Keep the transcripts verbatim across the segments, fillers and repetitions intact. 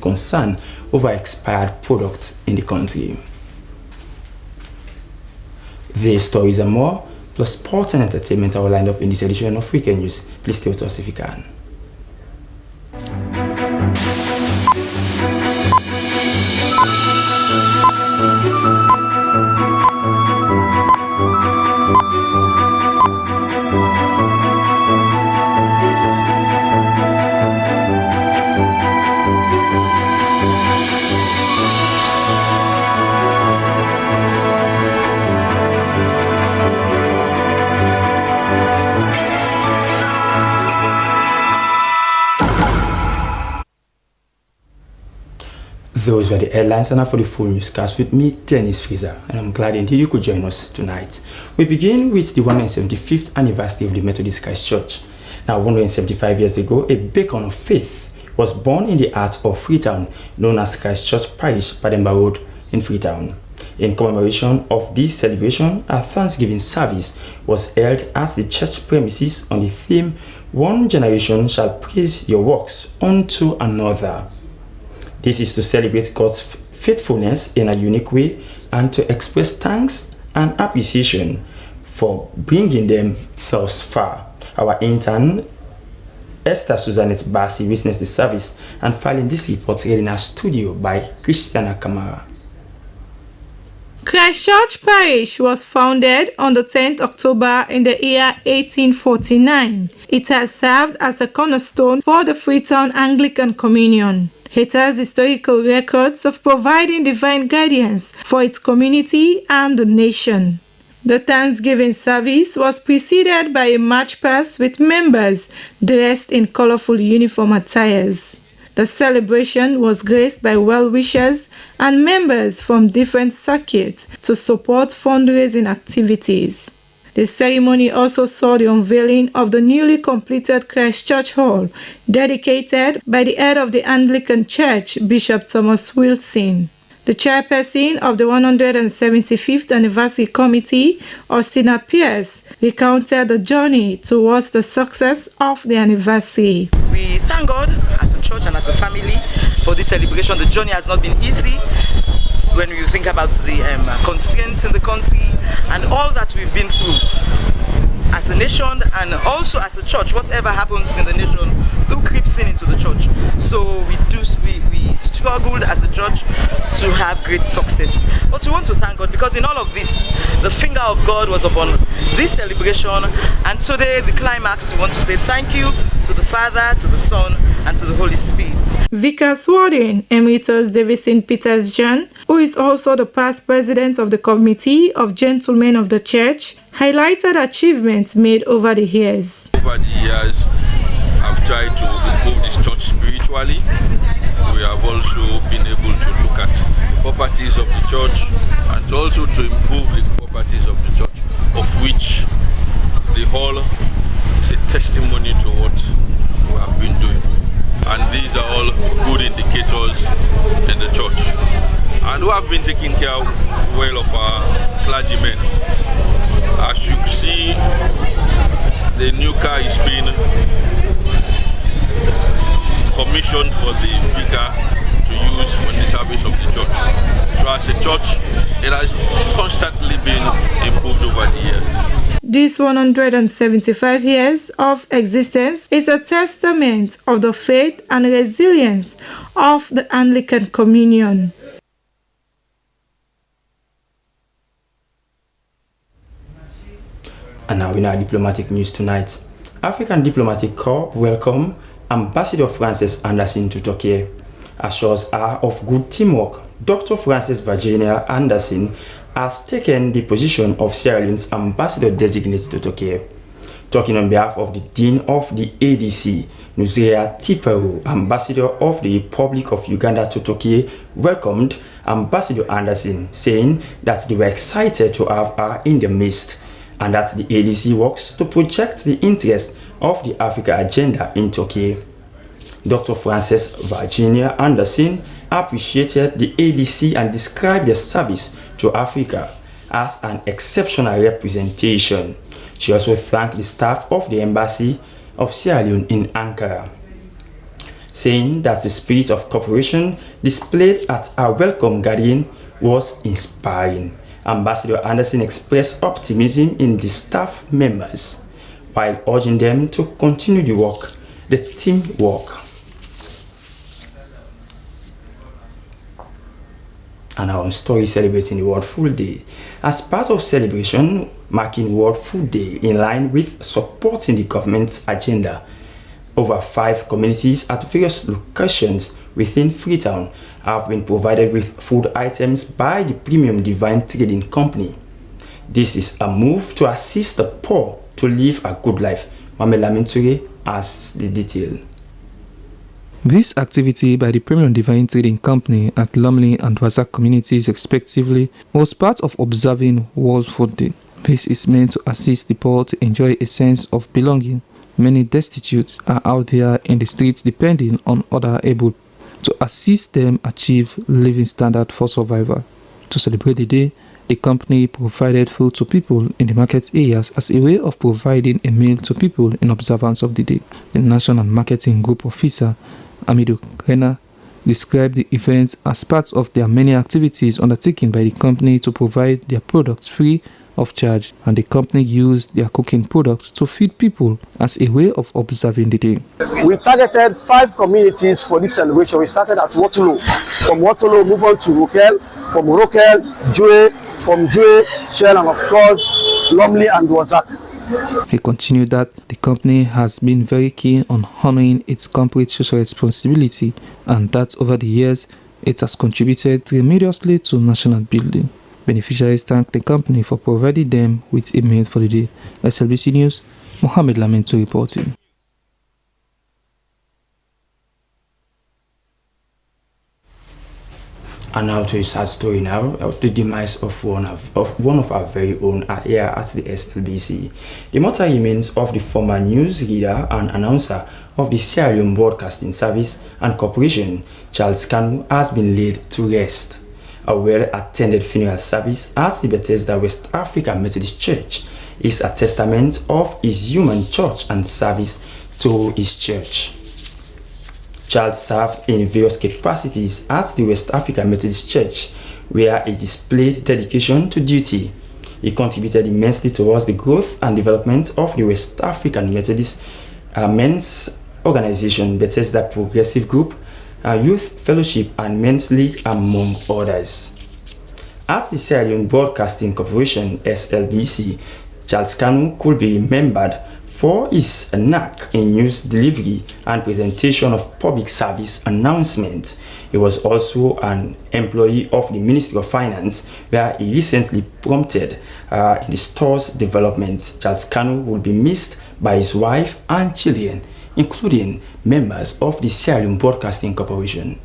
concern over expired products in the country. These stories and more, plus sports and entertainment, are lined up in this edition of Weekend News. Please stay with us if you can. Those were the headlines, and now for the full newscast with me, Dennis Fraser, and I'm glad indeed you could join us tonight. We begin with the one hundred seventy-fifth anniversary of the Methodist Christ Church. Now, one hundred seventy-five years ago, a beacon of faith was born in the heart of Freetown, known as Christ Church Parish, Pademba Road, in Freetown. In commemoration of this celebration, a Thanksgiving service was held at the church premises on the theme, "One generation shall praise your works unto another." This is to celebrate God's f-, faithfulness in a unique way and to express thanks and appreciation for bringing them thus far. Our intern, Esther Susanette Bassi, witnessed the service and filing this report read in our studio by Christiana Kamara. Christ Church Parish was founded on the tenth October in the year eighteen forty-nine. It has served as a cornerstone for the Freetown Anglican Communion. It has historical records of providing divine guidance for its community and the nation. The Thanksgiving service was preceded by a march past with members dressed in colorful uniform attires. The celebration was graced by well-wishers and members from different circuits to support fundraising activities. The ceremony also saw the unveiling of the newly completed Christ Church Hall, dedicated by the head of the Anglican Church, Bishop Thomas Wilson. The chairperson of the one hundred seventy-fifth Anniversary Committee, Austina Pierce, recounted the journey towards the success of the anniversary. We thank God as a church and as a family for this celebration. The journey has not been easy when you think about the, um, constraints in the country and all that we've been through as a nation and also as a church. Whatever happens in the nation, through creeps in into the church. So we do, we, we struggled as a church to have great success. But we want to thank God because in all of this, the finger of God was upon this celebration. And today, the climax, we want to say thank you to the Father, to the Son, and to the Holy Spirit. Vicar Sworn-in Emeritus Davison Peters John, who is also the past president of the Committee of Gentlemen of the Church, highlighted achievements made over the years. Over the years, I've tried to improve this church spiritually. We have also been able to look at properties of the church and also to improve the properties of the church, of which the hall is a testimony to what we have been doing. And these are all good indicators in the church. And we have been taking care well of our clergymen. As you see, the new car is being commissioned for the vicar to use for the service of the church. So as a church, it has constantly been improved over the years. This one hundred seventy-five years of existence is a testament of the faith and resilience of the Anglican Communion. And now in our diplomatic news tonight, African Diplomatic Corps welcome Ambassador Frances Anderson to Turkey. As shows are of good teamwork, Doctor Frances Virginia Anderson has taken the position of Sierra Leone's ambassador designate to Turkey. Talking on behalf of the Dean of the A D C, Nuzria Tiperu, Ambassador of the Republic of Uganda to Turkey, welcomed Ambassador Anderson, saying that they were excited to have her in the midst and that the A D C works to project the interest of the Africa agenda in Turkey. Doctor Frances Virginia Anderson appreciated the A D C and described their service to Africa as an exceptional representation. She also thanked the staff of the embassy of Sierra Leone in Ankara. saying that the spirit of cooperation displayed at our welcome gathering was inspiring. Ambassador Anderson expressed optimism in the staff members while urging them to continue the work, the teamwork. And our story celebrating the World Food Day. As part of celebration marking World Food Day in line with supporting the government's agenda, over five communities at various locations within Freetown have been provided with food items by the Premium Divine Trading Company. This is a move to assist the poor to live a good life. Mame Lamin Ture has the detail. This activity by the Premium Divine Trading Company at Lumley and Wazak communities respectively was part of observing World Food Day. This is meant to assist the poor to enjoy a sense of belonging. Many destitute are out there in the streets depending on other able to assist them achieve living standard for survival. To celebrate the day, the company provided food to people in the market areas as a way of providing a meal to people in observance of the day. The National Marketing Group Officer, Amidu Rena, described the event as part of their many activities undertaken by the company to provide their products free of charge, and the company used their cooking products to feed people as a way of observing the day. We targeted five communities for this celebration. We started at Wotolo. From Wotolo, move on to Rokel. From Rokel, Jue. From Jue, Shell, and of course, Lumley and Wazak. He continued that the company has been very keen on honoring its corporate social responsibility and that over the years, it has contributed tremendously to national building. Beneficiaries thank the company for providing them with a meal for the day. S L B C News, Mohammed Lamin to reporting. And now to a sad story now of the demise of one of, of one of our very own, uh, here at the S L B C. The mortal remains of the former news reader and announcer of the Sierra Leone Broadcasting Service and Corporation, Charles Kanu, has been laid to rest. A well-attended funeral service at the Bethesda West African Methodist Church is a testament of his human touch and service to his church. Charles served in various capacities at the West African Methodist Church, where he displayed dedication to duty. He contributed immensely towards the growth and development of the West African Methodist, uh, Men's Organization, Bethesda Progressive Group, uh, Youth Fellowship, and Men's League, among others. At the Sierra Leone Broadcasting Corporation, S L B C, Charles Kanu could be remembered for his knack in news delivery and presentation of public service announcements. He was also an employee of the Ministry of Finance, where he recently prompted, uh, in the store's development. Charles Kanu will be missed by his wife and children, including members of the Sierra Leone Broadcasting Corporation.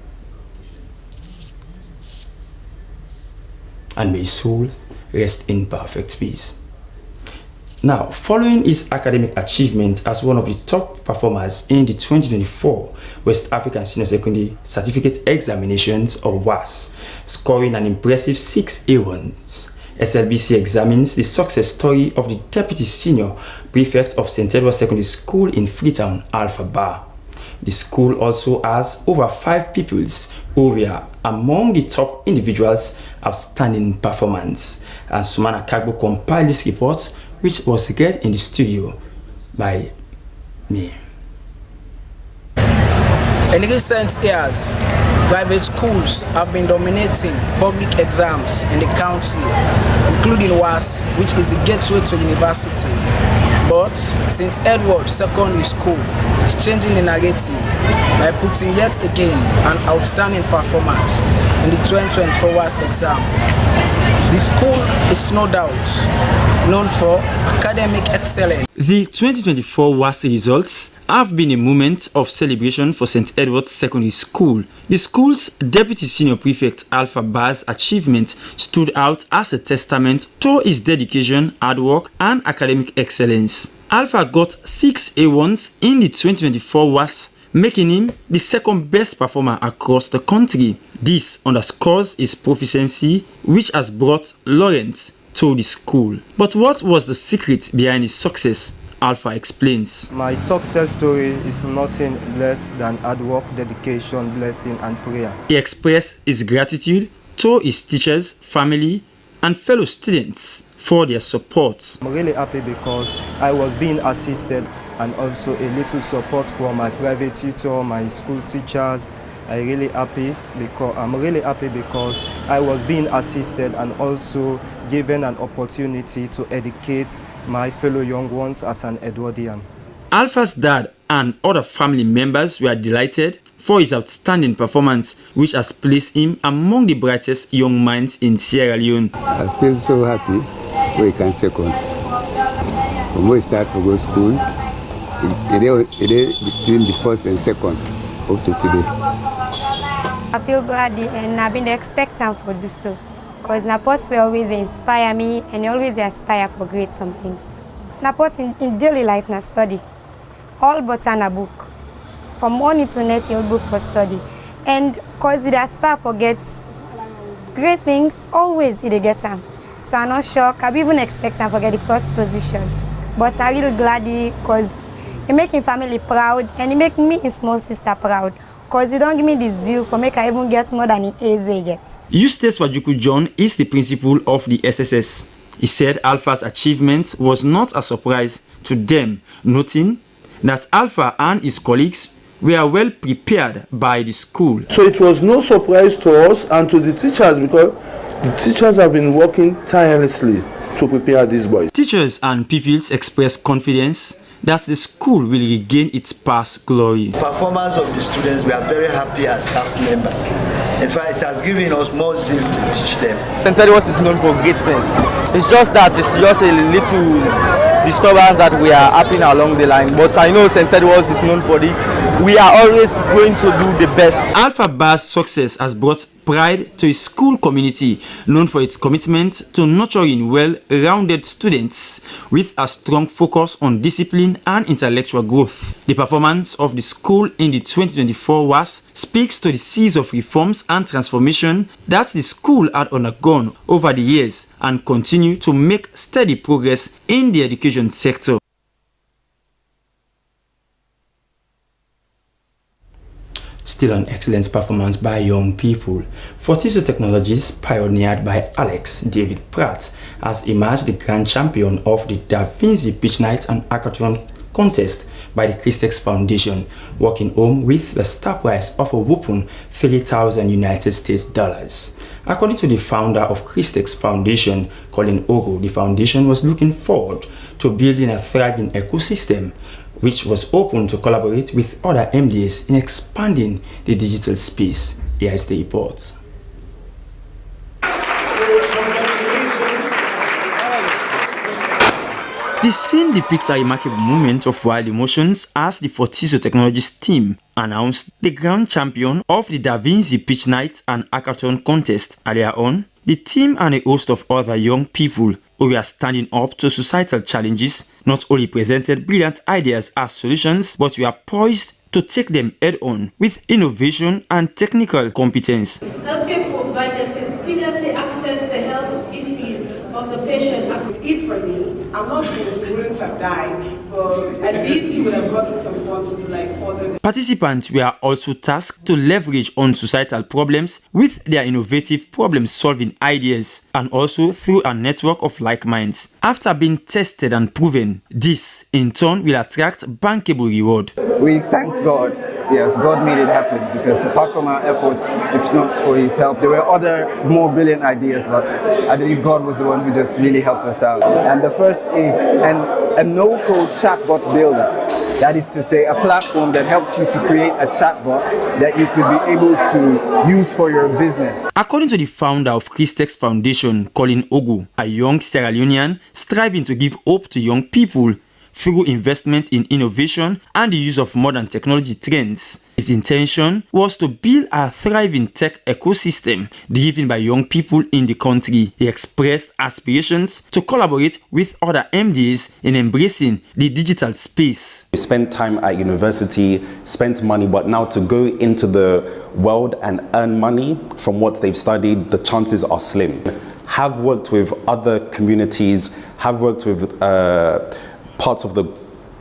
And may his soul rest in perfect peace. Now, following his academic achievement as one of the top performers in the twenty twenty-four West African Senior Secondary Certificate Examinations, or WASSCE, scoring an impressive six A ones, S L B C examines the success story of the Deputy Senior Prefect of Saint Edward Secondary School in Freetown, Alpha Bar. The school also has over five pupils who were among the top individuals outstanding performance. And Sumana Kagbo compiled this report, which was read in the studio by me. In recent years, private schools have been dominating public exams in the country, including WASSCE, which is the gateway to university. But Saint Edward Secondary School is changing the narrative by putting yet again an outstanding performance in the twenty twenty-four WASSCE exam. The school is no doubt known for academic excellence. The twenty twenty-four WASSCE results have been a moment of celebration for Saint Edward's Secondary School. The school's deputy senior prefect, Alpha Bar's achievement stood out as a testament to his dedication, hard work, and academic excellence. Alpha got six A ones in the twenty twenty-four WASSCE, making him the second best performer across the country. This underscores his proficiency, which has brought Lawrence to the school. But what was the secret behind his success? Alpha explains. My success story is nothing less than hard work, dedication, blessing, and prayer. He expressed his gratitude to his teachers, family, and fellow students for their support. I'm really happy because I was being assisted and also a little support from my private tutor, my school teachers. I really happy because I'm really happy because I was being assisted and also given an opportunity to educate my fellow young ones as an Edwardian. Alpha's dad and other family members were delighted for his outstanding performance, which has placed him among the brightest young minds in Sierra Leone. I feel so happy wey I come second. From wey I start for go school, e, e dey, e dey between the first and second up to today. I feel glad and I bin dey expect am for do so, cause na person wey always dey inspire me and e always dey aspire for great some things. Na person in daily life na study. All but na book. From morning to night, you book for study. And cause e dey aspire for get great things, always e dey get am. So I no shock, I bin even expect am for get the first position. But I really glad e, cause e make im family proud and e make me, im small sister, proud. Cause e don give me the zeal for make I even get more than im A's wey e get. Eustace Wajuku John is the principal of the S S S. He said Alpha's achievement was not a surprise to them, noting that Alpha and his colleagues were well prepared by the school. So it was no surprise to us and to the teachers, because the teachers have been working tirelessly to prepare these boys. Teachers and pupils expressed confidence that the school will regain its past glory. Performance of the students, we are very happy as staff members. In fact, it has given us more zeal to teach them. Saint Edward's is known for great things. It's just that it's just a little disturbance that we are happening along the line. But I know Saint Edward's is known for this. We are always going to do the best. Alpha Bar's success has brought pride to his school community, known for its commitment to nurturing well-rounded students with a strong focus on discipline and intellectual growth. The performance of the school in the twenty twenty-four WASSCE speaks to the series of reforms and transformation that the school had undergone over the years and continue to make steady progress in the education sector. Still on excellence performance by young people, Fortizo Technologies, pioneered by Alex David Pratt, has emerged the grand champion of the Da Vinci Pitch Night and Hackathon contest by the Christex Foundation, walking home with the star prize of a whopping three thousand United States dollars. According to the founder of Christex Foundation, Colin Ogo, the foundation was looking forward to building a thriving ecosystem which was open to collaborate with other M D As in expanding the digital space. Here is the report. The scene depicts a remarkable moment of wild emotions as the Fortizo Technologies team announced the grand champion of the Da Vinci Pitch Night and Hackathon contest. Earlier on, the team and a host of other young people who were standing up to societal challenges not only presented brilliant ideas as solutions, but were poised to take them head-on with innovation and technical competence. Healthcare providers can seamlessly access the health histories of the patients. If for me, I'm not saying he wouldn't have died, but at least he would have gotten some funds to, like, further the Participants were also tasked to leverage on societal problems with their innovative problem-solving ideas, and also through a network of like minds. After being tested and proven, this in turn will attract bankable reward. We thank God. Yes, God made it happen, because apart from our efforts, if not for His help, there were other more brilliant ideas, but I believe God was the one who just really helped us out. And the first is an, a no-code chatbot builder. That is to say, a platform that helps you to create a chatbot that you could be able to use for your business. According to the founder of Christex Foundation, Colin Ogu, a young Sierra Leonean striving to give hope to young people through investment in innovation and the use of modern technology trends. His intention was to build a thriving tech ecosystem driven by young people in the country. He expressed aspirations to collaborate with other M D As in embracing the digital space. We spent time at university, spent money, but now to go into the world and earn money from what they've studied, the chances are slim. Have worked with other communities, have worked with, uh, parts of the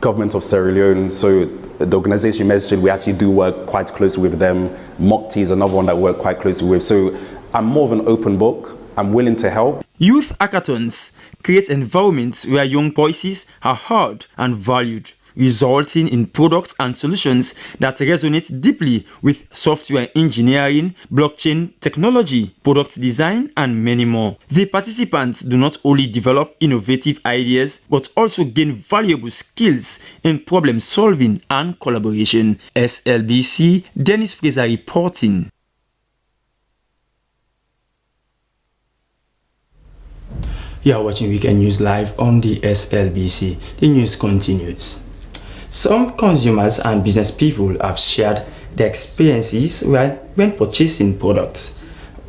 Government of Sierra Leone. So the organization you mentioned, we actually do work quite closely with them. Mopti is another one that we work quite closely with. So I'm more of an open book. I'm willing to help. Youth hackathons create environments where young voices are heard and valued, resulting in products and solutions that resonate deeply with software engineering, blockchain technology, product design, and many more. The participants do not only develop innovative ideas, but also gain valuable skills in problem solving and collaboration. S L B C, Dennis Fraser reporting. You are watching Weekend News Live on the S L B C. The news continues. Some consumers and business people have shared their experiences when, when purchasing products.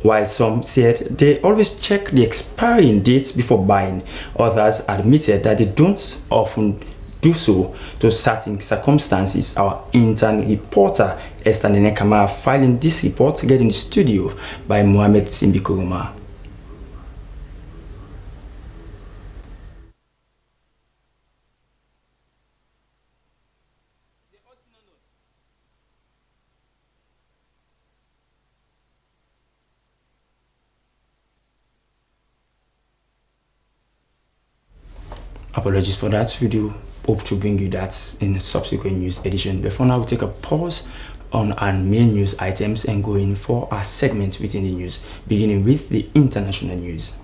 While some said they always check the expiring dates before buying, others admitted that they don't often do so to certain circumstances. Our intern reporter, Esther Nenekama, filing this report, get in the studio by Mohammed Simbi Kuruma. Apologies for that. We do hope to bring you that in a subsequent news edition. But for now, we take a pause on our main news items and go in for our segments within the news, beginning with the international news.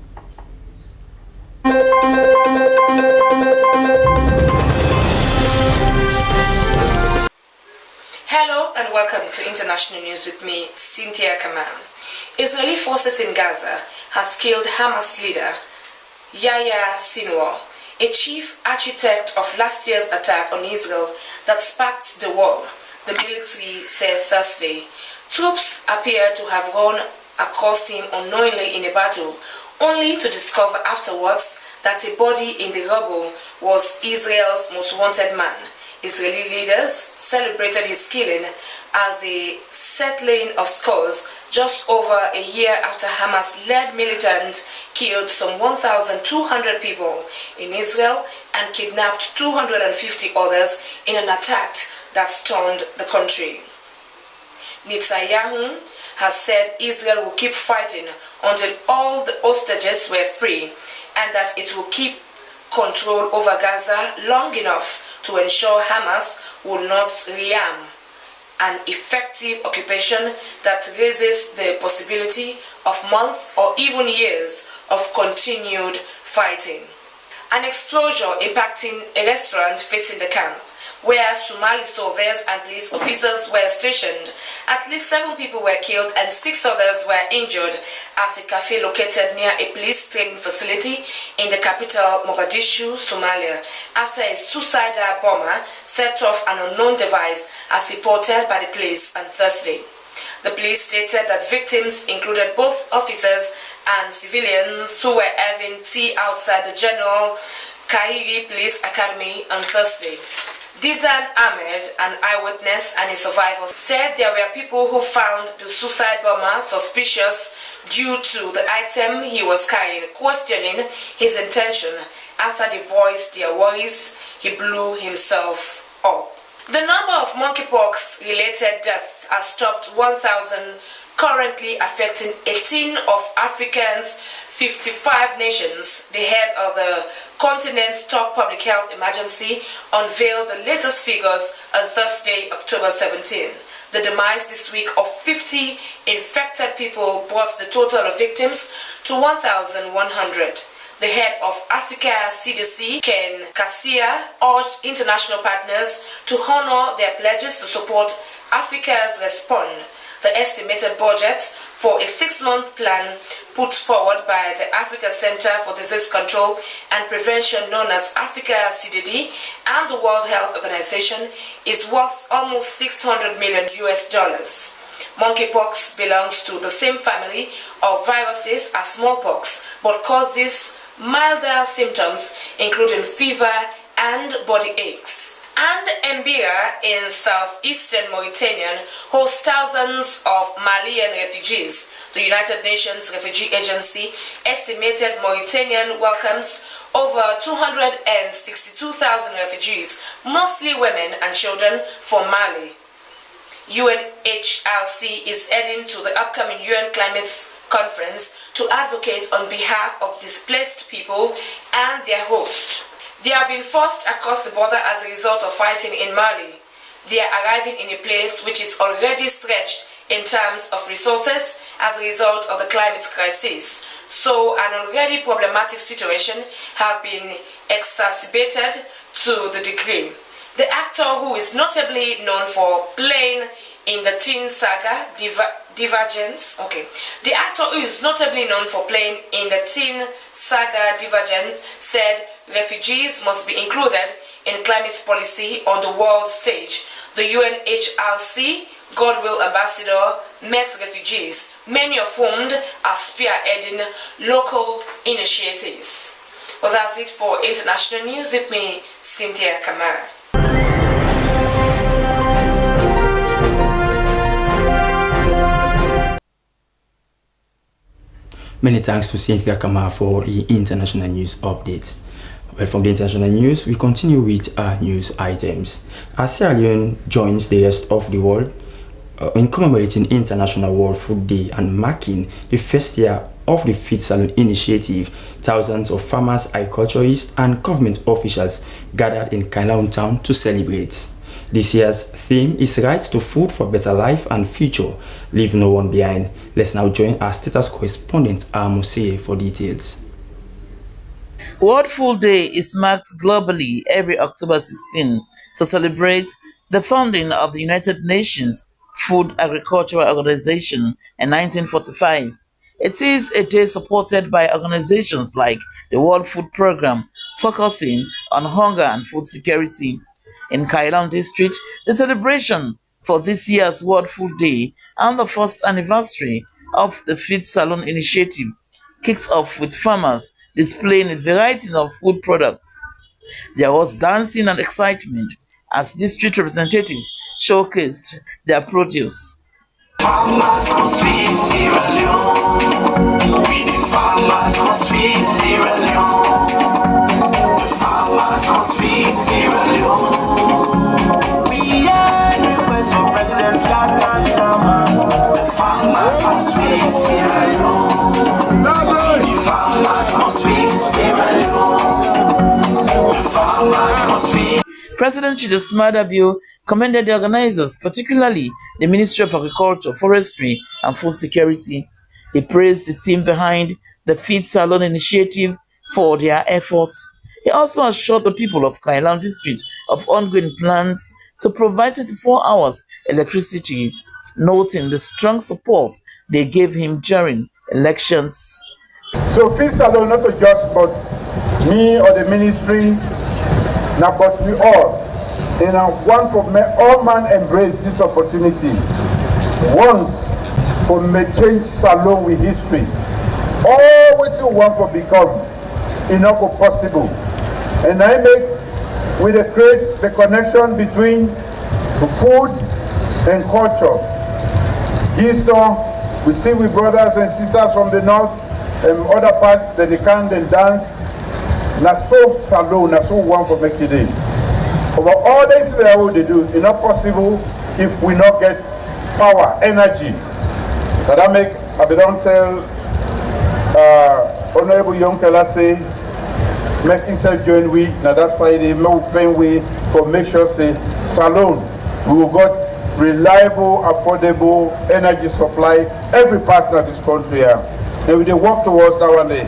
Hello and welcome to International News with me, Cynthia Kamal. Israeli forces in Gaza has killed Hamas leader Yahya Sinwar, a chief architect of last year's attack on Israel that sparked the war, the military said Thursday. Troops appear to have run across him unknowingly in a battle, only to discover afterwards that a body in the rubble was Israel's most wanted man. Israeli leaders celebrated his killing as a settling of scores just over a year after Hamas-led militants killed some one thousand two hundred people in Israel and kidnapped two hundred fifty others in an attack that stunned the country. Netanyahu has said Israel will keep fighting until all the hostages were free and that it will keep control over Gaza long enough to ensure Hamas will not rearm, an effective occupation that raises the possibility of months or even years of continued fighting. An explosion impacting a restaurant facing the camp, where Somali soldiers and police officers were stationed. At least seven people were killed and six others were injured at a cafe located near a police training facility in the capital, Mogadishu, Somalia, after a suicidal bomber set off an unknown device, as reported by the police on Thursday. The police stated that victims included both officers and civilians who were having tea outside the General Kahiri Police Academy on Thursday. Dizan Ahmed, an eyewitness and a survivor, said there were people who found the suicide bomber suspicious due to the item he was carrying, questioning his intention. After they voiced their worries, he blew himself up. The number of monkeypox-related deaths has topped one thousand, currently affecting eighteen of Africa's fifty-five nations. The head of the continent's top public health emergency unveiled the latest figures on Thursday, October seventeen. The demise this week of fifty infected people brought the total of victims to one thousand one hundred. The head of Africa C D C, Ken Kasia, urged international partners to honor their pledges to support Africa's respond. The estimated budget for a six-month plan put forward by the Africa Center for Disease Control and Prevention, known as Africa C D D, and the World Health Organization is worth almost six hundred million U S dollars. Monkeypox belongs to the same family of viruses as smallpox, but causes milder symptoms, including fever and body aches. And Embira in southeastern Mauritania hosts thousands of Malian refugees. The United Nations Refugee Agency estimated Mauritanian welcomes over two hundred and sixty-two thousand refugees, mostly women and children, from Mali. U N H R C is heading to the upcoming U N climate conference to advocate on behalf of displaced people and their host. They have been forced across the border as a result of fighting in Mali. They are arriving in a place which is already stretched in terms of resources as a result of the climate crisis. So an already problematic situation have been exacerbated to the degree. The actor who is notably known for playing in the teen saga Diver- Divergence, okay, the actor who is notably known for playing in the teen saga Divergence said refugees must be included in climate policy on the world stage. The U N H R C Goodwill Ambassador met refugees, many of whom are spearheading local initiatives. Well, that's it for international news with me, Cynthia Kamara. Many thanks to Cynthia Kamara for the international news update. Well, from the international news, we continue with our news items. As Sierra Leone joins the rest of the world uh, in commemorating International World Food Day and marking the first year of the Feed Salon Initiative, thousands of farmers, agriculturists, and government officials gathered in Kailahun town to celebrate. This year's theme is Right to Food for Better Life and Future, Leave No One Behind. Let's now join our status correspondent, Amuse, for details. World Food Day is marked globally every October sixteen to celebrate the founding of the United Nations Food Agricultural Organization in nineteen forty-five. It is a day supported by organizations like the World Food Programme, focusing on hunger and food security. In Kailahun District, the celebration for this year's World Food Day and the first anniversary of the Feed Salon Initiative kicked off with farmers displaying a variety of food products. There was dancing and excitement as district representatives showcased their produce. Farmers must feed Sierra Leone. We the farmers must feed Sierra Leone. The farmers must feed Sierra Leone. We are the voice of President Yatta Sama. The farmers must feed Sierra Leone. The farmers must feed Sierra Leone. The farmers must feed. President Chido Smada Bio commended the organizers, particularly the Ministry of Agriculture, Forestry, and Food Security. He praised the team behind the Feed Salon initiative for their efforts. He also assured the people of Kailahun District of ongoing plans to provide twenty-four hours electricity, noting the strong support they gave him during elections. So Feed Salon not to just about me or the ministry, na but we all. And I want for me, all man embrace this opportunity. Once for me change Salon with history. All what you want for become, e no go possible. And I make we dey create the connection between food and culture. This now, we see we brothers and sisters from the north and other parts that they can then dance. Na so Salon, na so we want for make e dey. But all the things that we dey do, e not possible if we not get power, energy. That I make, I be don tell uh, Honorable Young Kela say, make himself join we na that Friday, make we find way for make sure say Salon, we go got reliable, affordable energy supply every part of this country. Yeah. And we dey work towards that one day.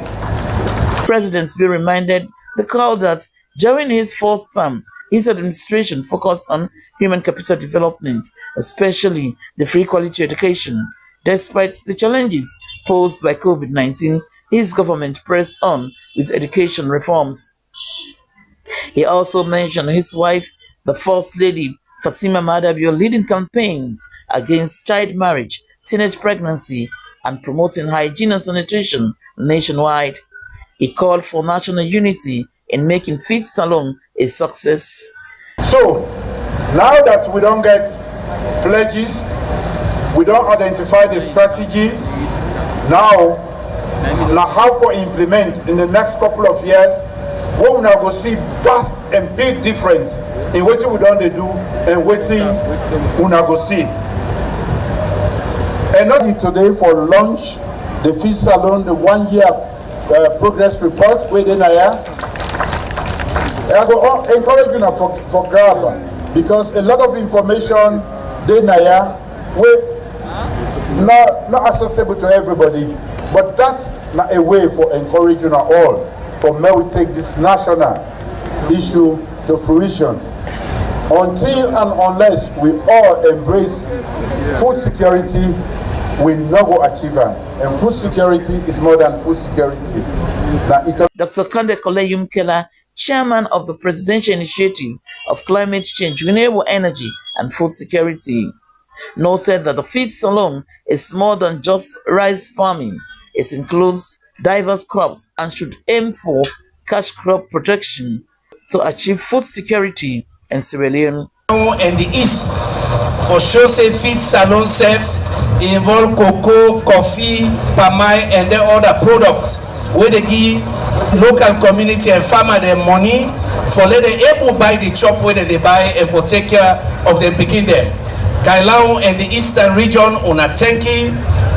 President Bio reminded the crowd that during his first term, his administration focused on human capital development, especially the free quality education. Despite the challenges posed by COVID nineteen, his government pressed on with education reforms. He also mentioned his wife, the First Lady Fatima Madabio, leading campaigns against child marriage, teenage pregnancy, and promoting hygiene and sanitation nationwide. He called for national unity in making Feed Salon a success. So, now that we don get pledges, we don identify the strategy. Now, na how for implement in the next couple of years Wey una go see vast and big difference in wetin we don dey do and wetin una go see. And not today for launch the feed salon, the one year uh, progress report wey dey na ya. I go uh, encourage una for, for grab am because a lot of information dey na ya wey no no accessible to everybody, but that na a way for encourage una all for make we take this national issue to fruition. Until and unless we all embrace food security, we no go achieve am. And food security is more than food security. Na economic Doctor Kande Koleyum Kela, chairman of the Presidential Initiative of Climate Change, Renewable Energy and Food Security, noted that the feed salon is more than just rice farming. It includes diverse crops and should aim for cash crop protection to achieve food security in Sierra Leone. And the east for show say feed salon sef e involve cocoa, coffee, palm oil and then other products wey dey give local community and farmer dem money for let dem able buy the chop wey dem dey buy and for take care of dem pikin dem. Kailahun and the eastern region, una thank you,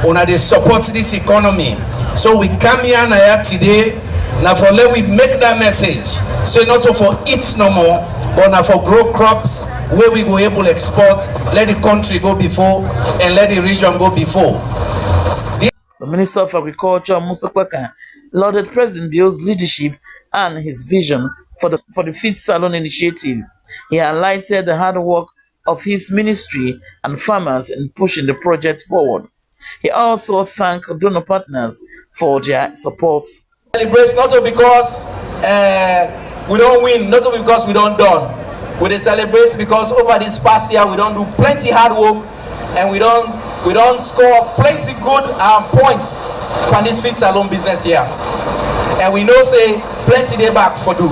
una dey support this economy. So we come here na here today na for let we make that message say not to for eat no more, but na for grow crops wey we go able export, let the country go before and let the region go before. The Minister of Agriculture, Musa Kpaka, lauded President Bio's leadership and his vision for the, for the Feed Salon initiative. He highlighted the hard work of his ministry and farmers in pushing the project forward. He also thanked donor partners for their support. Celebrate not so because uh, we don't win, not so because we don't done. We dey celebrate because over this past year we don't do plenty hard work and we don't we don't score plenty good um, points from this feed salon business here. And we know say plenty dey back for do.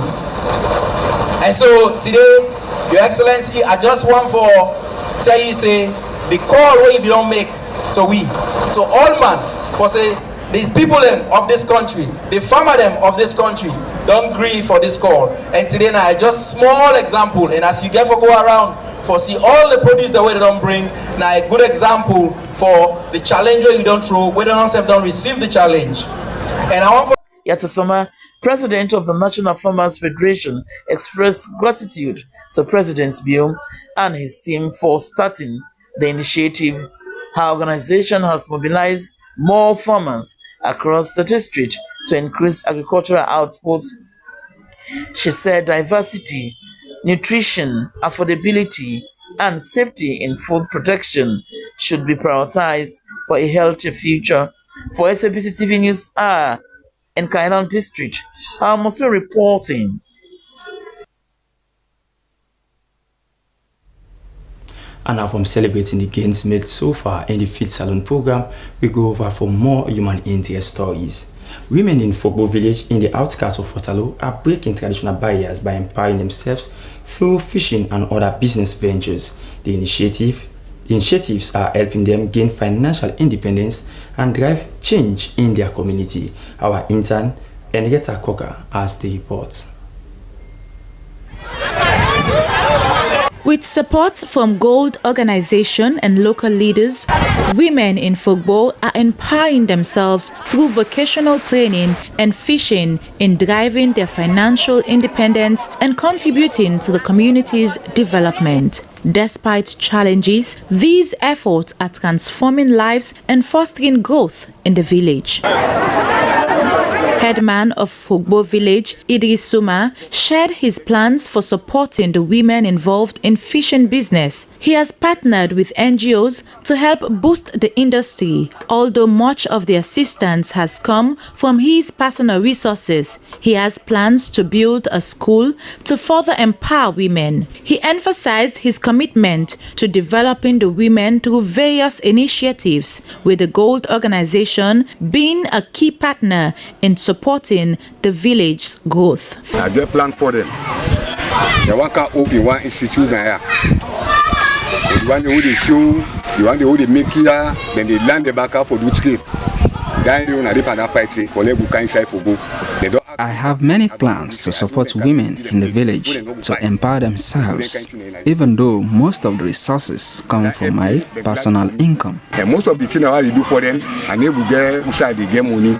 And so today, Your Excellency, I just want for tell you say the call wey you don make to we, to all man, for say the people dem of this country, the farmer dem of this country, don gree for this call. And today na just small example, and as you get for go around for see all the produce dem wey dem don bring, na a good example for the challenge wey you don throw, wey dem sef don receive the challenge. And I want for Yatosoma, president of the National Farmers Federation, expressed gratitude to President Bio and his team for starting the initiative. Her organization has mobilized more farmers across the district to increase agricultural output. She said diversity, nutrition, affordability, and safety in food production should be prioritized for a healthy future. For S A B C T V News Hour in Kailahun District, Almoso reporting. And now from celebrating the gains made so far in the Feed Salon program, we go over for more human interest stories. Women in Fogbo village in the outskirts of Waterloo are breaking traditional barriers by empowering themselves through fishing and other business ventures. The initiative, initiatives are helping them gain financial independence and drive change in their community. Our intern, Henrietta Coker, has the report. With support from Gold Organization and local leaders, women in Fogbo are empowering themselves through vocational training and fishing in driving their financial independence and contributing to the community's development. Despite challenges, these efforts are transforming lives and fostering growth in the village. Headman of Fogbo village, Idris Suma, shared his plans for supporting the women involved in fishing business. He has partnered with N G Os to help boost the industry, although much of the assistance has come from his personal resources. He has plans to build a school to further empower women. He emphasized his commitment to developing the women through various initiatives, with the Gold Organization being a key partner in supporting the village's growth. I get plan for them. They want to open one institute now. The one who they show, the one who they make here, then they land the back for do trade. Then they want to fight say, for let go kind side for go. They don't I have many plans to support women in the village to empower themselves, even though most of the resources come from my personal income. And most of the thing I dey do for them, I no go get which side dey get money.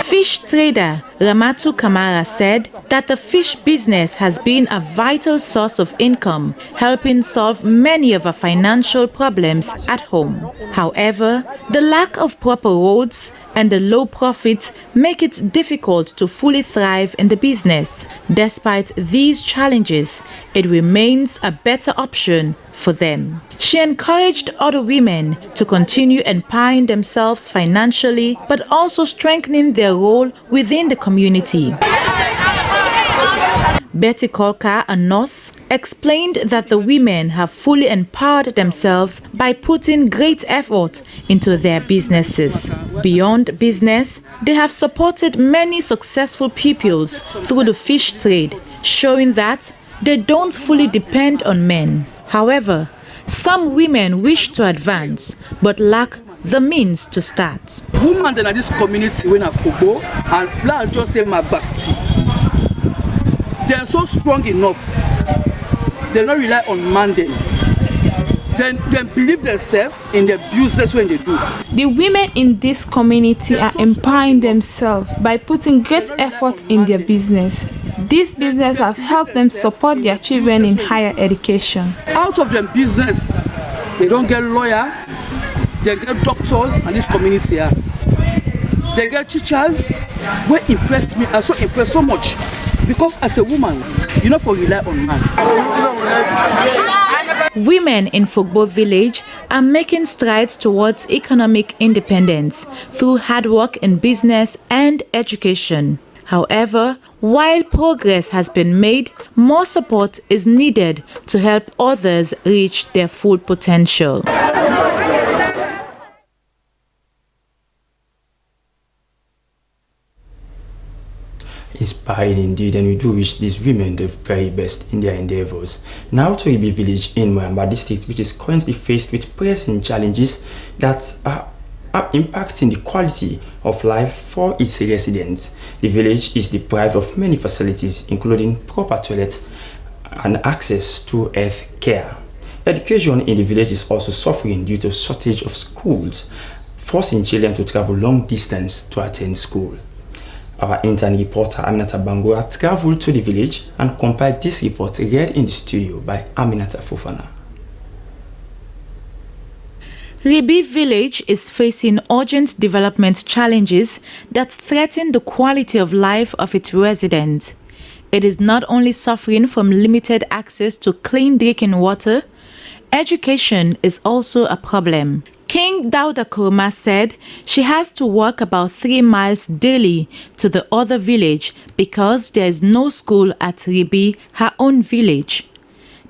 Fish trader Ramatu Kamara said that the fish business has been a vital source of income, helping solve many of our financial problems at home. However, the lack of proper roads and the low profits make it difficult to fully thrive in the business. Despite these challenges, it remains a better option for them. She encouraged other women to continue empowering themselves financially, but also strengthening their role within the community. Betty Kolka, a nurse, explained that the women have fully empowered themselves by putting great effort into their businesses. Beyond business, they have supported many successful pupils through the fish trade, showing that they don't fully depend on men. However, some women wish to advance but lack the means to start. Woman dem na this community wey na Fogbo and plan just say Magbafti. Dem so strong enough. Dem no rely on man dem. Dem dem believe themselves in the business wey dem do. The women in this community are empowering themselves by putting great effort in their business. This business has helped them support their children in higher education. Out of dem business, dem don get lawyer, dem get doctors and this community ah. Dem get teachers wey impress me. I so impressed so much because as a woman, you no for rely on man. Women in Fogbo village are making strides towards economic independence through hard work in business and education. However, while progress has been made, more support is needed to help others reach their full potential. Inspiring indeed, and we do wish these women the very best in their endeavors. Now to Ibi village in Moyamba district, which is currently faced with pressing challenges that are, are impacting the quality of life for its residents. The village is deprived of many facilities, including proper toilets and access to health care. Education in the village is also suffering due to shortage of schools, forcing children to travel long distance to attend school. Our intern reporter Aminata Bangura traveled to the village and compiled this report read in the studio by Aminata Fofana. Ribi village is facing urgent development challenges that threaten the quality of life of its residents. It is not only suffering from limited access to clean drinking water, education is also a problem. King Dauda Kurma said she has to walk about three miles daily to the other village because there is no school at Ribi, her own village.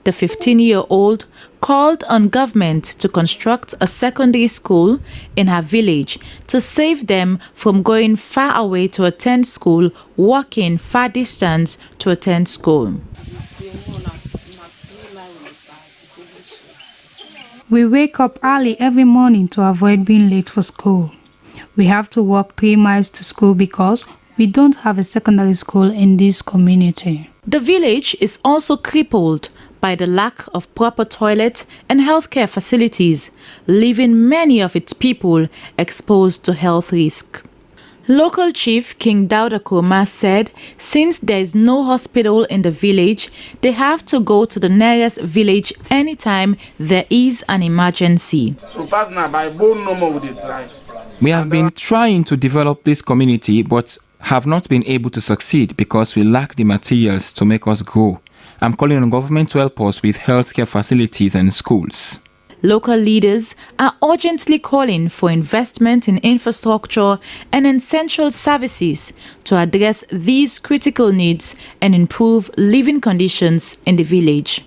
The fifteen-year-old called on government to construct a secondary school in her village to save them from going far away to attend school, walking far distance to attend school. We wake up early every morning to avoid being late for school. We have to walk three miles to school because we don't have a secondary school in this community. The village is also crippled by the lack of proper toilet and healthcare facilities, leaving many of its people exposed to health risk. Local chief King Dauda Kurma said since there is no hospital in the village, they have to go to the nearest village anytime there is an emergency. So pass na by bone no more we dey try. We have been trying to develop this community, but have not been able to succeed because we lack the materials to make us grow. I'm calling on government to help us with healthcare facilities and schools. Local leaders are urgently calling for investment in infrastructure and essential services to address these critical needs and improve living conditions in the village.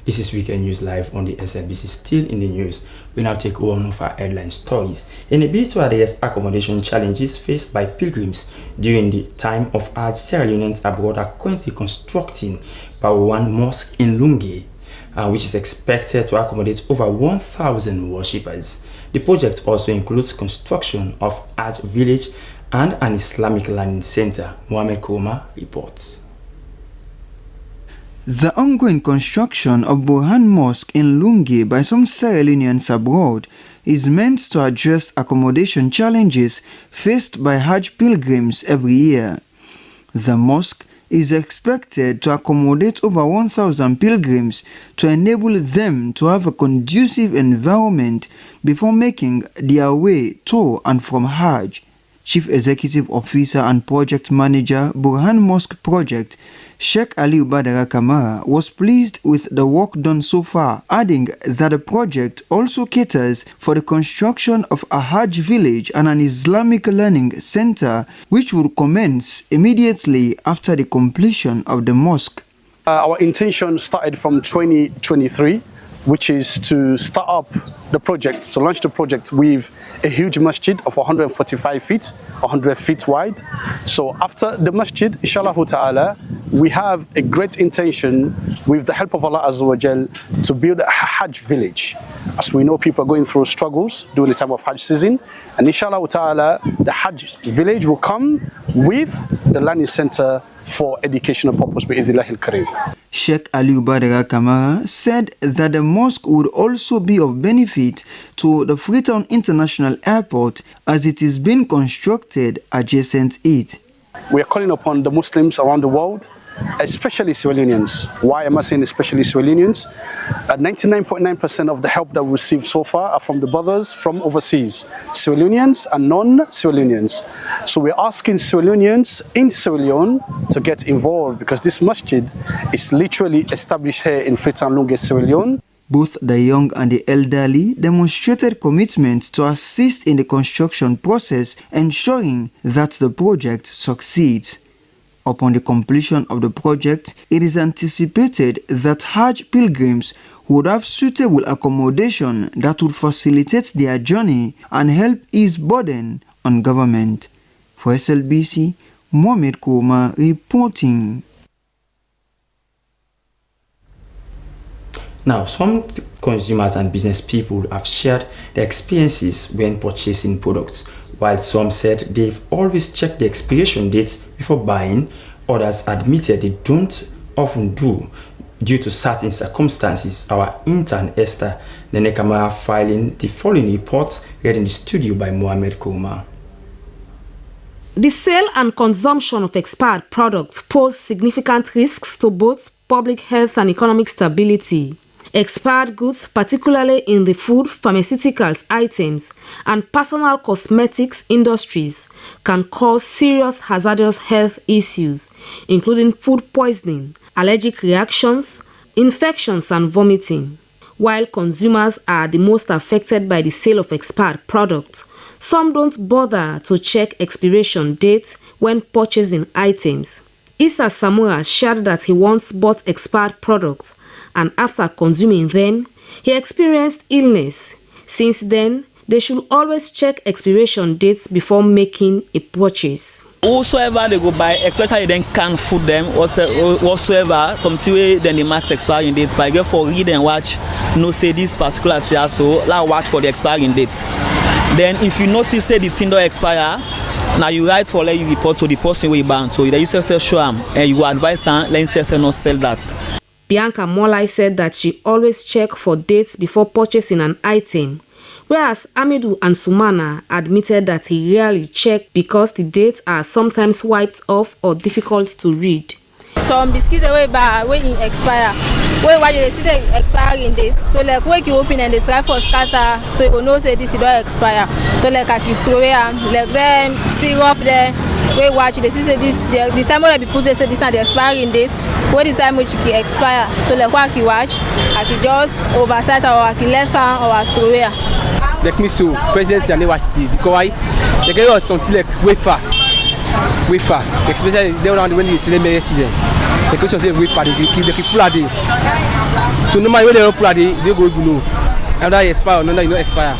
This is Weekend News Live on the S L B C. Still in the news, we now take one of our headline stories. In a bid to address accommodation challenges faced by pilgrims during the time of Hajj, Sierra Leoneans abroad are currently constructing Bawan Mosque in Lunge, uh, which is expected to accommodate over one thousand worshippers. The project also includes construction of Hajj village and an Islamic learning center. Mohammed Kuruma reports. The ongoing construction of Burhan Mosque in Lunge by some Sierra Leoneans abroad is meant to address accommodation challenges faced by Hajj pilgrims every year. The mosque is expected to accommodate over one thousand pilgrims to enable them to have a conducive environment before making their way to and from Hajj. Chief Executive Officer and Project Manager, Burhan Mosque Project, Sheikh Aliu Badara Kamara, was pleased with the work done so far, adding that the project also caters for the construction of a Hajj village and an Islamic learning center, which will commence immediately after the completion of the mosque. Uh, our intention started from twenty twenty-three, which is to start up the project, to launch the project with a huge masjid of one hundred forty-five feet, one hundred feet wide. So after the masjid, inshallah ta'ala, we have a great intention, with the help of Allah Azza wa Jal, to build a Hajj village. As we know, people are going through struggles during the time of Hajj season, and inshallah ta'ala, the Hajj village will come with the learning center for educational purpose, bi idhnillahil kareem. Sheikh Aliu Badara Kamara said that the mosque would also be of benefit to the Freetown International Airport, as it is being constructed adjacent it. We are calling upon the Muslims around the world, especially Sierra Leoneans. Why am I saying especially Sierra Leoneans? Uh, ninety-nine point nine percent of the help that we received so far are from the brothers from overseas, Sierra Leoneans and non-Sierra Leoneans. So we're asking Sierra Leoneans in Sierra Leone to get involved, because this masjid is literally established here in Freetown Lunge, Sierra Leone. Both the young and the elderly demonstrated commitment to assist in the construction process, ensuring that the project succeeds. Upon the completion of the project, it is anticipated that Hajj pilgrims would have suitable accommodation that would facilitate their journey and help ease burden on government. For S L B C, Mohammed Kuruma reporting. Now, some t-, consumers and business people have shared their experiences when purchasing products. While some said they've always checked the expiration dates before buying, others admitted they don't often do due to certain circumstances. Our intern Esther Nene Kamara filing the following report, read in the studio by Mohammed Kuruma. The sale and consumption of expired products pose significant risks to both public health and economic stability. Expired goods, particularly in the food, pharmaceuticals items, and personal cosmetics industries, can cause serious hazardous health issues, including food poisoning, allergic reactions, infections, and vomiting. While consumers are the most affected by the sale of expired products, some don't bother to check expiration date when purchasing items. Issa Samura shared that he once bought expired products, and after consuming them, he experienced illness. Since then, they should always check expiration dates before making a purchase. Whosoever dey go buy, especially dem canned food dem, whatso-, whatsoever, something wey dem dey mark expiring date, but you get for read and watch, know say this particular thing, so la watch for the expiring date. Then if you notice say the thing don expire, na you write for let you report to the person wey buy am, so you yourself sef show am, and you go advise am, let him sef sef no sell that. Bianca Molai said that she always check for dates before purchasing an item, whereas Amidu and Sumana admitted that he rarely check because the dates are sometimes wiped off or difficult to read. Some biscuit wey buy wey e expire, wey why you dey see the expiring date? So like, when you open and dey try for scatter, so you go know say this e don expire. So like, I fit throw am, like dem syrup dem, wey watch, you dey see say this, the, the time wey dem be put say, say this na the expiring date, wey the time which e expire. So like, what I fit watch, I fit just oversight am, or I fit left am, or I throw am. Like me so, presently I dey watch the, because why? They get us something like wafer, wafer, especially the one when you see them yesterday. The question dey wafer, they keep, they keep full a day. So normally when dem don put am, e dey go below. Either e expire or no, e no expire.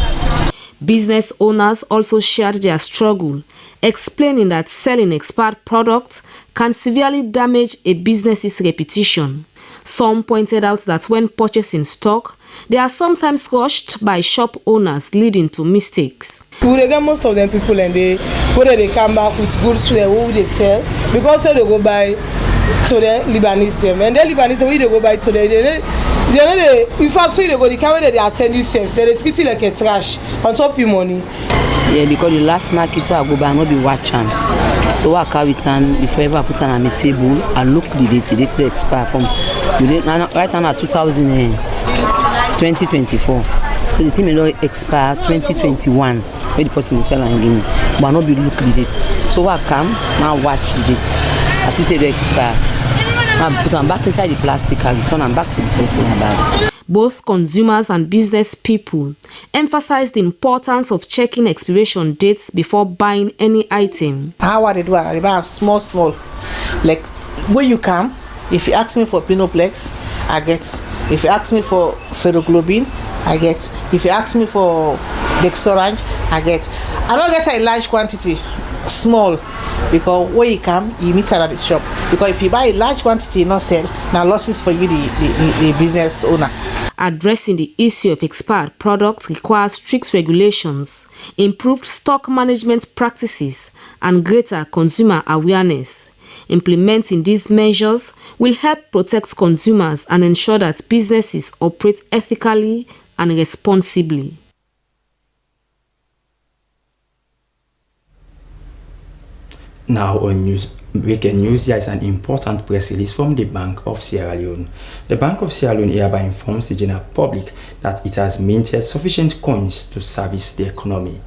Business owners also shared their struggle, explaining that selling expired products can severely damage a business's reputation. Some pointed out that when purchasing stock, they are sometimes rushed by shop owners, leading to mistakes. We dey get most of dem people and dey wey dem dey come back with goods wey we dey sell, because say dey go buy to the Lebanese dem, and the Lebanese dem wey dey go buy to the, they, they no dey, in fact, so you dey go, the kind wey dem dey attend you sef, dem dey treat you like a trash on top your money. Yeah, because the last market wey I go buy, I no be watch am. So wey I carry am before ever I put am on my table, I look the date, the date don expire from. You dey, na, na, right now na two thousand, eh, twenty twenty-four. So the thing don expire twenty twenty-one. Wey the person go sell am give me, but I no be look the date. So wey I come, now watch the date. I see say e don expire. Now I put am back inside the plastic, I return am back to the person wey I buy it. Both consumers and business people emphasize the importance of checking expiration dates before buying any item. How I dey do am? I dey buy am small small. Like, when you come, if you ask me for Pinoplex, I get. If you ask me for Feroglobin, I get. If you ask me for Dexorange, I get. I no get a large quantity, small, because when you come, you meet another shop. Because if you buy a large quantity, you no sell, na losses for you, the, the, the, the business owner. Addressing the issue of expired products requires strict regulations, improved stock management practices, and greater consumer awareness. Implementing these measures will help protect consumers and ensure that businesses operate ethically and responsibly. Now on news, weekend news, here is an important press release from the Bank of Sierra Leone. The Bank of Sierra Leone hereby informs the general public that it has minted sufficient coins to service the economy.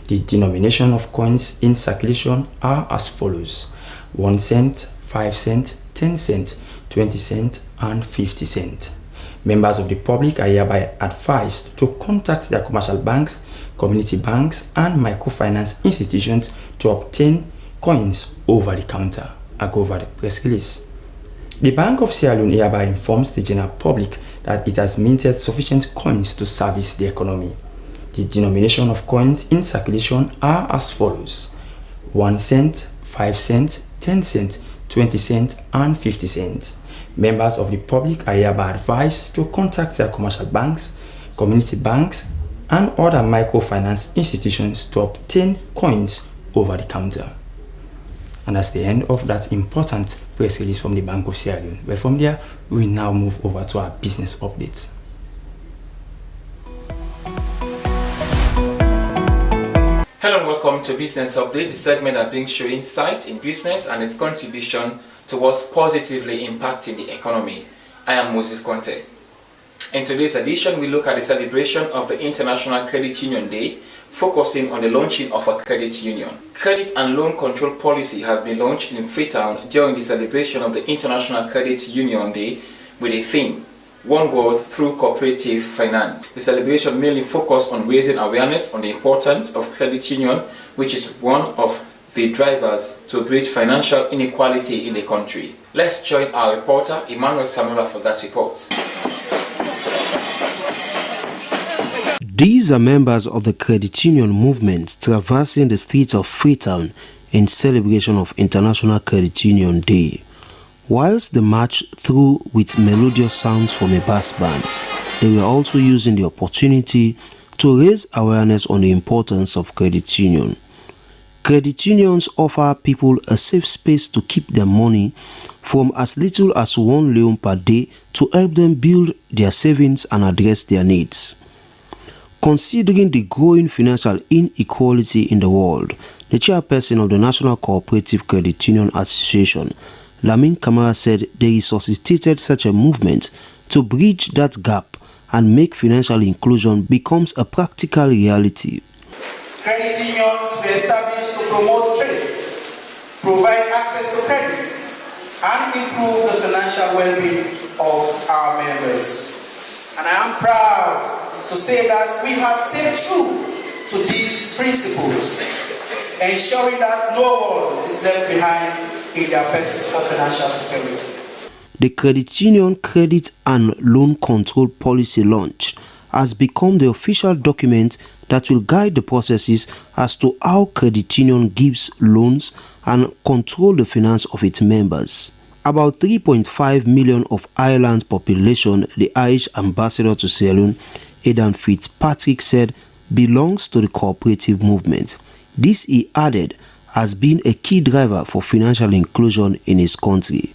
The denomination of coins in circulation are as follows: one cent, five cent, ten cent, twenty cent, and fifty cent. Members of the public are hereby advised to contact their commercial banks, community banks, and microfinance institutions to obtain coins over the counter. I go over the press release. The Bank of Sierra Leone hereby informs the general public that it has minted sufficient coins to service the economy. The denomination of coins in circulation are as follows: one cent, five cent, ten cent, twenty cent, and fifty cent. Members of the public are hereby advised to contact their commercial banks, community banks, and other microfinance institutions to obtain coins over the counter. And that's the end of that important press release from the Bank of Sierra Leone. Well, from there, we now move over to our business updates. Hello and welcome to Business Update, the segment that brings you insight in business and its contribution towards positively impacting the economy. I am Moses Conte. In today's edition, we look at the celebration of the International Credit Union Day, focusing on the launching of a credit union. Credit and loan control policy have been launched in Freetown during the celebration of the International Credit Union Day with a theme, One World Through Cooperative Finance. The celebration mainly focused on raising awareness on the importance of credit union, which is one of the drivers to bridge financial inequality in the country. Let's join our reporter, Emmanuel Samura, for that report. These are members of the credit union movement traversing the streets of Freetown in celebration of International Credit Union Day. Whilst they march through with melodious sounds from a brass band, they were also using the opportunity to raise awareness on the importance of credit union. Credit unions offer people a safe space to keep their money from as little as one leone per day to help them build their savings and address their needs. Considering the growing financial inequality in the world, the chairperson of the National Cooperative Credit Union Association, Lamin Kamara, said they resuscitated such a movement to bridge that gap and make financial inclusion becomes a practical reality. Credit unions were established to promote trade, provide access to credit, and improve the financial well-being of our members. And I am proud to say that we have stayed true to these principles, ensuring that no one is left behind in their pursuit for financial security. The Credit Union Credit and Loan Control Policy launch has become the official document that will guide the processes as to how Credit Union gives loans and control the finance of its members. About three point five million of Ireland's population, the Irish ambassador to Sierra Leone, Aidan Fitzpatrick, said belongs to the cooperative movement. This, he added, has been a key driver for financial inclusion in his country.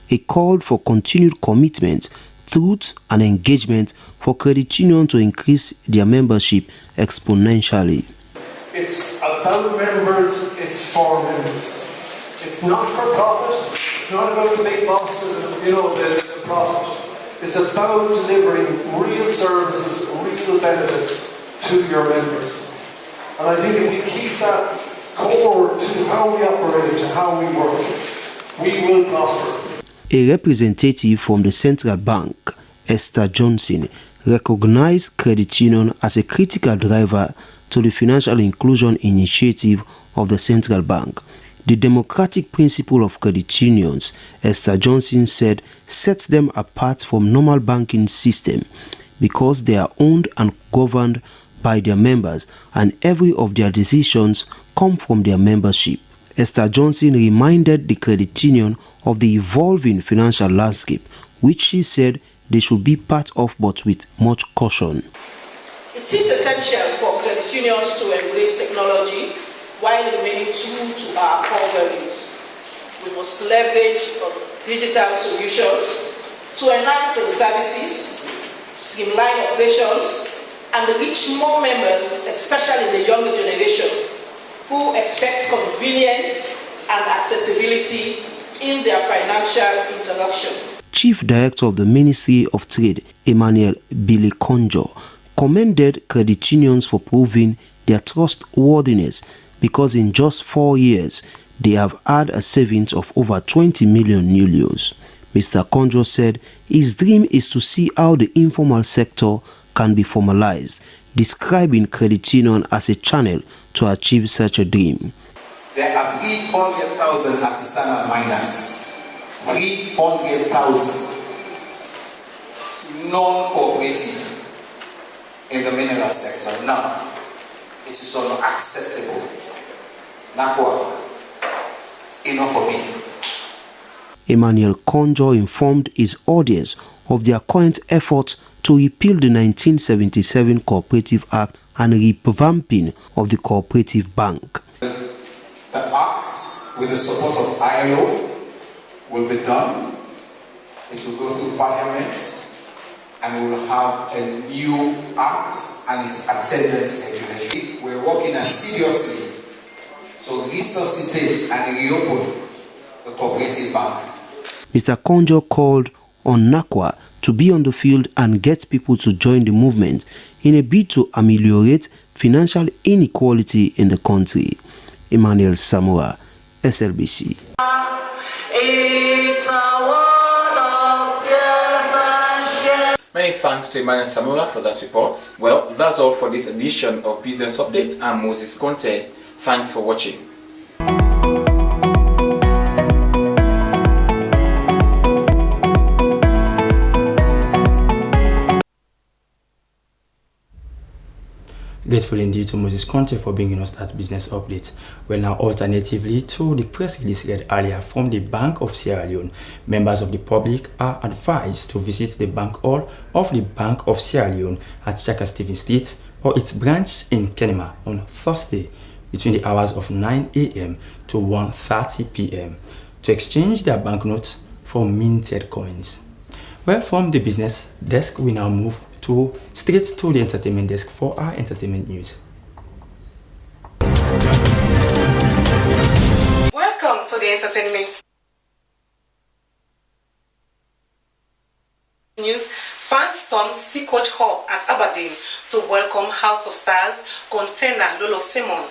He called for continued commitment, truth, and engagement for Credit Union to increase their membership exponentially. It's about members, it's for members. It's not for profit, it's not about the big boss, you know, the, the profit. It's about delivering real services, real benefits to your members. And I think if we keep that core to how we operate, to how we work, we will prosper. A representative from the central bank, Esther Johnson, recognize Credit Union as a critical driver to the financial inclusion initiative of the central bank. The democratic principle of credit unions, Esther Johnson said, sets them apart from normal banking system because they are owned and governed by their members, and every of their decisions come from their membership. Esther Johnson reminded the credit union of the evolving financial landscape, which she said they should be part of, but with much caution. It is essential for credit unions to embrace technology while remaining true to our core values. We must leverage on digital solutions to enhance our services, streamline operations, and reach more members, especially the younger generation, who expect convenience and accessibility in their financial interaction. Chief Director of the Ministry of Trade, Emmanuel Billy Konjo, commended credit unions for proving their trustworthiness because in just four years, they have had a savings of over twenty million new euros. Mister Konjo said his dream is to see how the informal sector can be formalized, describing credit union as a channel to achieve such a dream. There are three hundred thousand artisanal miners, three hundred thousand non-cooperative in the mineral sector. Now, it is unacceptable. NACOA, enough for me. Emmanuel Konjo informed his audience of their current efforts to repeal the nineteen seventy-seven Cooperative Act and revamping of the Cooperative Bank. The act, with the support of I L O, will be done. It will go through parliament, and we will have a new act and its attendant regulation. We're working assiduously to resuscitate and reopen the Cooperative Bank. Mister Konjo called on NACOA to be on the field and get people to join the movement in a bid to ameliorate financial inequality in the country. Emmanuel Samora, S L B C. It's a world of tears and shame. Many thanks to Emmanuel Samora for that report. Well, that's all for this edition of Business Update. I'm Moses Conte. Thanks for watching. Grateful indeed to Moses Conte for bringing us that business update. Well, now, alternatively to the press release read earlier from the Bank of Sierra Leone, members of the public are advised to visit the bank hall of the Bank of Sierra Leone at Shaka Stevens Street or its branch in Kenema on Thursday between the hours of nine a m to one thirty p m to exchange their banknotes for minted coins. Well, from the business desk, we now move to, straight to the entertainment desk for our entertainment news. Welcome to the entertainment news. Fans storm Seacoach Hub at Aberdeen to welcome House of Stars container Lolo Simon.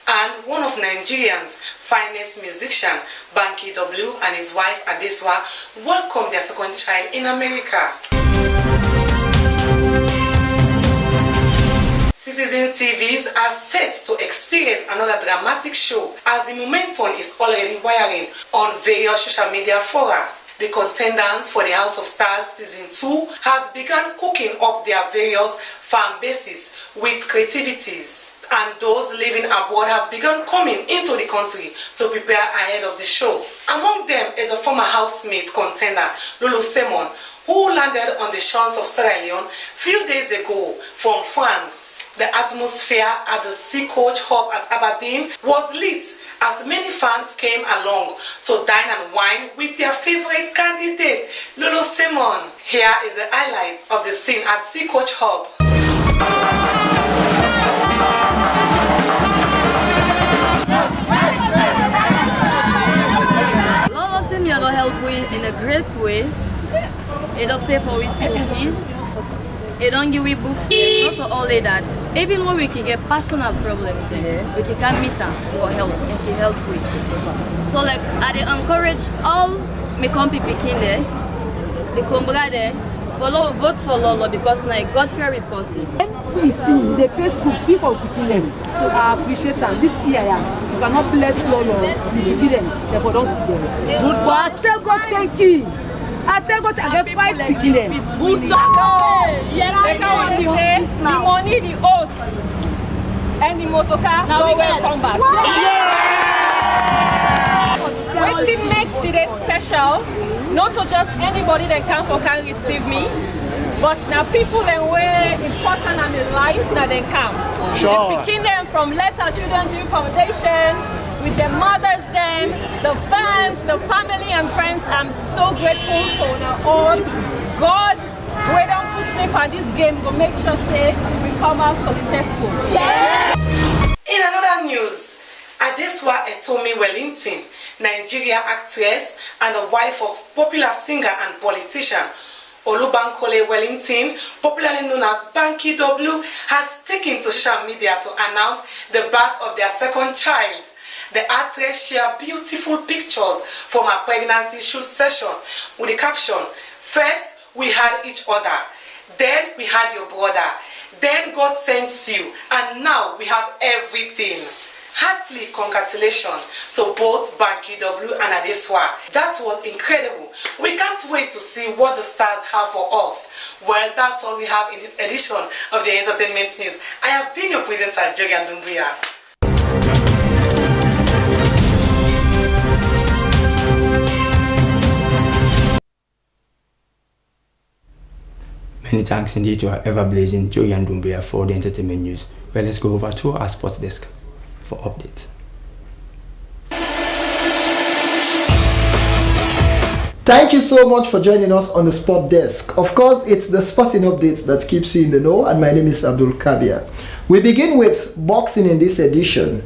And one of Nigeria's finest musician, Banky W, and his wife Adeswa welcome their second child in America. Citizen T Vs are set to experience another dramatic show as the momentum is already wiring on various social media fora. The contenders for the House of Stars season two has begun cooking up their various fan bases with creativities, and those living abroad have begun coming into the country to prepare ahead of the show. Among them is a former housemate contender, Lulu Simon, who landed on the shores of Sierra Leone few days ago from France. The atmosphere at the Sea Coach Hub at Aberdeen was lit as many fans came along to dine and wine with their favorite candidate, Lulu Simon. Here is the highlight of the scene at Sea Coach Hub. Lolo Simeon don help we in a great way. E don pay for we school fees. E don give we books dem, not only that, even when we can get personal problems dem, we can come meet am for help, e can help we. So, like, I dey encourage all mi country pikin dem, di Kombra dem, follow vote for Lolo because na a God-fearing person. Everything, we dey pay school fee for pikin dem. So I appreciate am. This year, yeah, if I no bless Lolo, the pikin dem, dem for don see dem. But I tell God thank you. I tell God I get five pikin dem. Good talk. Yes, they can only say the money, the host, and the motor car now we well come back. Wetin make today special? Not so just anybody dem come for can receive me, but na people dem wey important na mi life na dem come. Sure. The pikin dem from Let Our Children Dream Foundation, with the mothers dem, the fans, the family and friends, I'm so grateful for una all. God wey don put me for this game go make sure say we come out successful. In another news, Adesua Etomi Wellington, Nigeria actress and the wife of popular singer and politician Olubankole Wellington, popularly known as Banky W, has taken to social media to announce the birth of their second child. The actress shared beautiful pictures from her pregnancy shoot session with the caption, "First, we had each other. Then we had your brother. Then God sent you. And now we have everything." Heartily congratulations to both Banky W and Adesua. That was incredible. We can't wait to see what the stars have for us. Well, that's all we have in this edition of the Entertainment News. I have been your presenter, Jerry Andumbuya. Many thanks indeed to our ever-blazing Joey and Dumbuya for the entertainment news. Well, let's go over to our sports desk for updates. Thank you so much for joining us on the sport desk. Of course, it's the sporting updates that keeps you in the know, and my name is Abdul Kabir. We begin with boxing in this edition.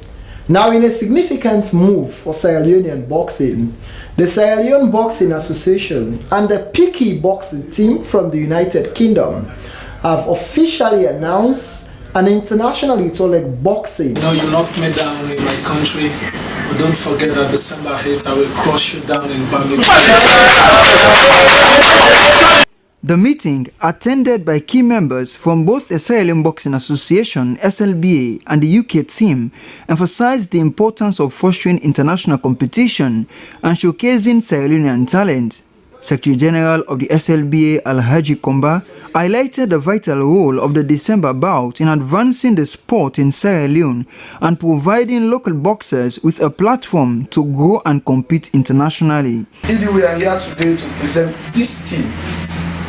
Now, in a significant move for Sierra Leonean boxing, the Sierra Leone Boxing Association and the Piki boxing team from the United Kingdom have officially announced an international Utolek boxing. No, you knocked me down in my country, but don't forget that December eighth, I will crush you down in Birmingham. The meeting, attended by key members from both the Sierra Leone Boxing Association, S L B A, and the U K team, emphasized the importance of fostering international competition and showcasing Sierra Leonean talent. Secretary General of the S L B A, Alhaji Komba, highlighted the vital role of the December bout in advancing the sport in Sierra Leone and providing local boxers with a platform to grow and compete internationally. Indeed, we are here today to present this team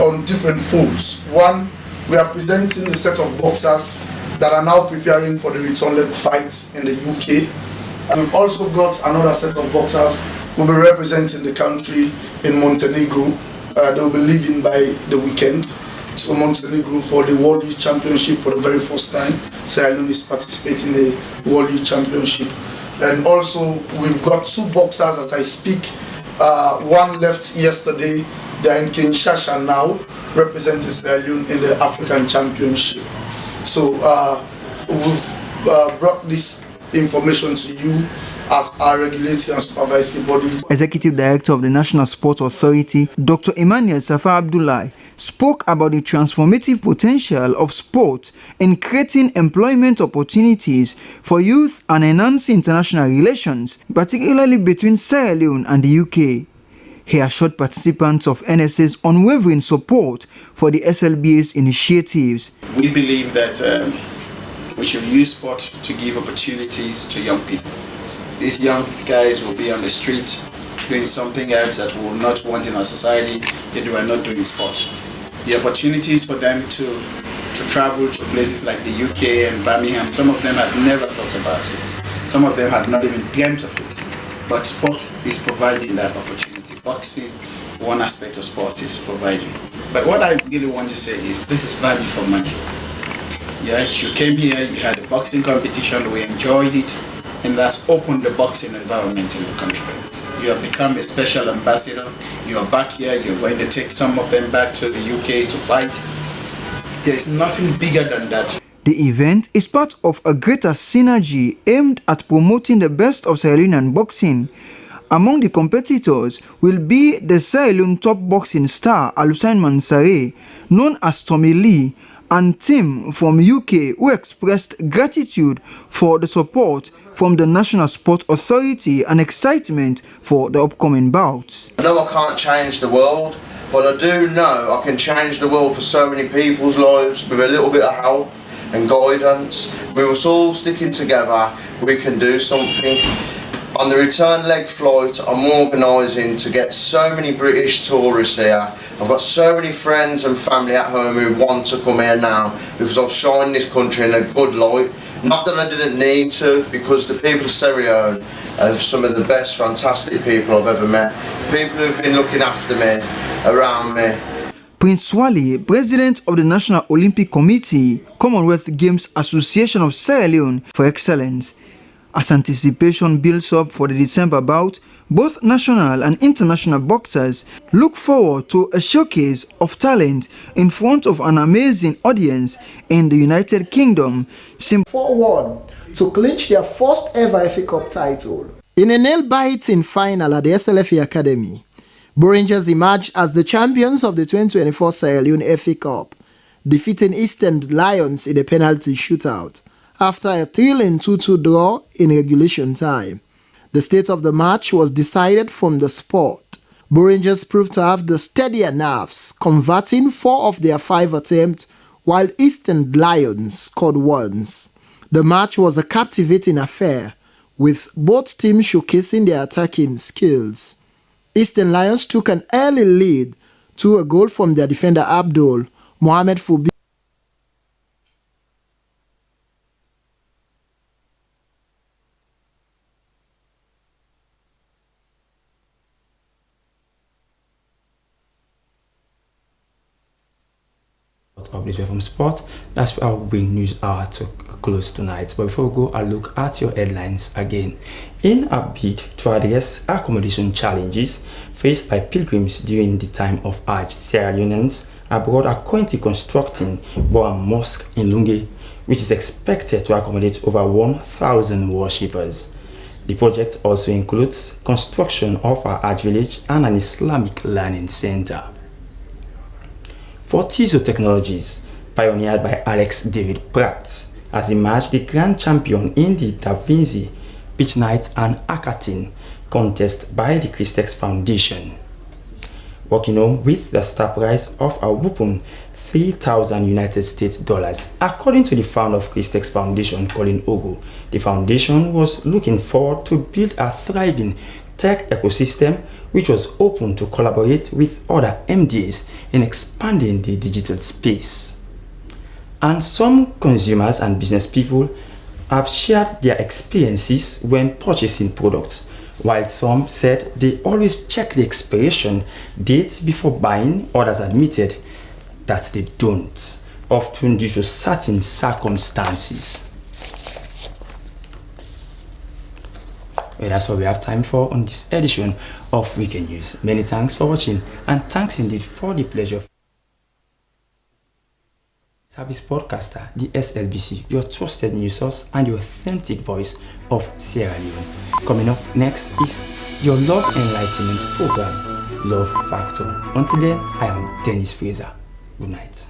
on different folds. One, we are presenting the set of boxers that are now preparing for the return leg fight in the U K. And we've also got another set of boxers who will be representing the country in Montenegro. Uh, they will be leaving by the weekend to Montenegro for the World Youth Championship for the very first time. Sierra Leone is participating in the World Youth Championship. And also, we've got two boxers as I speak. Uh, one left yesterday. They are in Kinshasa now, representing Sierra Leone in the African Championship. So, uh, we've, uh, brought this information to you as our regulatory and supervisory body. Executive Director of the National Sports Authority, Doctor Emmanuel Safa Abdullahi, spoke about the transformative potential of sport in creating employment opportunities for youth and enhancing international relations, particularly between Sierra Leone and the U K. He assured participants of N S A's unwavering support for the S L B A's initiatives. We believe that um, we should use sport to give opportunities to young people. These young guys will be on the street doing something else that we will not want in our society if they were not doing sport. The opportunities for them to to travel to places like the U K and Birmingham, some of them had never thought about it. Some of them had not even dreamt of it. But sport is providing that opportunity. Boxing, one aspect of sport, is providing. But what I really want to say is this is value for money. Yeah, you came here, you had a boxing competition, we enjoyed it, and that's opened the boxing environment in the country. You have become a special ambassador. You are back here, you're going to take some of them back to the U K to fight. There's nothing bigger than that. The event is part of a greater synergy aimed at promoting the best of Sierra Leonean boxing. Among the competitors will be the Sierra Leone top boxing star Alusain Mansare, known as Tommy Lee, and Tim from U K, who expressed gratitude for the support from the National Sport Authority and excitement for the upcoming bouts. I know I can't change the world, but I do know I can change the world for so many people's lives with a little bit of help and guidance. With us all sticking together, we can do something. On the return leg flight, I'm organising to get so many British tourists here. I've got so many friends and family at home who want to come here now because I've shined this country in a good light. Not that I didn't need to, because the people of Sierra Leone are some of the best, fantastic people I've ever met. People who've been looking after me, around me. Prince Swali, president of the National Olympic Committee, Commonwealth Games Association of Sierra Leone for Excellence. As anticipation builds up for the December bout, both national and international boxers look forward to a showcase of talent in front of an amazing audience in the United Kingdom, sim- four one to clinch their first ever F A Cup title. In a nail-biting final at the S L F A Academy, Bo Rangers emerged as the champions of the twenty twenty-four Sierra Leone F A Cup, defeating Eastern Lions in a penalty shootout after a thrilling two two draw in regulation time. The state of the match was decided from the spot. Bo Rangers proved to have the steadier nerves, converting four of their five attempts, while Eastern Lions scored once. The match was a captivating affair, with both teams showcasing their attacking skills. Eastern Lions took an early lead through a goal from their defender Abdul Mohamed Fubi. Sport update from sport. That's how we bring news hour to close tonight. But before we go, a look at your headlines again. In a bid to address accommodation challenges faced by pilgrims during the time of Hajj, Sierra Leoneans abroad are currently constructing Boa Mosque in Lunge, which is expected to accommodate over one thousand worshippers. The project also includes construction of a Hajj village and an Islamic learning center. Fortizo Technologies, pioneered by Alex David Pratt, has emerged the grand champion in the Da Vinci, Beach Night and Hackathon contest by the Christex Foundation. Walking home with the star prize of a whooping three thousand United States dollars. According to the founder of Christex Foundation, Colin Ogo, the foundation was looking forward to build a thriving tech ecosystem which was open to collaborate with other M D As in expanding the digital space. And some consumers and business people have shared their experiences when purchasing products, while some said they always check the expiration dates before buying. Others admitted that they don't, often due to certain circumstances. Well, that's all we have time for on this edition of Weekend News. Many thanks for watching, and thanks indeed for the pleasure. Service broadcaster, the S L B C, your trusted news source and the authentic voice of Sierra Leone. Coming up next is your love enlightenment program, Love Factor. Until then, I am Dennis Fraser. Good night.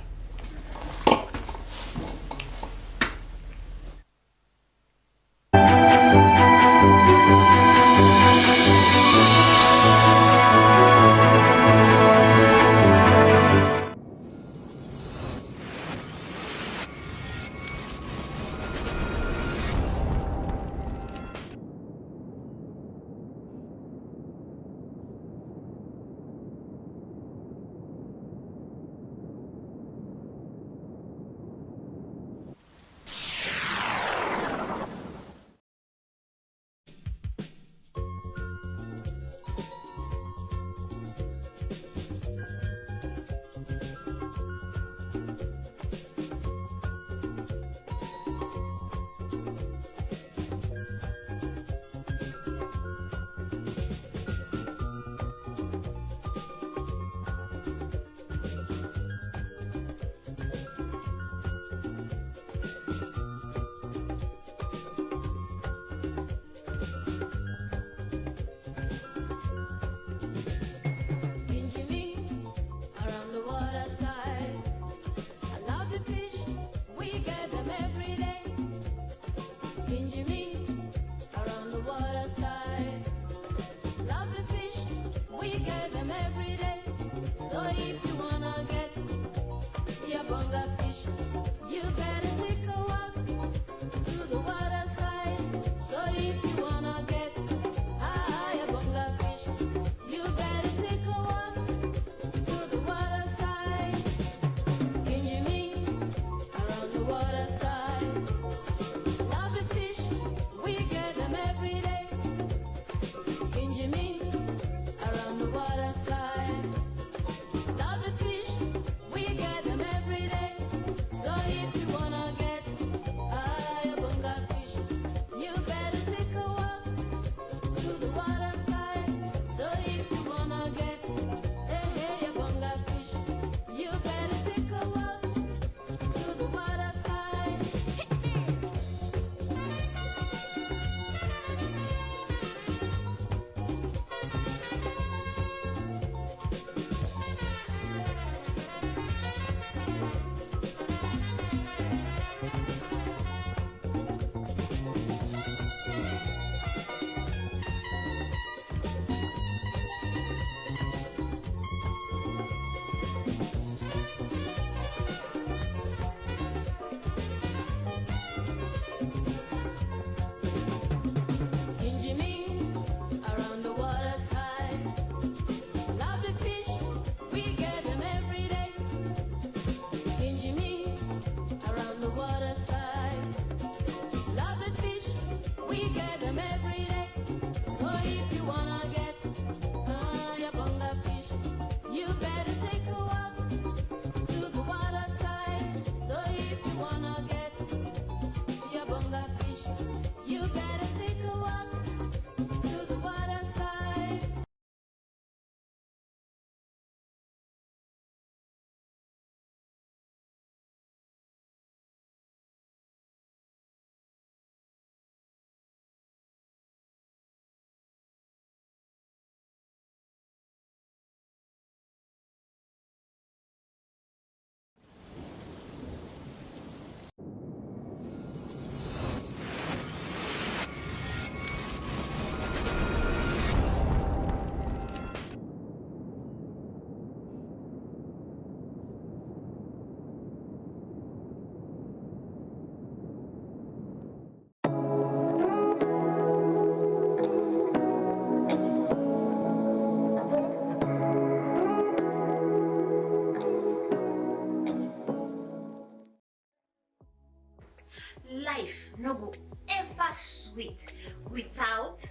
sweet without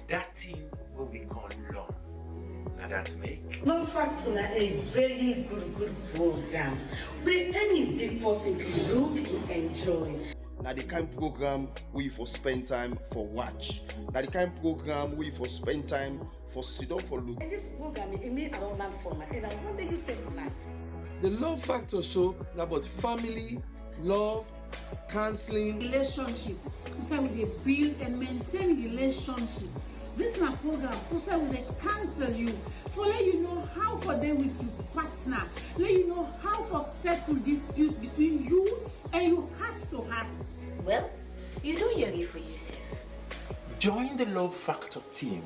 that thing wey we call love. Na that make. Love Factor na a very good good program wey any big person go look and enjoy. Na the kind program wey you for spend time for watch. Na the kind program wey you for spend time for sit down for look. And this program, e mean I don learn for my, and I wonder you sef learn. The Love Factor show na about family, love, counseling. Relationship. Who say we dey build and maintain relationship. This na program who say we dey counsel you for let you know how for dey with your partner, let you know how for settle dispute between you and your heart to heart. Well, you don hear it for yourself. Join the Love Factor team.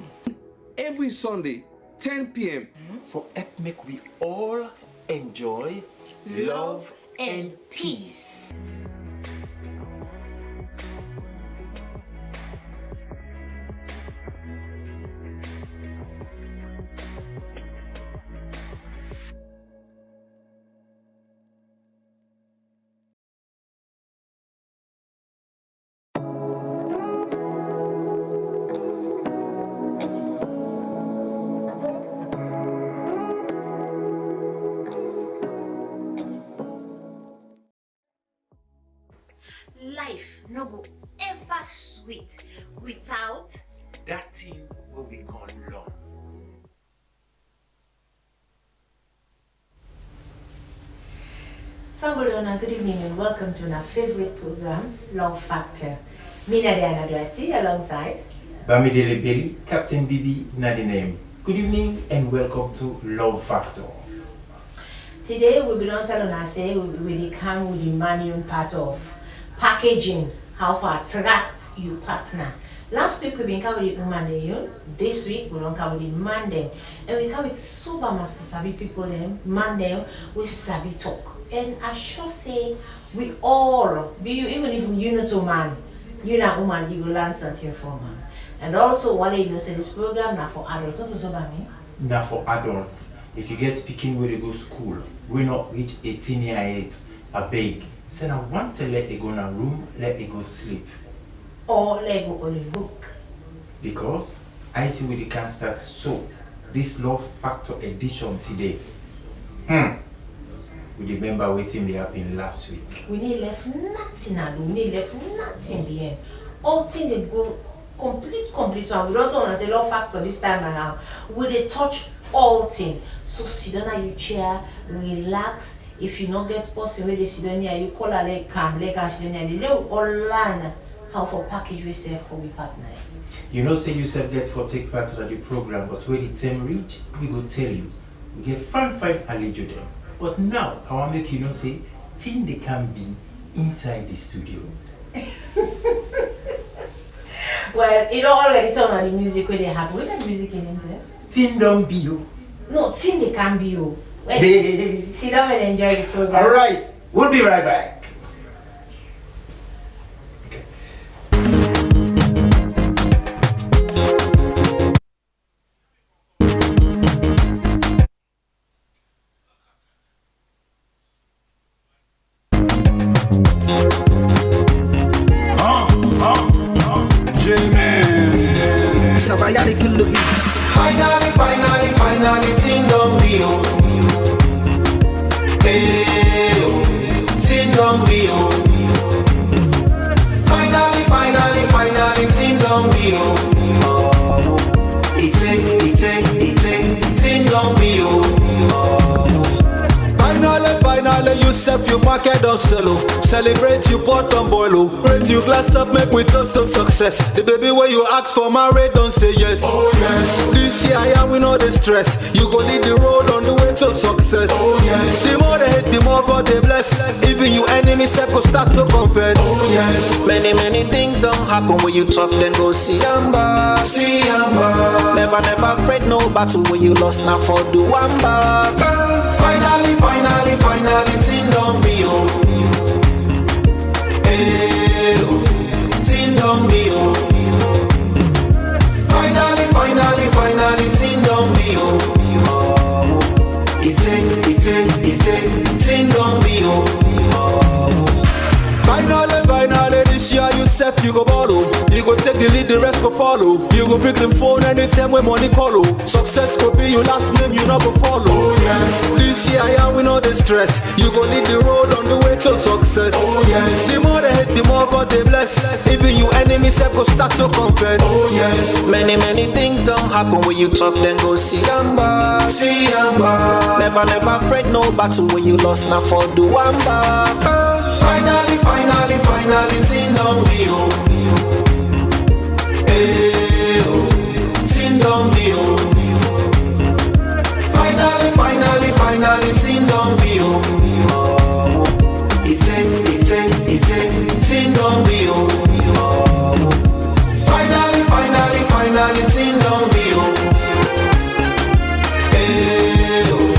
Every Sunday, ten p m. For help make we all enjoy love and peace. Life no go ever sweet without that thing wey we call love. Family, una good evening and welcome to our favorite program, Love Factor. Mi na Diana Duarte alongside Bamidele Bailey, Captain B B na the name. Good evening and welcome to Love Factor. Today we bin don tell una say we, we dey come with the manual part of packaging, how for attract your partner. Last week we bin come with the woman dem, you. This week we don come with the man dem, and we come with super master sabi people dem, man dem wey sabi talk. And I sure say we all, be you, even if you no too man, you na woman, you go learn something from am. And also, wale you know say this program na for adult, not to sober me. Na for adult. If you get pikin wey dey go school, wey no reach eighteen year yet, abeg, send am one tele e go na room, let e go sleep. Or let e go only look. Because I see we dey can start so, this Love Factor edition today. Hmm. We dey remember wetin dey happen last week. We no left nothing alone, we no left nothing behind. All thing dey go complete, complete one. We don tell una say Love Factor this time around, we dey touch all thing. So sit down at your chair, relax. If you no get person wey dey sit down near you, call am, let come, let come sit down near you. Let we all learn how for package we sef for we partner. You know say you sef get for take part na the program, but when the time reach, we go tell you. We get fine fine alejo dem. But now, I wan make you know say thing dey can be inside the studio. Well, e don already turn on the music wey dey happen. Wetin that music in name sef? Thing don be o. No, thing dey can be o. Wait. Hey. Sit down and enjoy the program. All right, we'll be right back. Okay. Samaya dey kill the beats. Finally, finally, finally, thing don be o. Hey, o, thing don be o. Finally, finally, finally, thing don be o. Ite, ite, ite, thing don be o. Finally, finally, you sef, you market don sell o. Celebrate, you pot don boil o. Raise you glass up, make we toast to success. The baby wey you ask for married don say yes. Oh yes. This year, yeah, we no dey stress. You go lead the road on the way to success. Oh yes. The more they hate, the more God dey bless. Even you enemy sef go start to confess. Oh yes. Many, many things don happen wey you talk, dem go see am back. See am back. Never, never fret, no battle wey you lost, na for do am back. Finally, finally, finally, thing don be o. Hey, o, thing don be o. Finally, finally, finally, thing don be o. Ite, ite, ite, thing don be o. Finally, finally, this year you sef, you go ball o. You go take the Follow. You go pick the phone anytime when money call. Oh. Success go be your last name, you no go follow. Oh, yes. This year, yeah, we know the stress. You go lead the road on the way to success. Oh, yes. The more they hate, the more God they bless. Even you enemies have go start to confess. Oh, yes. Many, many things don't happen when you talk, then go see Yamba. See Yamba. Never, never fret no battle when you lost, now for do Wamba. Finally, finally, finally, thing don't be. Oh. Eh, oh, tin don be o. Finally, finally, finally, tin don be o. Ite, ite, ite, tin don be o. Finally, finally, finally, tin don be o. Eh, oh,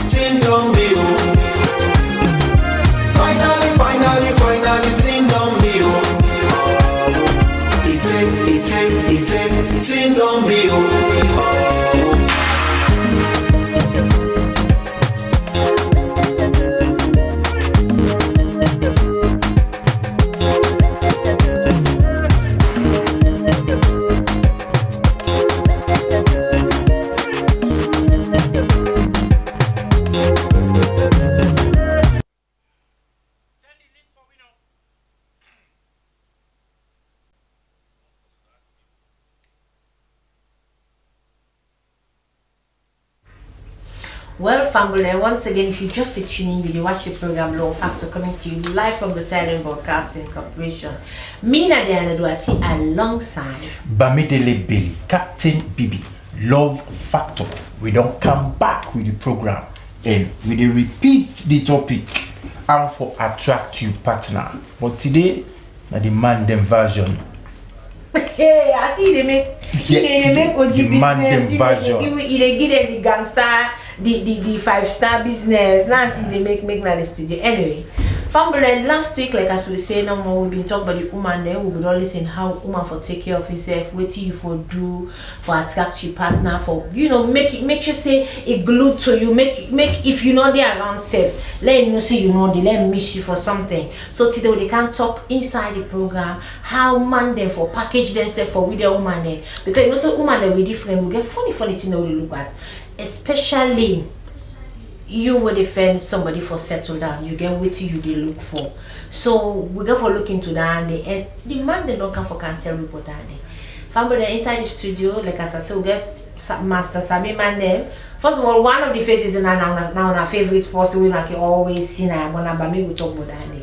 tin don be o. Finally, finally, finally, tin don be o. Ite, ite, ite, tin don be o. Well, family, once again, if you just dey tune in, you dey watch the program Love Factor coming to you live from the Silent Broadcasting Corporation. Mi na Diana Duarte alongside Bamidele Bailey, Captain B B, Love Factor. We don come back with the program and we dey repeat the topic, how for attract your partner. But today, na the man dem version. Hey, I see they make, see, yeah, they, they make the, O G the man business, dem version. They give, they give them the gangster, the, the, the five star business. Now I see they make, make na the studio. Anyway, family, last week, like as we say, no more, we been talk about the woman. Then we been all listen how woman for take care of himself, wetin you for do for attract your partner, for, you know, make it, make sure say it glued to you, make, make if you know they around safe, let him know say you know they let him miss you for something. So today we dey come talk inside the program how man dem for package themselves for with the woman dem. Because you know say woman dem we different, we get funny funny thing that we dey look at. Especially you wey dey find somebody for settle down, you get wetin you dey look for. So we get for look into that and the, and the man dem don come for can tell we about that day. Family dem inside the studio, like as I say, we get Sa- Master Sami man dem. First of all, one of the faces na na na na una favorite person wey una can always see na Yamba, na Bami we talk about that day.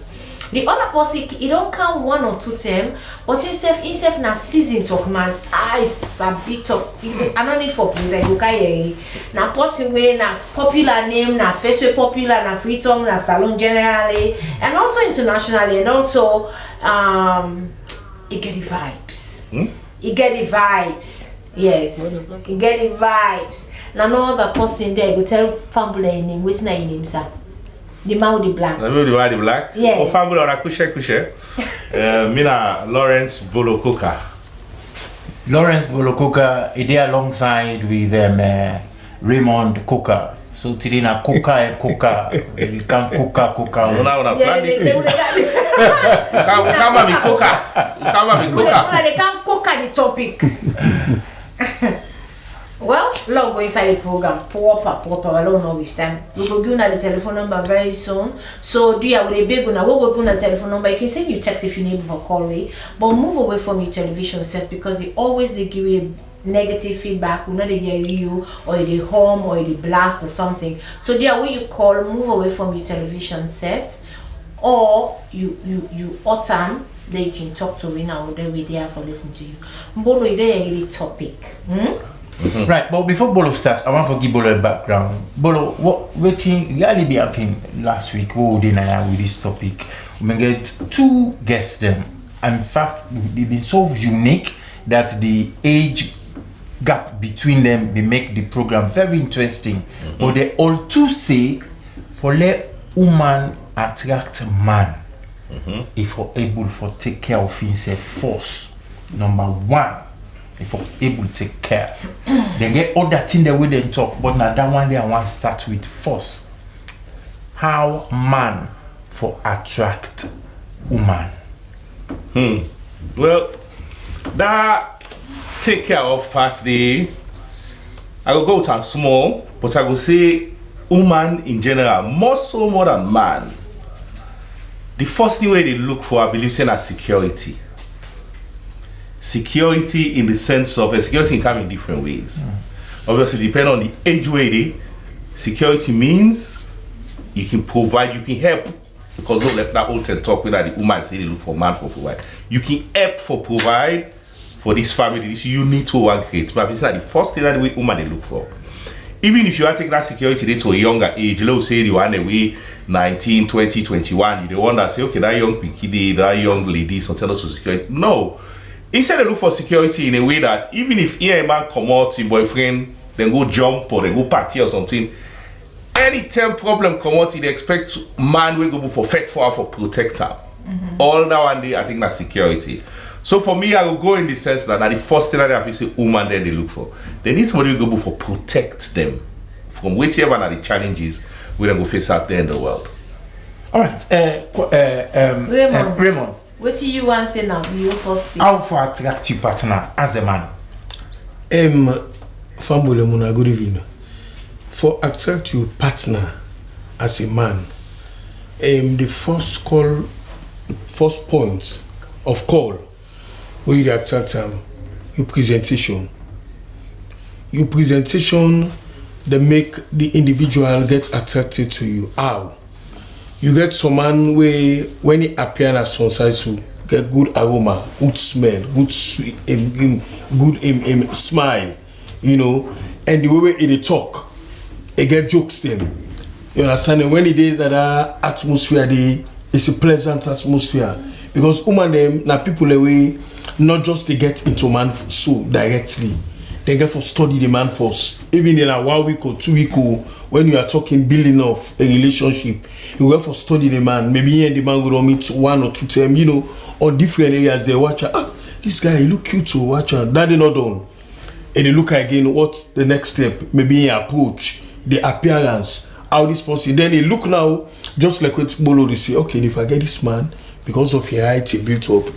The other person, e don come one or two term, but himself, himself na season talk man. I sabi talk. I no need for praise. I go carry. Na person wey na popular name, na face wey popular, na free tongue, na salon generally, and also internationally, and also um, e get the vibes. Hmm? E get the vibes. Yes, e get the vibes. Na no other person there go tell Fambula im name. Wetin na im name, sir? The man with the black. Na me the man with the black? Yes. Oh, Fambula, una kushe kushe. Uh, mi na Lawrence Bolokoka. Lawrence Bolokoka, e dey alongside with um, uh, Raymond Coker. So today na Coker and Coker. We can Coker, Coker. Una, una plan this thing. Come, come and be Coker. Come and be Coker. They can Coker the topic. Well, love go inside the program proper, proper. I don't know which time. We go give una the telephone number very soon. So, dear, we dey beg una, we go give una the telephone number. You can send you text if you need for call we, but move away from your television set because it always dey give you negative feedback. We no dey hear you, or you dey hum, or you dey blast or something. So, dear, when you call, move away from your television set, or you you you hot am. Then you can talk to me now. Then we there for listen to you. Mbolo, you dey hear the topic. Hmm? Right, but before Bolo start, I want to give Bolo a background. Bolo, what wetin really be happen last week? What would na with this topic? We get two guests them. In fact, they been so unique that the age gap between them they make the program very interesting. But they all two say for let woman attract man. If for able for take care of himself first, number one, if for able take care. Then get other thing that we then talk, but now that one day I want start with first. How man for attract woman? Hmm. Well, that take care of pass the, I go go with am small, but I go say woman in general, more so more than man, the first thing wey dey look for, I believe say na security. Security in the sense of, uh, security can come in different ways. Obviously, depending on the age wey dey, security means you can provide, you can help, because no left that old ten talk wey na the woman say dey look for man for provide. You can help for provide for this family, this unit wey wan create. But I think say na the first thing that the woman dey look for. Even if you wan take that security dey to a younger age, let we say the one wey nineteen, twenty, twenty-one, you dey wonder say, okay, that young pikin dey, that young lady, something also security. No. Instead, dey look for security in a way that even if here a man comot, him boyfriend, dem go jump or dem go party or something, anytime problem comot, e dey expect man wey go be for fight for am, for protect am. All that one dey, I think, na security. So for me, I go go in the sense that na the first thing that I feel say woman dem dey look for. Dem need somebody wey go be for protect dem from whichever na the challenges wey dem go face out there in the world. All right, uh, qu- uh, um, Raymond. uh, Raymond, Wetin you wan say now? You first. How for attract your partner as a man? Um, Family, una good evening. For attract your partner as a man, um, the first call, first point of call wey you dey attract am, your presentation. Your presentation dey make the individual get attracted to you. How? You get some man wey, when he appear na some side so, get good aroma, good smell, good sweet, um, um, good um, um, smile, you know, and the way wey he dey talk, e get jokes dem. You understand? And when e dey that, that atmosphere, dey it's a pleasant atmosphere, because woman dem na people dem wey not just dey get into man f- so directly. Dem get for study the man first. Even in a one week or two week o, when you are talking building of a relationship, you get for study the man. Maybe you and the man go don meet one or two time, you know, on different areas. They watch, ah, this guy, he look cute to watch am. That dey not done. And they look again, what the next step? Maybe he approach, the appearance, how this person. Then he look now, just like what Bolo dey say, okay, if I get this man, because of your height, he built up,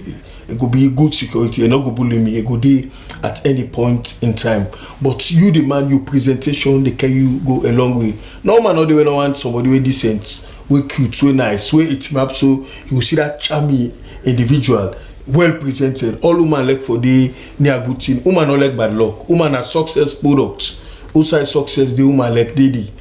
it go be good security, e no go bully me, e go dey at any point in time. But you, the man, your presentation, dey carry you go a long way. No man no dey wey no want somebody wey decent, wey cute, wey nice, wey etim up, so you go see that charming individual, well presented. All woman like for dey near good thing. Woman no like bad luck. Woman na success product. Outside success, the woman like dey dey.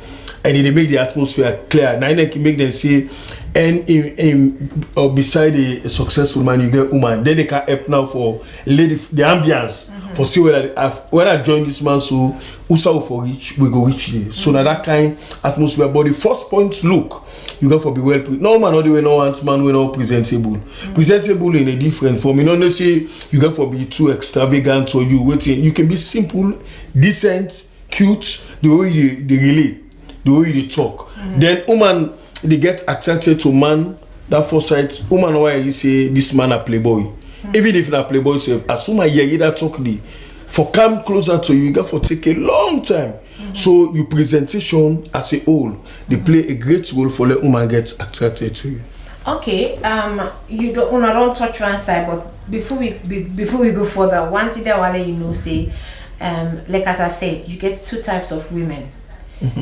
And e dey make the atmosphere clear. Na im dey make dem say, and im im or beside a, a successful man, you get woman. Then they can help now for lady the ambience for see whether the, af- when I join this man, so usa we for reach, we go reach there. So na that kind atmosphere. But the first point, look, you get for be well pre- no man no dey wey no want man wey no presentable. Presentable in a different form. You no know say you get for be too extravagant or you wetin. You can be simple, decent, cute, the way you dey relate, the way you dey talk. Then woman dey get attracted to man. That first sight, woman no wan hear say this man na playboy. Even if na playboy sef, as woman hear that talk dey for come closer to you, you get for take a long time. So your presentation as a whole dey play a great role for let woman get attracted to you. Okay, um, you don't, una don touch one side, but before we be, before we go further, one thing that I wan let you know say, um, like as I said, you get two types of women.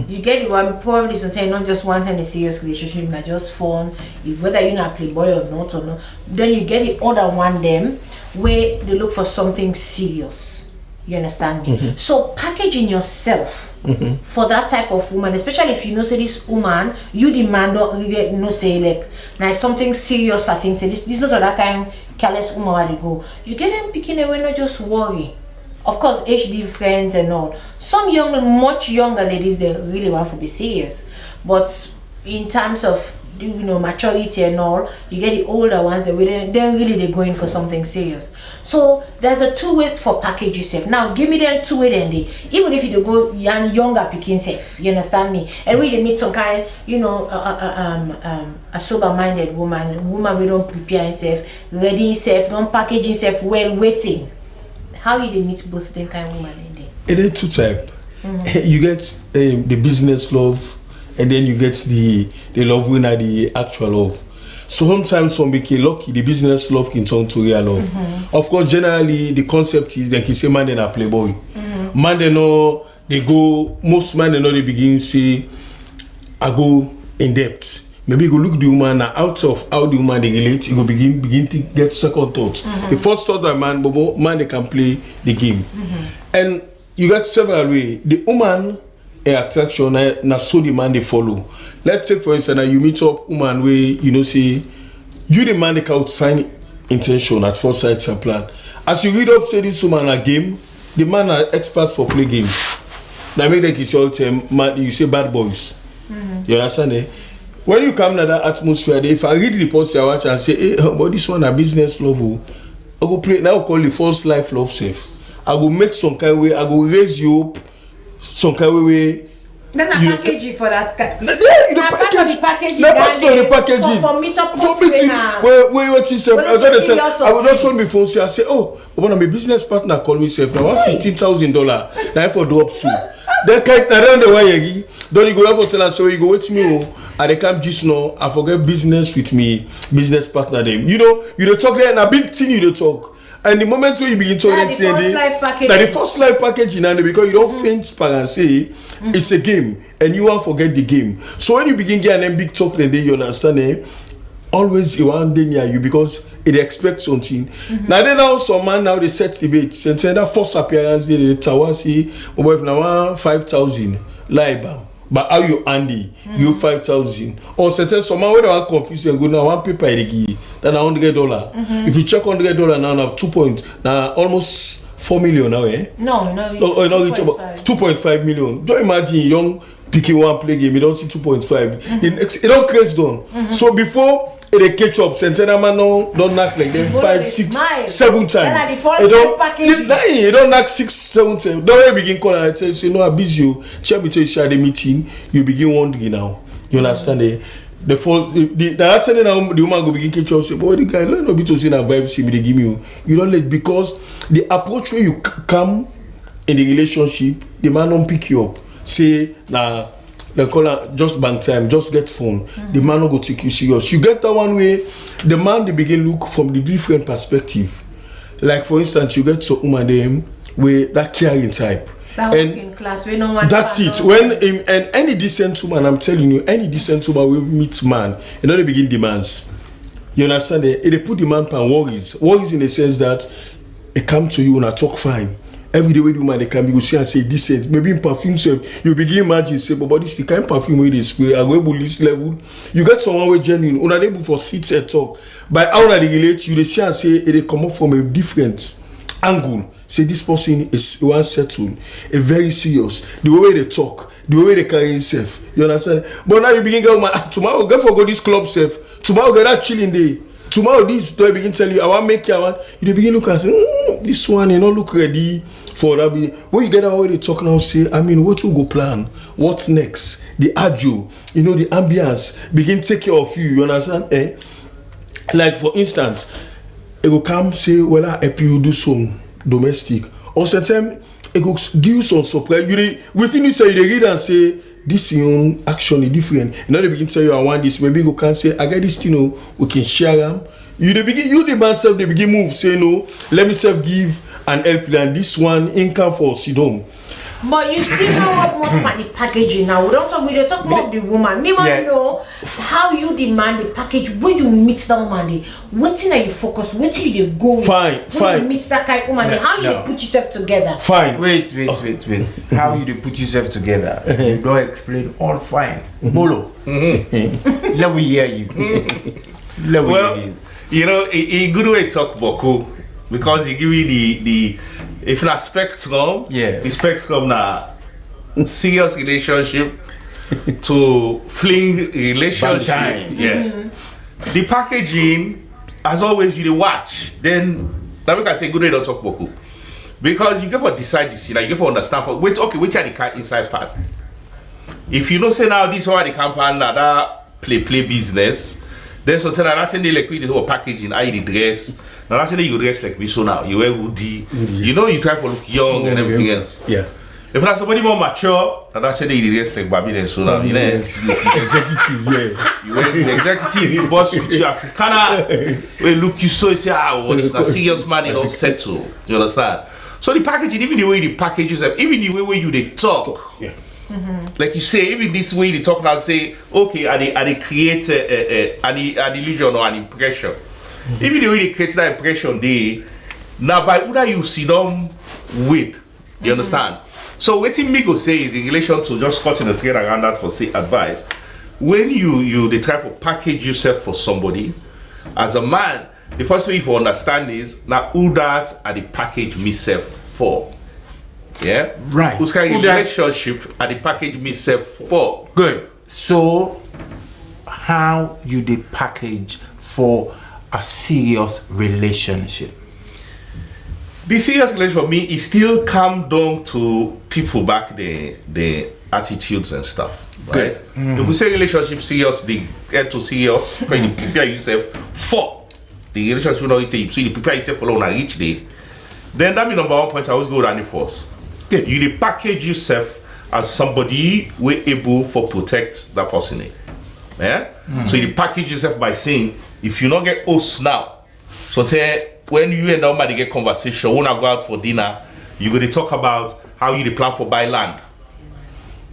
You get the one, probably sometimes not just one time a serious relationship, na just fun, if, whether you na playboy or not or not. Then you get the other one dem wey dey look for something serious. You understand me? So packaging yourself for that type of woman, especially if you know say this woman, you the man don't really know say like na something serious. I think say this this not that kind careless woman wey dey go. You get dem picking away, not just worry. Of course, age difference and all. Some young, much younger ladies, they really want to be serious, but in terms of, you know, maturity and all, you get the older ones that really, they really they going for something serious. So there's a two way for package yourself. Now give me them two way then they, even if you go young, younger picking self, you understand me? And we dey meet some kind, you know, uh, uh, uh, um, um, a sober minded woman, woman we don't prepare herself, ready herself, don't package herself well, waiting. How you dey meet both dem kind woman in there? E dey two type. You get um, the business love, and then you get the the love wey na the actual love. So sometimes some be lucky, the business love can turn to real love. Of course, generally, the concept is like you say, man, dem na playboy. Man, dem no, they go, most man, dem no, they begin say, I go in depth. Maybe you go look the woman now, out of how the woman they relate, you go begin, begin to get second thoughts. The first thought that man, bobo, man, they can play the game. And you got several way. The woman, a attraction, na, na so the man they follow. Let's take for instance, now you meet up woman where you know say you the man they can find intention at first sight and plan. As you read up say this woman a game, the man are expert for play game. Now make dem kiss all time, man, you say bad boys. You understand, eh? When you come to that atmosphere, if I read the post I watch and say, hey, oh, but this one a business love, oh, I go play now call the first life love safe. I go make some kind way, I go raise you up some kind way way. Then a You- package for that guy. Yeah, you Na the part of the package. packaging. Na part of the Daniel, packaging. For, for meet up For us me when to na- where where what he said. When I you don't see tell. yourself. I will just phone before say, I say, oh, when my business partner call me safe now, one fifteen thousand dollar. Now for drop soon. Then kind na around the way you don't you go ever tell us so you go wait me. Oh, I dey come just now. I forget business with me, business partner them. You know, you dey talk there na big thing you dey talk. And the moment where you begin talk Na next the thing first dey life package. na the first life package you know because you don't faint para say it's a game and you want forget the game. So when you begin get an big talk then dey you understand eh? Always e wan dey near you because e dey expect something. Na then now some man now dey set debate say say that first appearance dey dey tawa say oh boy if na one five thousand lie bam but how you handle you five thousand or certain some man wey dey wan confuse dem go now one paper e dey give you that na hundred dollar. If you check hundred dollar now na two point na almost four million now eh. No, no. Oh, oh, no reach about two point five million. Just imagine young pikin wan play game, you don see two point five. E don craze don. So before e dey catch up, Centennial man don don knack like dem five, six, seven times. E don e don knack six, seven times. Don wey begin call and I tell you say no, I busy o. Check me tell you say I dey meeting. You begin wondering now. You understand eh? The first the the that thing now the woman go begin catch up say boy the guy no no be to say na vibes him dey give me o. You don late because the approach wey you come in the relationship the man don pick you up say na dem call am just bank time just get phone the man no go take you serious you get that one wey the man dey begin look from the different perspective like for instance you get some woman dem wey that caring type That and working class wey no wan that's do it am when nonsense. in, and any decent woman I'm telling you any decent woman wey meet man e no dey begin demands you understand eh e dey put the man pan worries worries in the sense that e come to you una talk fine every day wey the woman dey come you go see am say decent maybe him perfume sef you begin imagine say but this the kind perfume wey dey spray I go able this level you get someone wey genuine una dey able for sit and talk by how una dey relate you dey see am say e dey comot from a different angle say this person is wan settle e very serious the way wey dey talk the way wey dey carry himself you understand but now you begin get woman ah tomorrow get for go this club sef tomorrow get that chilling day tomorrow this don begin tell you I wan make you I wan you dey begin look at mm, this one e no look ready for that be when you get that one wey dey talk now say I mean wetin we go plan what next the ajo you know the ambiance begin take care of you you understand eh like for instance e go come say well I help you do some domestic or sometimes e go give you some surprise you dey within you say you dey read am say this your own action e different e no dey begin tell you I want this maybe e go come say I get this thing o we can share am you dey begin you the man sef dey begin move say no let me sef give and help you and this one income for sidon But you still know what much about the packaging now. We don't talk. We dey talk about the woman. Me want Yeah. know how you demand the package when you meet that woman. Dey, wetin are you focus? Wetin you dey go with? Fine, When fine. You meet that kind woman. Dey, how you No. Dey put yourself together? fine Wait, wait, wait, wait. How you dey put yourself together? You don explain all fine. Bolo, let we hear you. Let we Well, hear you. you know, e e good wey talk boku because e give me the the if na spectrum, Yeah. The spectrum na serious relationship to fling relationship. Bantay. Yes, the packaging as always you dey watch. Then na make I say good wey don talk boku because you get for decide the scene, you get for understand for wait okay wetin I dey carry inside part. If you know say now this one I dey come pan na that play play business. Then so say na that thing dey like we dey talk packaging, how you dey dress. Na that thing dey you dress like me so now. You wear hoodie. You know you try for look young and everything else. Yeah. If na somebody more mature, na that say they dey dress like Babi dem so now. You know, Yes, executive, yeah. you wear the executive, you boss with your Africana, we look you so, you say, ah, well, this na serious man, you don't settle. You understand? So the packaging, even the way you package yourself, even the way where you dey talk, Yeah. like you say, even this way you dey talk now, say, okay, I dey, I dey create a, a, a, an, an illusion or an impression. Even the way they create that impression, they now by who that you sit down with, you understand? So wetin me go say is in relation to just cutting the thread around that for say advice. When you you dey try for package yourself for somebody, as a man, the first way you for understand is now who that I dey package myself for. Yeah? Right. Who's kind Who of that- relationship I dey package myself for? Good. So, how you dey package for a serious relationship? The serious relation for me, it still come down to people back the the attitudes and stuff. Right? If we say relationship serious, the get to serious, because you prepare yourself for the relationship, not you, so you prepare yourself for long and reach there. Then that be number one point I always go down the force. Good. You dey package yourself as somebody wey able for protect that person. Eh? Yeah? So you dey package yourself by saying, if you not get host now, so tell when you and that woman dey get conversation, when I go out for dinner, you go dey talk about how you dey plan for buy land.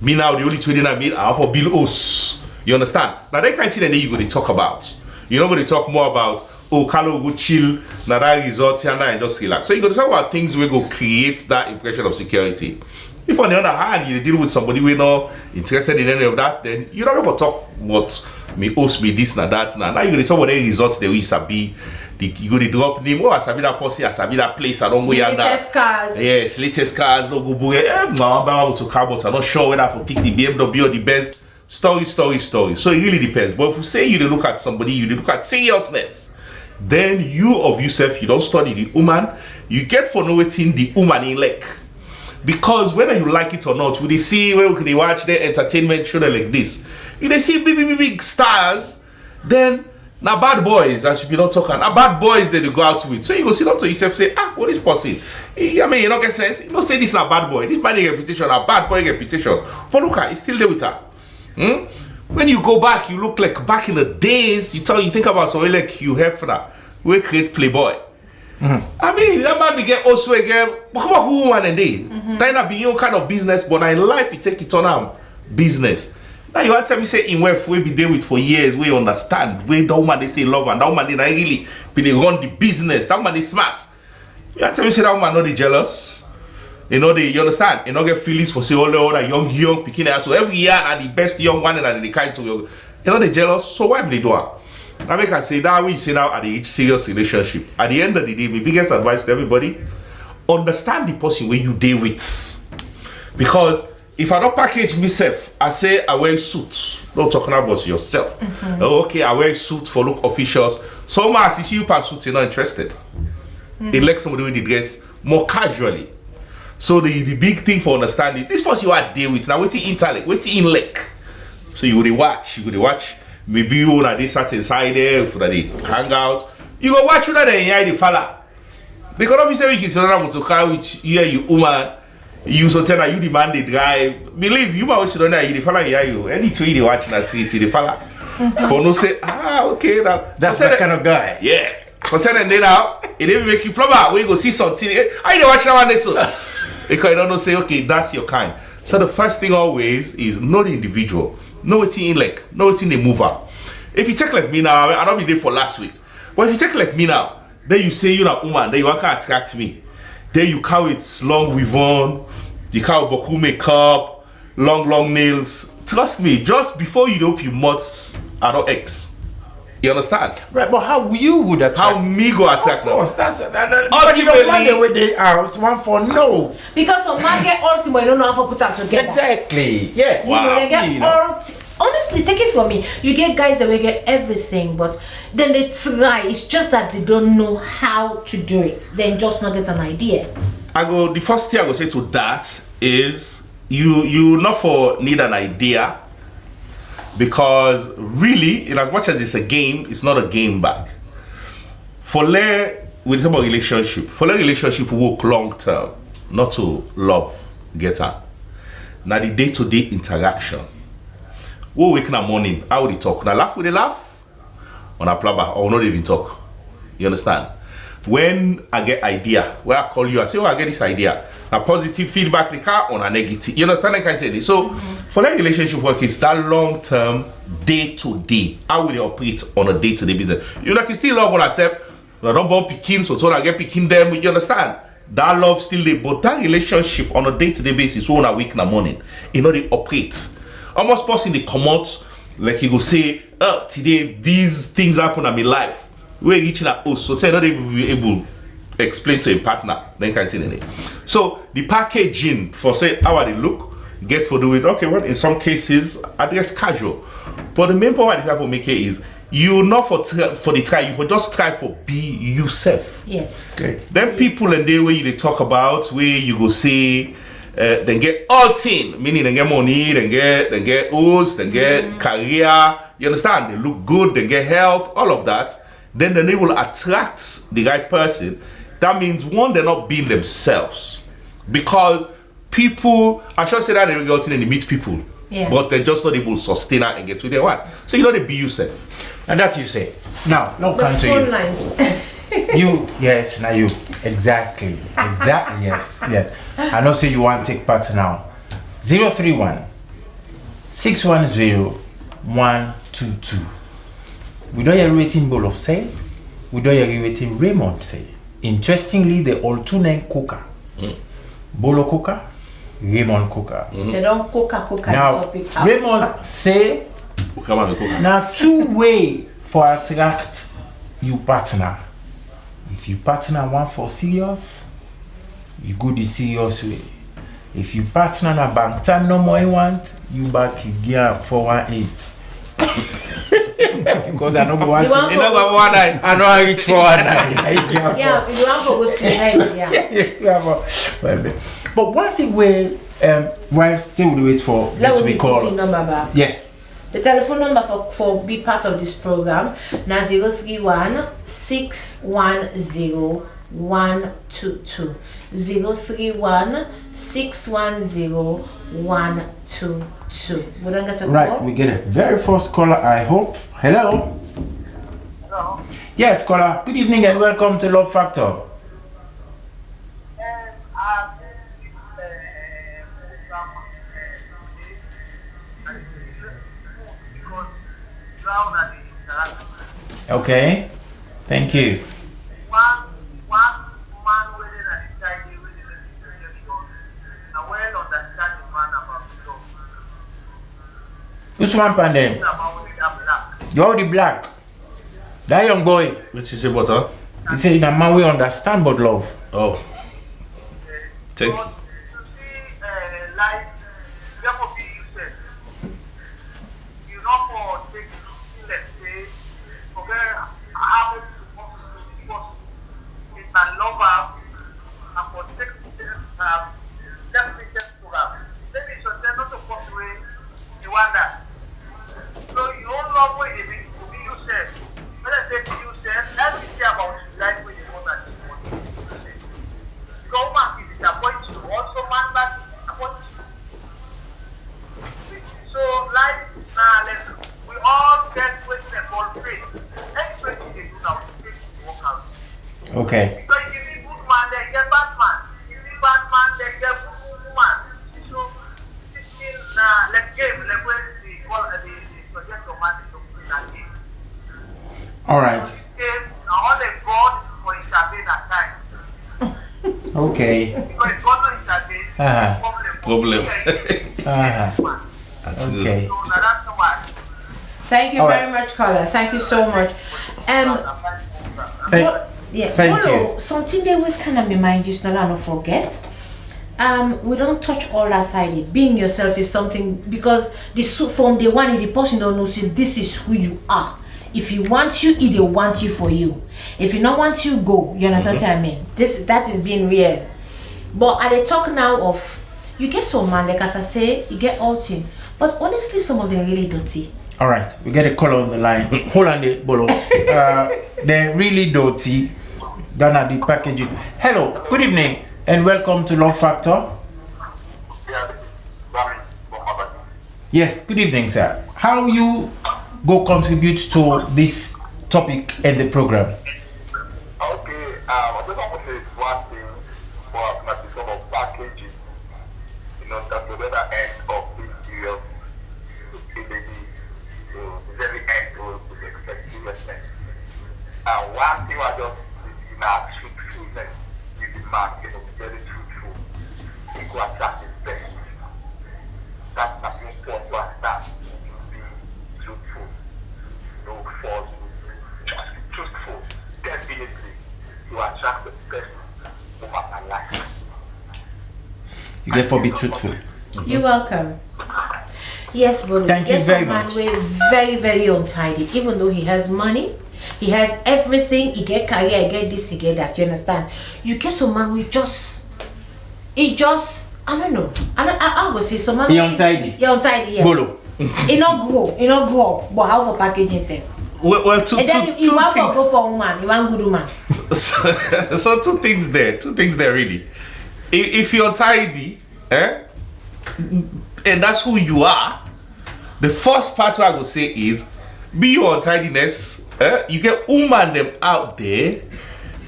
Me now, the only thing wey dey na me, I have for build house. You understand? Now that kind of thing, then you go dey talk about. You no go dey talk more about, oh, Carlo go chill, na that resort and I just relax. So you go dey talk about things wey go create that impression of security. If on the other hand you dey deal with somebody wey no interested in any of that, then you no go for talk what me host me this na that na. Now you go dey talk about any resort dey wey you sabi. The, you go dey drop name. Oh, I sabi that person. I sabi that place. I don't go The yanda. Latest cars. Yes, latest cars. No go bure. Eh, my one buy one to car, but I'm not sure whether I for pick the B M W or the Benz. Story, story, story. So it really depends. But if you say you dey look at somebody, you dey look at seriousness, then you of yourself, you don't study the woman. You get for know wetin the woman in like. Because whether you like it or not, we dey see when we dey watch the entertainment show dem like this. You dey see big, big, big, big stars. Then na bad boys, as you be not talking. Na bad boys that they go out with. So you go see not to yourself say, ah, what is possible? I mean, you don't get sense. You don't say this na bad boy. This man get reputation, a bad boy reputation. But look at, he's still there with her. Hmm? When you go back, you look like back in the days. You tell, you think about somebody like Hugh Hefner, we create Playboy. I mean, that man be get also again. But come on, who woman and day? That na be your kind of business, but in life you take it on am business. Now you want tell me say in wife we be there with for years, we understand. We that woman they say love and that woman they not really be they run the business. That woman they smart. You want tell me say that woman not the jealous. You know they, you understand? You know get feelings for say all the other young young picking. So every year are the best young one and the kind to you. You know they jealous. So why be they do am? I make I say that we say now at the serious relationship. At the end of the day, my biggest advice to everybody: understand the person where you deal with. Because if I don't package myself, I say I wear suit. Don't talk about yourself. Oh, okay, I wear suit for look officials. So much as you see you pass suit, you're not interested. It like somebody with the dress more casually. So the, the big thing for understanding this person you are deal with now, waiting intellect, waiting in leg. So you go dey watch, you go dey watch. Maybe you wanna dey sat inside there, if they hang out, you go watch whether they hear the fella. Because if you say we can sit down with to car with you and you woman, you so tell her you the man they drive. Believe you might sit down there, you the fella hear you. Anything you dey watch na street, you the fella. For no say, ah, okay, now That's that kind of guy. Yeah. But tell them they now, it even make you plumber. We go see something. Eh, how you dey watch that one this so? Because you don't know say, okay, that's your kind. So the first thing always is know the individual. Know what in like, know what in the mover. If you take like me now, I don't be there for last week. But if you take like me now, then you say you're a woman, then you want to attract me. Then you carry it long weave on, you carry boku makeup, long long nails. Trust me, just before you open your mouth, I don't X. You understand? Right, but how you would attract? How me go attract Of now? Course, that's that, that, but your Ultimately- man the way they out one for no. Because some man get ultimate, they don't know how to put them together. Exactly. Yeah. You know, they get You know. ulti- Honestly, take it from me. You get guys that will get everything, but then they try. It's just that they don't know how to do it. Then just not get an idea. I go. The first thing I go say to that is you you not for need an idea, because really, in as much as it's a game, it's not a game bag. For le we dey talk about relationship. For le relationship work long term, not to love get am. Na the day-to-day interaction. We wake na morning, how we dey talk? Na laugh we dey laugh? Or na plaba? Or we no dey even talk? You understand? When I get idea, when I call you, I say, "Oh, I get this idea." Na positive feedback dey come or na negative? You understand that kind of thing? So, for that relationship work, it's that long term, day to day. How we dey operate on a day to day business? You know, like, you still love una self. Una don born pikin, so so una get pikin dem. You understand? That love still dey, but that relationship on a day to day basis, wey una wake na morning, e no dey operate. Almost person dey comot, like, e go say, "Oh, today these things happen in my life." Wey reach na host, so tey e no dey even able explain to im partner, that kind thing. So the packaging for say how I dey look get for do with, okay, well, in some cases, I dress casual. But the main point I dey try for make here is, you not for try, for the try, you for just try for be yourself. Yes. Okay. Then people and they way you dey talk about, where you go say, uh, dem get all thing, meaning dem get money, dem get, dem get house, dem get career. You understand? They look good, dem get health, all of that. Then they will attract the right person. That means, one, they're not being themselves, because people, I should say that they get thing and they meet people, Yeah. but they just not able to sustain it and get to their one. So you know they be yourself. And that you say. Now, no The come to phone you. lines. You, yes, now you. Exactly. Exactly, yes, yes. I know say you want take part now. Zero three one, six one zero, one two two. We don hear wetin Bolo say. We don hear wetin Raymond say. Interestingly, they all two name Coca. Bolo Coca, Raymond Coca. They don coca coca Now, the topic. Raymond say Ukama mi Coca. na two way for attract you partner. If you partner one for serious, you go the serious way. If you partner na bank time no more you want, you back you give am four one eight. Because I no go want The one You know, for go one eye. I no wan reach four one nine. I give am Yeah, four. you want for go see night, yeah. Yeah, but, but, but one thing where, um, while still we wait for Let it to me be put called. in number back. Yeah. The telephone number for, for be part of this program na zero three one, six one zero, one two two. Zero three one, six one zero, one two two. We don't get a Right, call? we get a very first caller, I hope. Hello? Hello? Yes, caller. Good evening and welcome to Love Factor. Okay, thank you. Usman Pandem. You're the black. That young boy. Which is a butter. He say na man wey understand but love. Oh. Take. Okay. All right. Okay. Uh-huh. Problem. Uh-huh. Okay. Thank you All right. very much, caller. Thank you so much. Um, Thank, Bolo, yeah, thank Bolo, you. Something that was kind of my mind just now, I don't forget. Um, we don't touch all that side. It. Being yourself is something because the su- from day one, if the person don't know you, this is who you are. If he wants you, he dey want you for you. If he not want you, go. You understand what I mean? This that is being real. But I dey talk now of you get some man like as I say, you get all thing. But honestly, some of them really dirty. All right, we get a caller on the line. Hold on, there, Bolo. Uh, they're really dirty. Done at the packaging. Hello, good evening, and welcome to Love Factor. Yeah, this is Bami. Yes, good evening, sir. How you go contribute to this topic and the program? Okay, um, I just want to say one thing for my sort of packaging. You know, that the other end of this serious to feel the, to the very end will be expect seriousness. And one thing I just see now, truthfulness, you demand, you know, very truthful. It will attract the best. That's my main point to understand. Be truthful. No false. Just be truthful. Definitely, you attract the best woman I like. You get for be truthful. You're welcome. Yes, Bolu. Thank you Get very some man much. Wey very very untidy, even though he has money, he has everything, he get career, he get this, he get that. You understand? You get some man wey just, he just, I don't know. I don't, I, I go say some man. He Wey untidy. He untidy. Yeah. Bolo. He no grow, he no grow up, but how for package himself? Well, well two, And then two, he, he two want for things. Go for woman, he want good woman. So, so two things there, two things there really. If, if you're tidy, eh, and that's who you are, the first part I will say is be your tidiness. Eh? You get woman them out there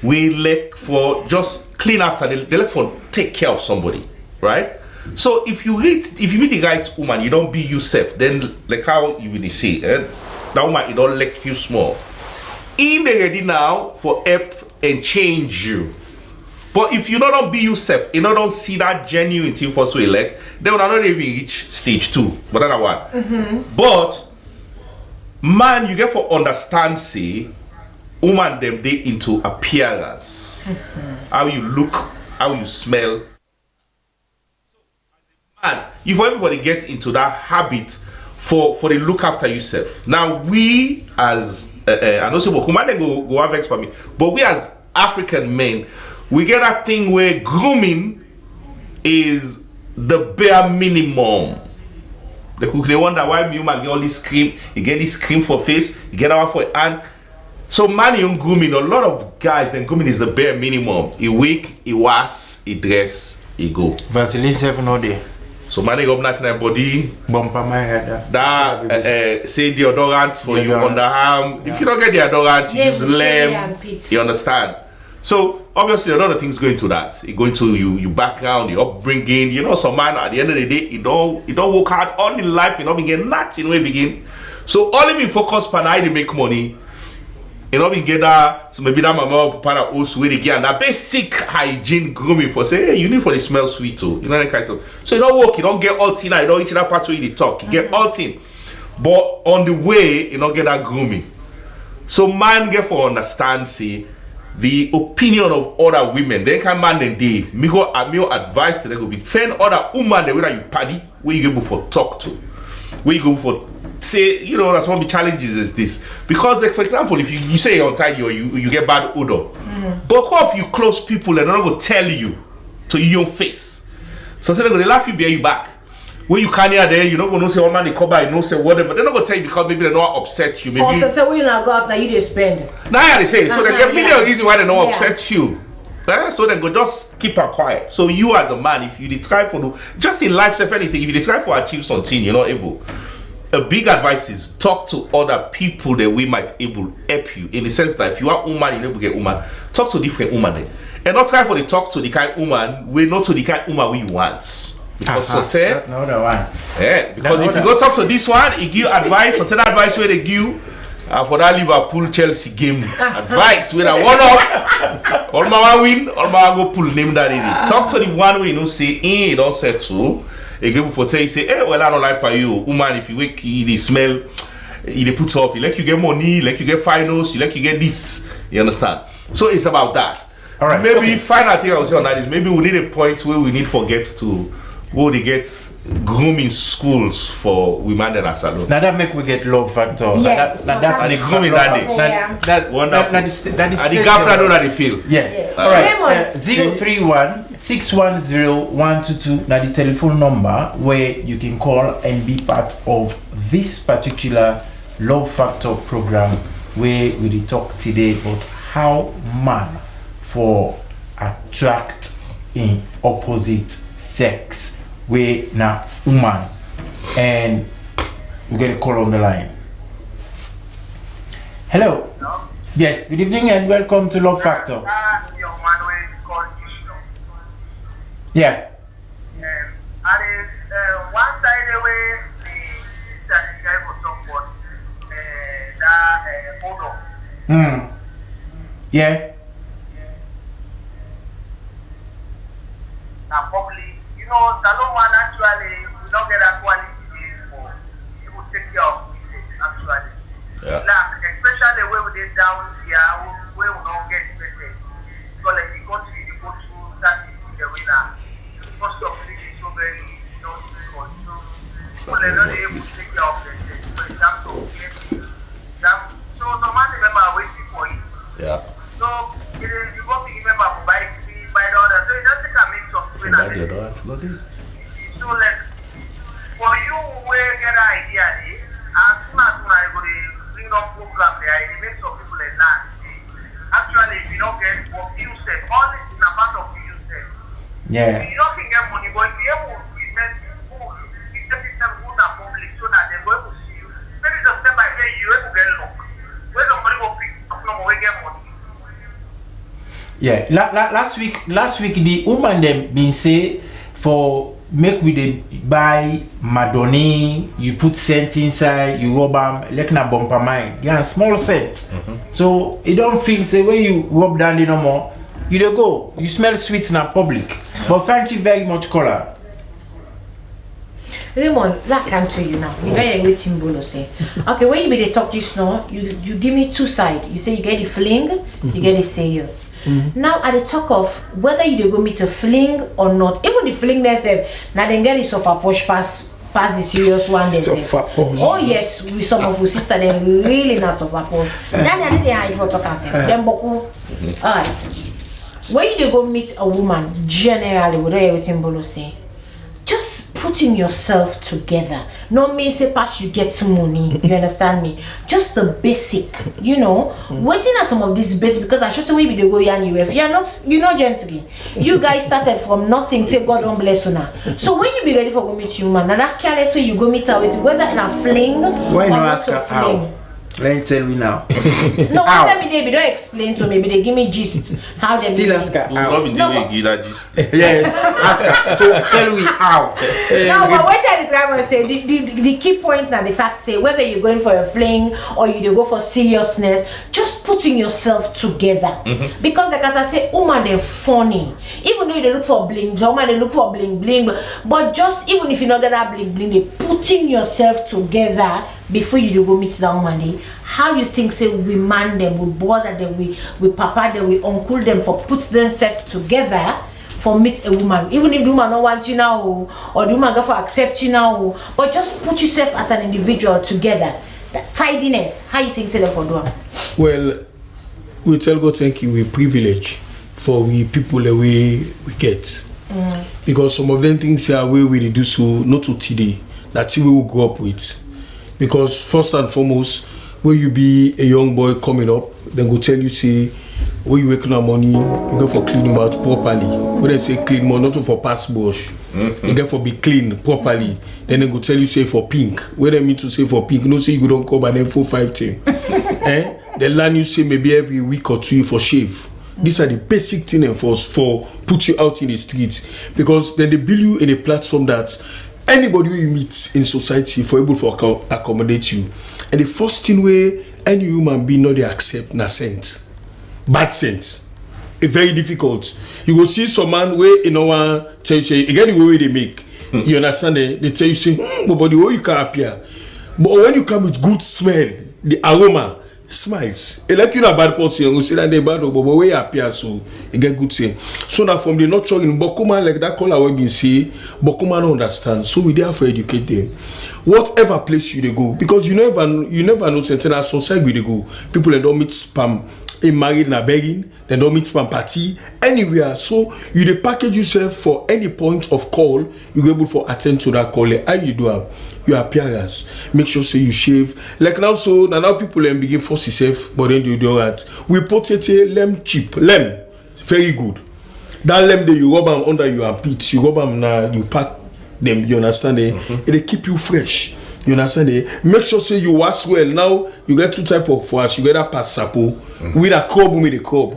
we look for just clean after they, they look for take care of somebody, right? So if you reach if you meet the right woman, you don't be yourself, then like how you really see eh? That woman you don't like you small in the ready now for help and change you. But if you no don be yourself, you no don see that genuine thing for so elect, then una no dey even reach stage two. But that na one. But man, you get for understand say woman dem dey into appearance, how you look, how you smell. And you for everybody get into that habit for for the look after yourself. Now we as uh, uh, I know say but woman dem go go have vex for me, but we as African men, we get that thing where grooming is the bare minimum. They could they wonder why me woman get all this cream, you get this cream for face, you get that one for hand. So man, you grooming. A lot of guys, then grooming is the bare minimum. He wake, he wash, he dress, he go. Vaseline sef no dey. So man, he go up national body, Bumper my head. that uh, uh, say deodorant for you Deodorant. Underarm. If you don't get deodorant, you Yeah, use we say lem. and pit. You understand? So obviously a lot of things go into that. It go into you, your background, your upbringing. You know, some man at the end of the day, it don't it don't work hard all in life. You know, begin nothing we begin. So all of me focus pan how they make money. You know, we get that. So maybe that mama or papa na also where they get and that basic hygiene grooming for say, hey, you need for the smell sweet too. You know that kind of stuff. So you don't work. You don't get all tina. You don't reach that part where you talk. You get all thing. But on the way, you don't get that grooming. So man get for understand say the opinion of other women. Then can man then dey me go uh, me go advice to them go be find other woman the way that you party where you able for talk to, where you go for say you know that's one of the challenges is this because like for example if you, you say you're untidy or you, you get bad odor, but what if you close people and they no go tell you to your face, so say they go dey laugh you bear you back. When you can hear there, you no go know say one man dey cover, you know say whatever. They no go tell you because maybe they no wan upset you. Maybe Or say when you go out now, you dey spend. Now I dey say so. They get Uh-huh, million yeah. Reason why they no wan Yeah. upset you. Eh? So they go just keep am quiet. So you as a man, if you dey try for do just in life, if anything, if you dey try for achieve something, you're not able. A big advice is talk to other people that we might able help you. In the sense that if you are woman, you never get woman, talk to different woman then. And not try for the talk to the kind woman, we not to the kind woman we want. Because Aha, sometimes that- another one. Yeah, because if you go talk to this one, he give advice, or tell advice where they give uh, for that Liverpool Chelsea game. Advice with a one off. All my win, all my go pull name that in it. Talk to the one way you know say, eh, don't settle. He give for tell you say, hey, well, I don't like by you. Woman, if you wake, you dey smell, you dey put off. You like you get money, you like you get finals, you like you get this. You understand? So it's about that. All right, Maybe okay. Final thing I will say on that is maybe we need a point where we need for get to where they get grooming schools for women and as alone. Now that make we get love factor. Yes, Now that, now that And make the grooming love that factor. day. That, that, Wonderful. that, that is, that is And the stage gap of- that know that they feel. Yeah. Yes. All right. Raymond. Uh, zero three one six one zero one two two. Now the telephone number where you can call and be part of this particular Love Factor program where we dey talk today about how man for attract in opposite sex wey na woman. And we get a call on the line. Hello. Yes, good evening and welcome to Love Factor. Yeah. Hmm. Yeah. Na public. You know, Salomon, actually, we don't get that quality for people take care of people, actually. Yeah. Like, especially where we dey down here, where we don't get better. So, like, the country, the country, that is the winner. Cost of living so very, you know, difficult. So, people, they don't able to take care of themselves. For example, maybe, example, so, no matter remember waiting for it. Yeah. So, you, you go to remember for buy tea, buy the other. So, you just take a mix of food and everything. So, like, for you, we get an idea, eh? As soon as una go dey bring up program there, e dey make some people like that. Actually, if you don't get for you sef, all this na part of you sef. Yeah. You don't think get money, but if you able to present food, you take it to food and public so that they go able to see you. Maybe just step by say you able get luck. Where somebody go pick up number wey get money. Yeah, la, la, last week, last week the woman dem been say for make we dey buy madoni, you put scent inside, you rub am like na bumper mine, yeah, small scent. So e don feel say when you rub down the normal, you dey go, you smell sweet na public. But thank you very much, caller. Raymond, like I'm to you now. You don't hear wetin Bolo say. Okay, when you be dey talk this now, you you give me two side. You say you get the fling, you get the serious. Now at the talk of whether you dey go meet a fling or not, even the fling themselves, now dem get the suffer push pass pass the serious one themselves. Suffer push. Oh yes, we some of we sister dem really na suffer push. That dem dey hide for talk and say dem boku. Alright. When you dey go meet a woman, generally, we don't hear wetin Bolo say. Just putting yourself together no mean say pass you get money, you understand me? Just the basic, you know. Wetin are some of these basic? Because I should say we be dey go yarn you if you are not, you know, gentry. You guys started from nothing till God don bless una. So when you be ready for go meet you man, na that careless way you go meet her with, whether in a fling. Why you no ask her how? Let me tell you now. No, one time dey be don explain to me, be dey give me gist how dem. Still ask her how. No be the way give that gist. Yes, ask her. So tell me how. No, but wetin I dey try to say, the, the, the key point na the fact say whether you going for a fling or you dey go for seriousness, just putting yourself together. Because like as I say, woman dem funny. Even though you dey look for bling, the woman dey look for bling bling, but just even if you no get that bling bling, dey putting yourself together before you dey go meet that woman dey. How you think say we man dem, we brother dem, we we papa dem, we uncle dem for put themselves together for meet a woman, even if the woman no want you now o, or the woman go for accept you now o, but just put yourself as an individual together. That tidiness, how you think say dem for do am? Well, we tell God thank you, we privilege for we people the way we get. Because some of them things here wey we dey do so not to today, na thing wey we grow up with. Because first and foremost, when you be a young boy coming up, dem go tell you say when you wake up in the morning, you go for clean your mouth properly. When dem say clean mouth, not for pass brush. You get for be clean properly. Then dem go tell you say for pink. When dem mean to say for pink, no say you go don cover dem four five thing. Eh? Dem learn you say maybe every week or two you for shave. These are the basic thing dem for for put you out in the street, because then they build you in a platform that anybody wey you meet in society for able for acco- accommodate you. And the first thing wey any human being no dey accept na scent, bad scent. E very difficult. You go see some man wey e no wan tell you say e get the way wey dey make. You understand? Eh? They tell you say, hmm, but the way you can appear, but when you come with good smell, the aroma, smiles. E like you na bad person, you go say that dey bad o, but wey appear so, e get good thing. So na from the nurturing, Bokuma like that caller wey bin say, Bokuma no understand. So we dey have for educate them. Whatever place you dey go, because you never you never know something as some side we dey go. People dem don meet spam, e married na begging, dem don meet spam party, anywhere. So you dey package yourself for any point of call, you go able for attend to that call. How you do am? Your appearance. Make sure say you shave. Like now, so na now people dem begin force yourself, but then you do that. We put it a lem cheap, lem very good. That lem dey you rub am under your armpit, you rub am na you pack dem, you understand, eh? E dey keep you fresh, you understand, eh? Make sure say you was well. Now you get two type of was, you get that pass sapo, we that crop, we dey crop.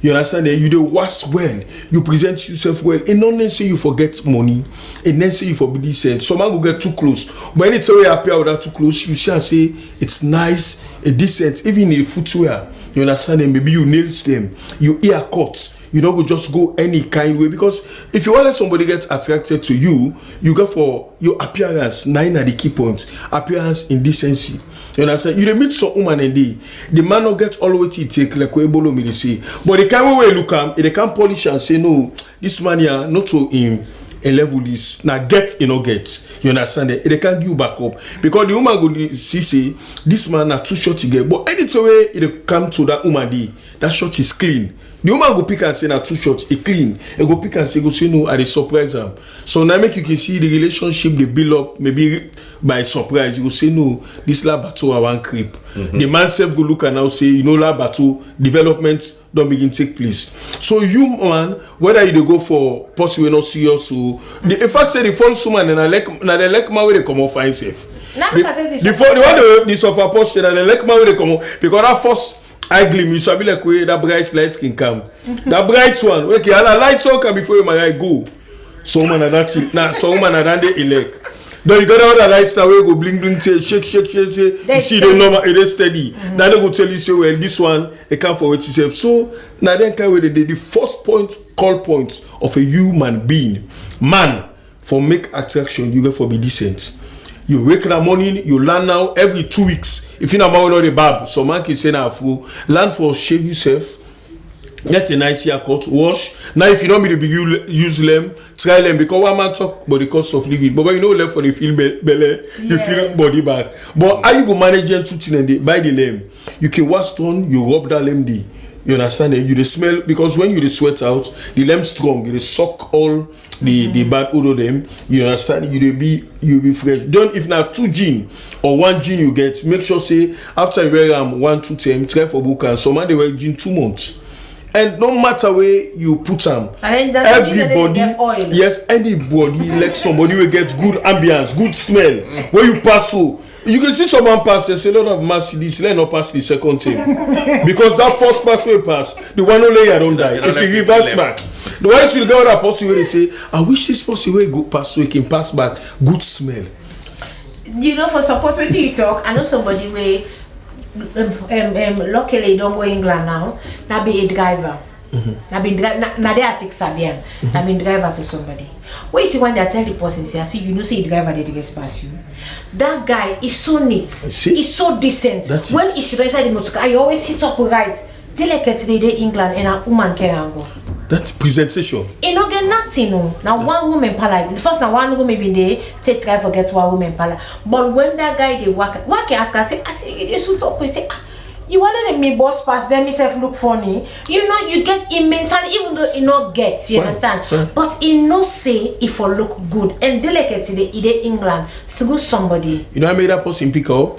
You understand, eh? You dey was well, you present yourself well. E no mean say you forget money, e mean say you for be decent. Some man go get too close, but anything wey appear without too close, you see and say it's nice, e decent, even in the footwear. You understand, eh? Maybe you nails them, you ear cut, you no go just go any kind way, because if you wan let somebody get attracted to you, you get for your appearance. Na im na the key point. Appearance in decency. You understand? You dey meet some woman and the the man no get all wetin e take, like wey Bolo mi dey say. But the kind way wey you look am, e dey come polish and say, "No, this man here, not to him a level this. Na get e no get." You understand? E dey come give you back up, because the woman go dey see say this man na too short e get. But anything wey e dey come to that woman dey, that short is clean. The woman go pick and say na too short, e clean. E go pick and say, go say, "No, I dey surprise am." So now make you can see the relationship dey build up, maybe by surprise. You go say, "No, this labato I wan creep." The man sef go look and now say, "You know, labato, development don begin take place." So you man, whether you dey go for person wey no serious, so the, in fact say the false woman na like, na the like man wey dey comot fine sef. Na the, because say the the, fo- the one wey dey suffer post na the like man wey dey comot, because that first eye gleam, you sabi, like wey that bright light can come. That bright one, okay, ala light so come before your eye go. Some woman na that thing. Na some woman na that dey elect. Then you got all the lights that wey go bling bling, say shake shake shake say, you see the normal, e dey steady. Then they go tell you say, "Well, this one e come for wetin sef." So na dem kind wey dem dey. The first point, call point of a human being, man, for make attraction, you get for be decent. You wake in the morning, you learn now every two weeks. If you na man wey no dey barb, some man can say na afro. Learn for shave yourself, get a nice haircut, wash. Now if you no be the big, you use lem, try lem, because one man talk about the cost of living, but when you no lem for the feel be- belle, you feel body back. But how you go manage them two things and dey buy the lem? You can wash stone, you rub that lem dey. You understand? Eh? You dey smell, because when you dey sweat out, the lem strong, e dey suck all the the bad odor dem. You understand? You dey be, you be fresh. Then if na two gin or one gin you get, make sure say after you wear am one two time, try for book am. Some man dey wear gin two months. And no matter where you put am, And then the gin dey everybody, get oil. Yes, anybody like somebody wey get good ambience, good smell, where you pass so, you can see someone pass and say, "Lord have mercy, this let not pass the second time." Because that first pass wey pass, the one only I don't die. If he reverse back, the one you get other person wey dey say, "I wish this person wey go pass so he can pass back, good smell." You know, for support wetin you talk, I know somebody wey, um, um, um, luckily e don go England now. Na be a driver. Na be dri- na, na there I take sabi am. Na be driver to somebody. When you see when they tell the person, say, "I see, you know, say the driver dey dress pass you." That guy is so neat. See? He's so decent. That's it. When he sit inside the motor car, he always sit up right. Dey like today dey England and a woman carry am go. That's presentation. E no get nothing o. Na one woman pala. First na one woman bin dey take try forget one woman pala. But when that guy dey work, work ask am say, "I see you dey suit up." He say, "Ah, you wan let me boss pass, then me sef look funny." You know, you get him mentally, even though he no get, you Fine, understand? Fine. But he know say he for look good. And dey like today, he dey England through somebody. You know how make that person pick up?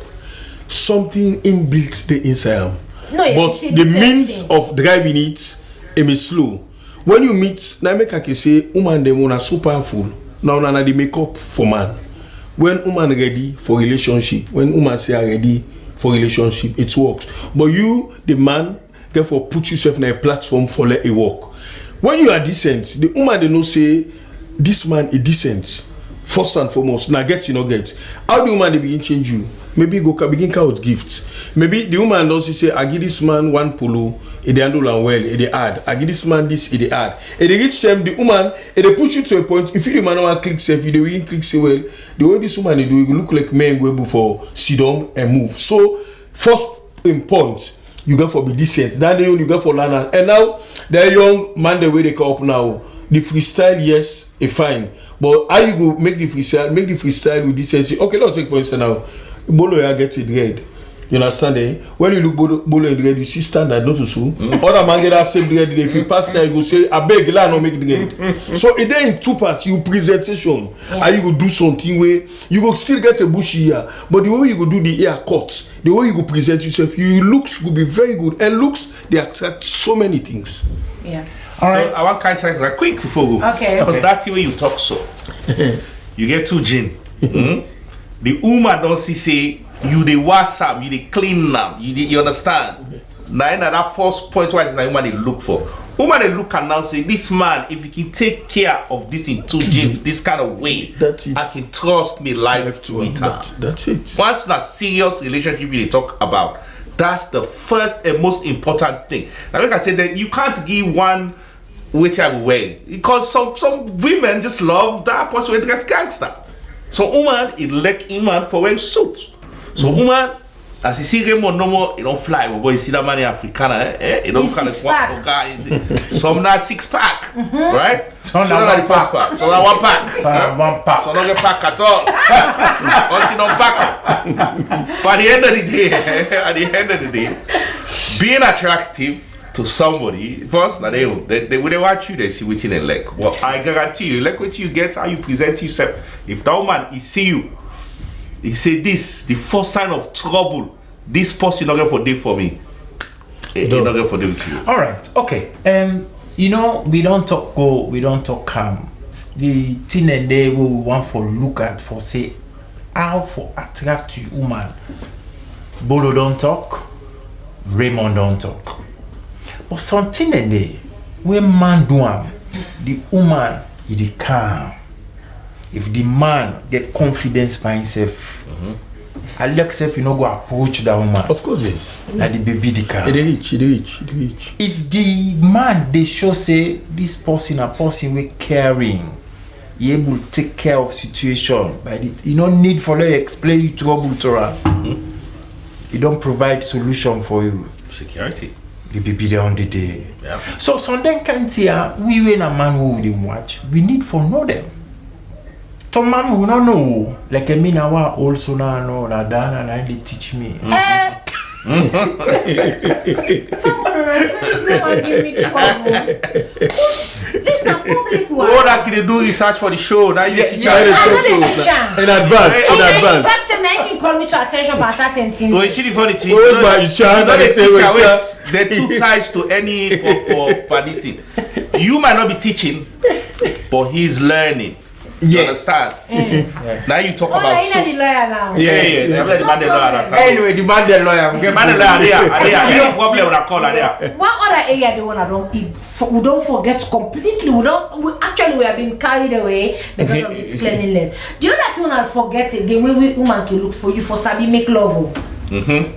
Something inbuilt dey inside am. No, you But see the the same means thing. of driving it, e be slow. When you meet, na make I can say, woman dem una so powerful. Na una na the makeup for man. When woman ready for relationship, when woman say I ready for relationship, it works. But you, the man, get for put yourself in a platform for let it work. When you are decent, the woman dey know say this man is decent. First and foremost, na get you no get. How the woman dey begin change you? Maybe go ca- begin count gift. Maybe the woman don see say, "I give this man one polo, e dey handle am well, e dey hard. I give this man this, e dey hard." E dey reach time, the woman, e dey push you to a point. If you the man no wan click sef, you dey begin click say, "Well, the way this woman dey do, e go look like men wey be for sit down and move." So first in point, you get for be decent. That day you get for learn am. And now, that young man, the way they come up now, the freestyle, yes, e fine. But how you go make the freestyle, make the freestyle with decency? Okay, let's take for instance now, Bolo ya get a dread. You understand, eh? When you look Bolo, Bolo in dread, you see standard, not so. Other man get that same dread. If you pass there, you go say, "I beg, la no make dread." So it dey in two parts. You presentation, and you go do something where you go still get a bushy hair, but the way you go do the hair cut, the way you go present yourself, you looks go be very good, and looks dey attract so many things. Yeah. All right. So I wan catch that quick before we go. Okay. Because Okay. that thing wey you talk so, You get two gene. Hmm? The woman don see say you dey wash am, you dey clean am, you dey, you understand? Na im na that first point why na woman dey look for. Woman dey look am now say this man, if he can take care of this in two genes, this kind of way, That's it. I can trust me life Left one. With her. That, that's it. Once na serious relationship you dey talk about, that's the first and most important thing. Na make I say that you can't give one wetin I go wear, because some some women just love that person wey dress gangster. So woman e like im man for wearing suit. So woman, as you see Raymond no more, e don fly, but boy, you see that man in Africana, eh? Eh? E don His kind of six pack. Oga, is it? Some na six pack, right? Some So na na one the first pack. Pack. So na one pack. Some na one pack. So no get pack at all. Until no pack. But at the end of the day, at the end of the day, being attractive to somebody, first na they they, they will watch you, they see wetin they like. Well, I guarantee you, like what you get, how you present yourself. If that woman he see you, he say this, the first sign of trouble, this person not get for day for me. He, he not get for day with you. All right, okay. Um, you know, we don't talk go, we don't talk come. The thing and day we want for look at for say how for attract you woman. Bolo don't talk, Raymond don't talk. But something and day we man do am, the woman he dey calm. If the man get confidence by himself, I like sef you no go approach that woman. Of course, yes. Na the baby the calm. It dey reach, it dey reach, it dey reach. If the man dey show say this person na person wey caring, he able take care of situation, by the, you no need for let explain you trouble to am. He don provide solution for you. Security. The baby dey on the day. Yeah. So some dem kind thing ah, we wey na man wey we dey watch, we need for know them. Some man we no know o. Like me na wa also na no na Dana na dey teach me. Eh, Someone respect this man give me trouble. This na public one. Oh, that kid dey do research for the show. Now you dey teach Yeah, her. yeah, I no yeah. dey teach am. In advance, in And in advance. Fact say na him call me to attention for certain things. Oh, you see the funny thing? Wait, but you sure You know that they they say teach wait, her, sir? wait. There are two sides to any for, for, for this thing. You might not be teaching, but he's learning. You Yes. Understand? Now you talk Oh, about na you na the so. lawyer now. Yeah, yeah, yeah. I'm not the man, the lawyer. That's Anyway, the man dey lawyer. Okay, man, the lawyer, there, there. Any problem with that call, there. One other area the one I don e- f- we don forget completely. We don we, actually we have been carried away because of this cleanliness. The other thing I forget again, when we woman can look for you for sabi make love o.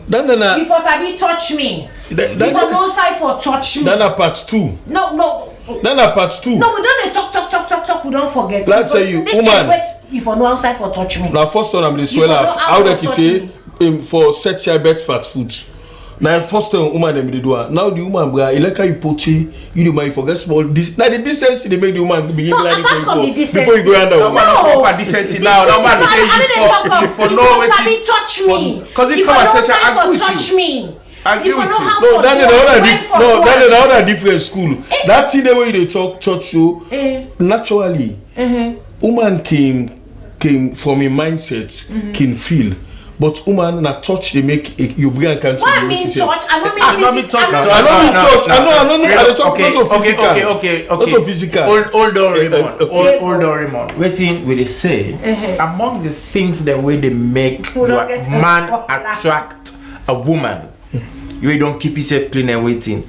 That na na You for sabi touch me. that, You for that, no side for touch me. that na part two. No, no. That na part two. No, we don dey talk, talk, talk, talk, talk. We don forget. Let's You say for- you, this woman. Thing, wait, you for no outside for touch me. Na first one I'm dey swell You am. for no How dem outside can touch say me. Him for set your bet fat foot. Na him first time woman dem dey do am. Now the woman bra, e like how you put it, you the man you forget small. This na the decency dey make the woman begin No, like apart from the before you go decency. hand That out. man No. no proper decency now. That man say you for you for no You for wetin. sabi touch me. Because You it for come no and say, side "I agree for with touch you." me. I agree You for with no you. have No, for that is do another one dif- for no, one. That is another different school. That thing dey wey you dey talk church so naturally, woman came came from a mindset can feel, but woman na touch dey make a, you bring am come to Why the I mean relationship. Touch? I no mean I no physical. mean touch. I no mean touch. I no. I no mean. I dey talk Okay, not of okay, physical. Okay, okay, Not okay. of physical. Hold, hold on, Eh, Raymond. eh, Hold, hold on, Raymond. Wetin we dey say? Among the things that wey dey make We don't your get man popular. Attract a woman, you don keep yourself clean and waiting.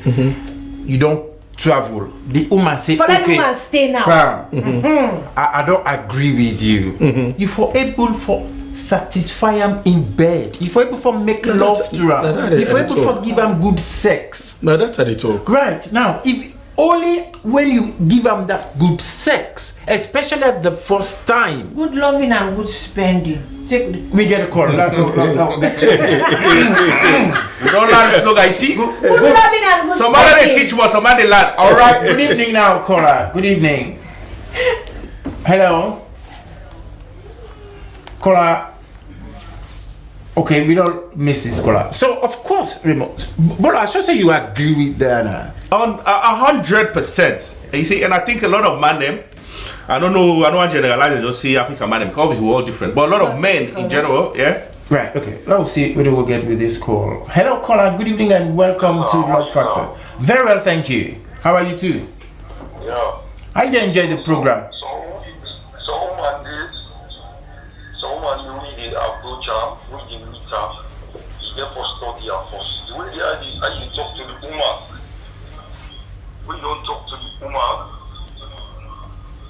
You don travel. The woman say, For that okay, woman stay now. Bam. I, I don't agree with you. You for able for satisfy am in bed. You for able for make Na love that- to am. na that I- You for I able talk. For give am good sex. Na that I dey talk. Right now, if only when you give am that good sex, especially at the first time. Good loving and good spending. Take the We get a call. No, no, no, no. We don't learn slogan. You see, good loving and good some other they spending. Teach more, some other they learn. All right. Good evening now, caller. Good evening. Hello, caller. Okay, we don't miss this caller. So of course, Raymond, but I should say you agree with Diana. On a a hundred percent. And you see, and I think a lot of man them. I don't know. I don't want to generalize and just say African man them because we're all different. But a lot of men in general, yeah. Right. Okay. Let's see what we'll get with this call. Hello, caller. Good evening and welcome to Love Factor. Very well, thank you. How are you too? Yeah. How you enjoy the program? So, so woman dey approach am, wey dey meet am, e get for study am first. The way the, how e dey, how e dey talk to the woman, wey e don talk to the woman,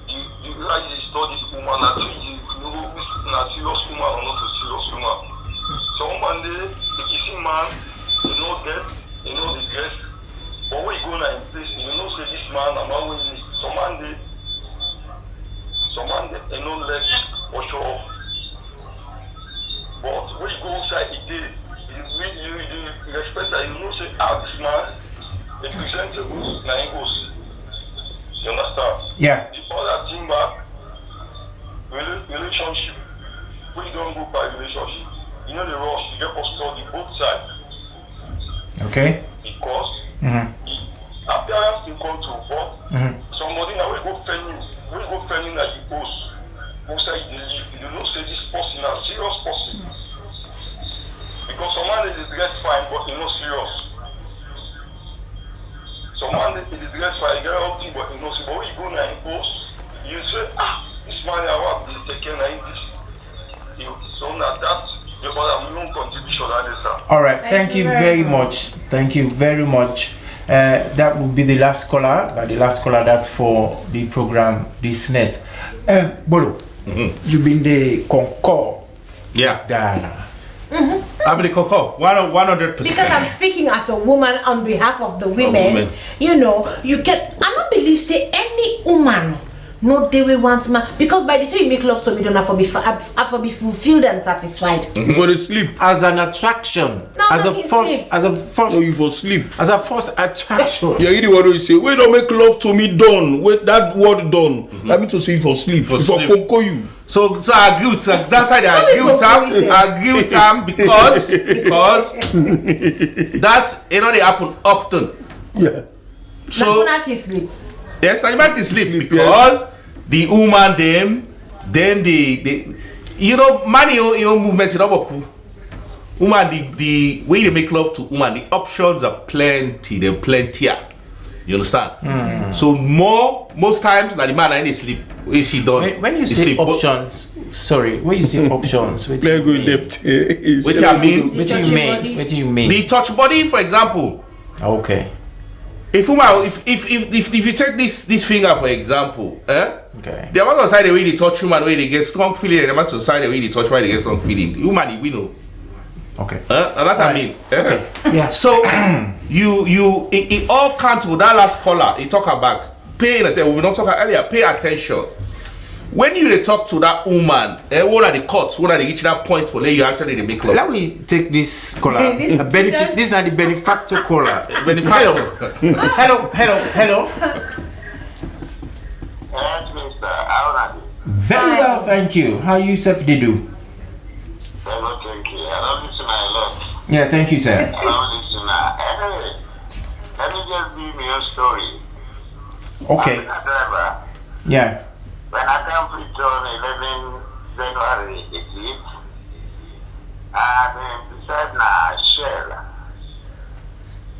the, the way how e dey study the woman, na thing you know, na serious woman or not a serious woman. Some woman dey, if you see man, e no get, e no dey dress, but when you go na im place, you know say this man na man wey need. Some man dey, some man dey, e no like for show off. But when you go outside, e dey, you, you, you, you respect that. You know say, ah, this man, e presentable, na im go see. You understand? Yeah. The other thing back, rela-, relationship, when you don go by relationship, you no dey rush, you get for study both sides. Okay. Because Mm-hmm. the appearance dey come to, but Mm-hmm. somebody na wey go fend you, wey go fend you na the host, who say you dey live, you know say this person na serious person. Because some man dey dress fine, but e no serious. Some man dey dress fine, e get everything, but e no serious. But when you go na im host, you say, ah, this man na wa be take care na him this. So na that the other main contribution I dey, sir. All right. Thank Thank you you very very much. much. Thank you very much. Uh, that will be the last caller, but the last caller that for the program this net. Um, Bolo, you been the concur. Yeah. Dana. I'm the concur. One, one hundred percent. Because I'm speaking as a woman on behalf of the women. Women. You know, you get, I don't believe say any woman no dey wey want man, because by the time you make love to me, don I for be fa-, I for be fulfilled and satisfied. You for dey sleep. As an attraction. No, as a no, you first, sleep. As a first, No, you for sleep. As a first attraction. Yeah, you the one wey say, "Wey don make love to me, done." Wait, that word done. That mean to say you for sleep. For You for sleep. Koko you. So, so I agree with, that's why I Some agree people with am. Always say I agree with am because, because that, you know, they happen often. Yeah. So, Like una kiss sleep. Yes, na the man dey sleep Sleep, because the woman dem, dem dey, dey, you know, man, your, your movement, you know, woman, the, the way they make love to woman, the options are plenty, they're plenty. You understand? So more, most times, na the man na dey sleep. Wey she done, When, when you dey say sleep. But options, sorry, when you say options, wetin Let you go in mean? depth. Wetin I mean? Wetin you mean? Wetin you mean? The touch body, for example. Okay. If woman, if if if if, if you take this this finger for example, eh? Okay. The amount of side wey dey touch woman wey dey get strong feeling, the amount of side wey dey touch woman dey get strong feeling. Woman dey win o. Okay. Eh? And that I Alright. mean. Eh? Okay. Yeah. So you you it, it all count to that last caller. He talk about pay attention. We don talk earlier. Pay attention. When you dey talk to that woman, eh, when una dey cut, when una dey reach that point for let you actually dey make love. Let me take this caller. This A benefit. student. This is not the benefactor caller. Benefactor. Hello, hello, hello, hello. Yes, mister. How are you? Very well, thank you. How you self dey do? Very well, thank you. I don listen a lot. Yeah, thank you, sir. I don listen na. Anyway, let me just give me your story. Okay. I'm a driver. Yeah. When I come return eleven January eighty-eight, and uh, beside na Shell,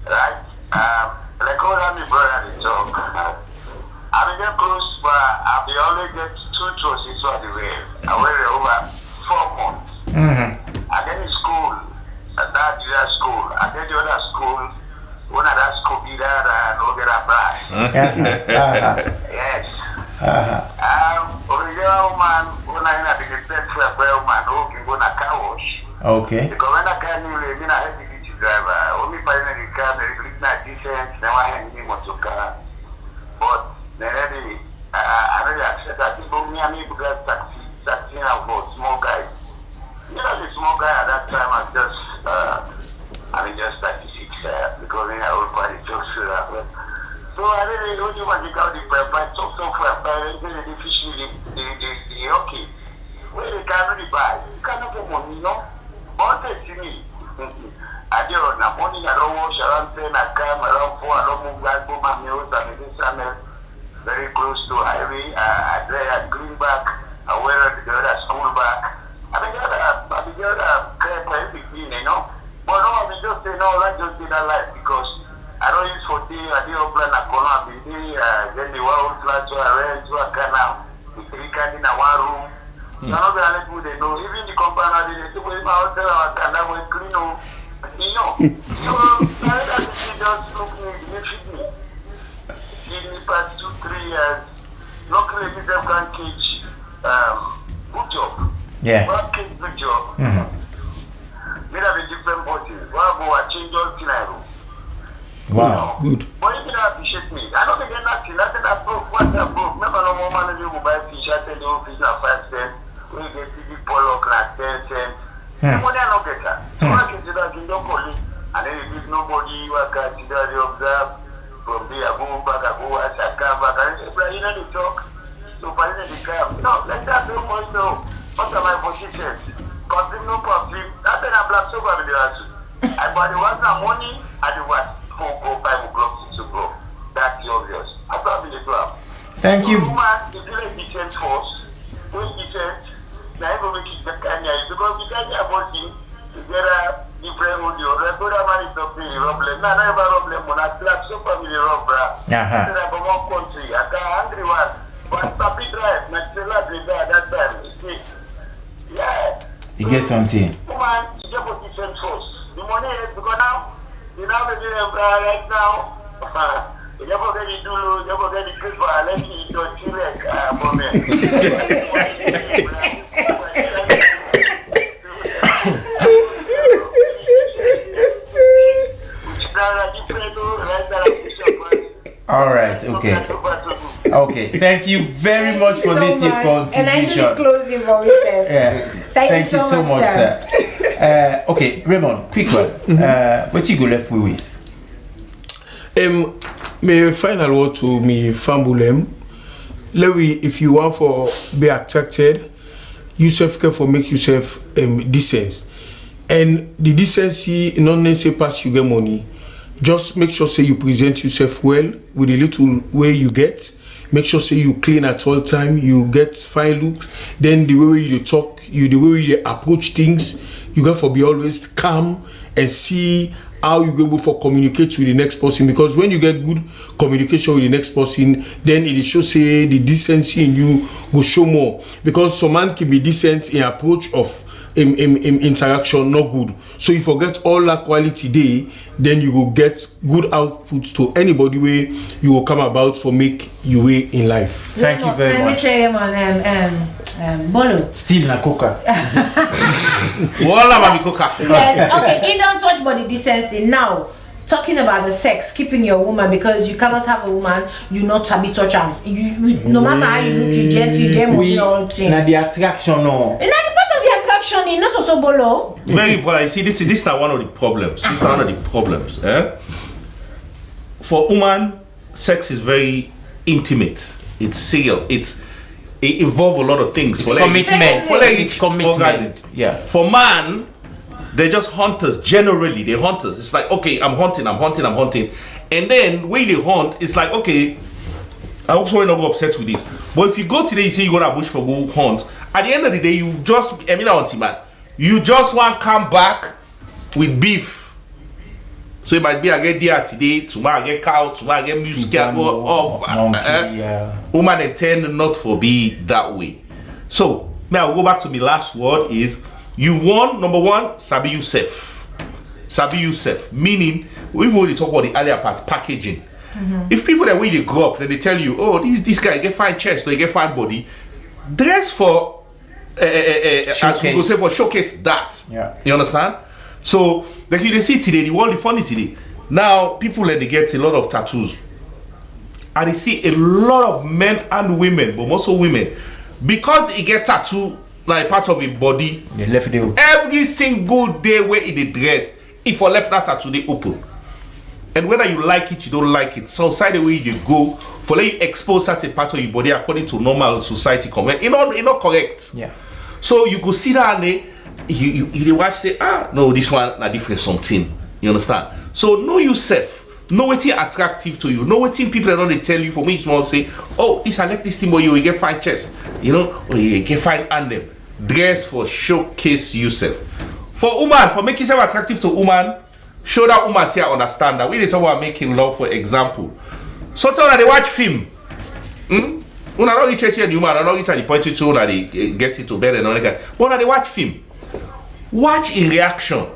right? Um, like all my brother dey talk, I bin get close, but I bin only get two trousers wey I dey wear. I wear it over four months. Mm-hmm. I get in school, at that year school, I get the other school, una that school be that uh, no get a price. Uh-huh. Yes. Uh-huh. Um, original woman, una in a big bed for a woman, who can go na car wash. Okay. Because when I can, you mean I had the duty driver. When me find the car, they look na decent, now I had me motor car. But then I, I really accept that people, me and me, because taxi, taxi now for small guys. You know, the small guy at that time, I just, uh, I mean, just thirty-six, uh, because then I will probably talk to that. But, so I really, when you want to go, the, uh, buy talk, talk for a parent, then they fish me, the, the, the, the, okay. Where they can really buy? You cannot put money, no? But they see me. I did on the morning, I don't wash around ten, I come around four, I don't move like go my meals, I mean, this, I mean, very close to highway. I, I, I clean back. I wear the other school back. I mean, the other, I mean, the other clear for everything, you know. But no, I mean, just say no, let's just be that life because I don't use for day, I did open a corner, I been there, uh, then the one flat, so I rent, so I can now. The three can in a one room. So I don't be like people they know. Even the compound, I did Our tell our kanda we clean o. You know. So, na that thing just look me, me feed me. Feed me past two, three years. Luckily, myself can catch um, good job. Yeah. One catch good job. Me have a different body. Why go I change all thing I do? Wow. Good. But you didn't appreciate me. I don't get nothing. Nothing I broke. What I broke? Remember, no more money you go buy fish. I tell you, fish na five cents. When you get big pollock na ten cents. The money I no get that. So I can see that you don't call it. And then you give nobody. You are can see that you observe. From there, I go back. I go. I come back. And say, bro, you know the talk. So, but then they come. No, like that. No more. So, what am I position? Confirm, no confirm. That then I black sober with the answer. I buy the one na money, I the one four go five o'clock, six o'clock. That's the obvious. I thought we dey do am. Thank you. Woman, if you like decent force, when decent, na even make it the kind of because the kind of body together different with you. Like brother man is not playing problem. No, no, ever problem. When I black so family rob, bra. Uh-huh. Then I come out country. I got angry one. But papi drive, my trailer dey there that time. You see, yeah. You get something. Woman, you get what you send first. The money is because now, you now be doing uh, right now. You never get the dulu, you never get the paper, let you do it like uh, for me. All right, okay. Okay, thank you very much for this your contribution. And I do the closing for myself. Yeah. Thank, Thank you so much, sir. Uh, okay, Raymond, quick one. Uh, what you go left we with? Um, my final word to me, Fambulem. Lewi, if you want for be attracted, you self care for make yourself um, decent. And the decency not necessarily pass you get money. Just make sure say you present yourself well with the little way you get. Make sure say you clean at all time. You get fine looks. Then the way you dey talk, you the way you dey approach things, you got to be always calm and see how you go able for communicate with the next person, because when you get good communication with the next person, then it show say the decency in you go show more, because some man can be decent in approach of in, in, in interaction, not good. So if you get all that quality day, then you go get good output to anybody way you will come about for make you way in life. Thank you very Let me much. Tell him on um, um, um, Bolo. Still na coca. Wala mami coca. Yes, okay. He don't touch body decency. Now, talking about the sex, keeping your woman, because you cannot have a woman you not sabi touch am. You, you, no matter how you look, you get you get money or thing. Na the attraction, no. And na the part of the attraction, e not also Bolo. Very important. You see, this is this is one of the problems. This is one of the problems. Eh? For woman, sex is very intimate. It's serious. It's it involves a lot of things. It's For like- commitment. for like It's commitment. Orgasm. Yeah. For man, they're just hunters. Generally, they're hunters. It's like, okay, I'm hunting, I'm hunting, I'm hunting, and then when they hunt, it's like, okay, I hope someone not go upset with this. But if you go today, you say you go to bush for go hunt. At the end of the day, you just I mean, hunting man. You just want come back with beef. So it might be I get deer today, tomorrow I get cow, tomorrow I get mule, scarecrow, Animal, of monkey, eh, yeah. Woman, they tend not for be that way. So now I'll go back to my last word is you want number one, sabi yourself. Sabi yourself. Meaning, we already talk about the earlier part, packaging. If people that way they grow up, then they tell you, oh, this this guy get fine chest, or he get fine body, dress for uh, uh, uh, as we go Showcase. Say for showcase that. Yeah. You understand? So like you dey see today, the world is funny today. Now people like they get a lot of tattoos. And they see a lot of men and women, but more so women, because he get tattoo like part of his body. The left day. Every single day where he dey dress, if for left that tattoo they open. And whether you like it, you don't like it, some side the way you go for let you expose certain part of your body according to normal society comment. You know, you know correct. Yeah. So you go see that and they, you you you dey watch say ah no this one na different something. You understand? So know yourself. Know wetin attractive to you. Know wetin people don dey tell you for me small say oh this I like this thing but you will get fine chest. You know or you get fine hand dem. Dress for showcase yourself. For woman for make yourself attractive to woman. Show that woman say I understand that we dey talk about making love for example. Sometimes una dey watch film. Hmm? Una don reach here the woman una don reach at the point wey una dey eh, get into bed and all that kind but una dey watch film. Watch im reaction.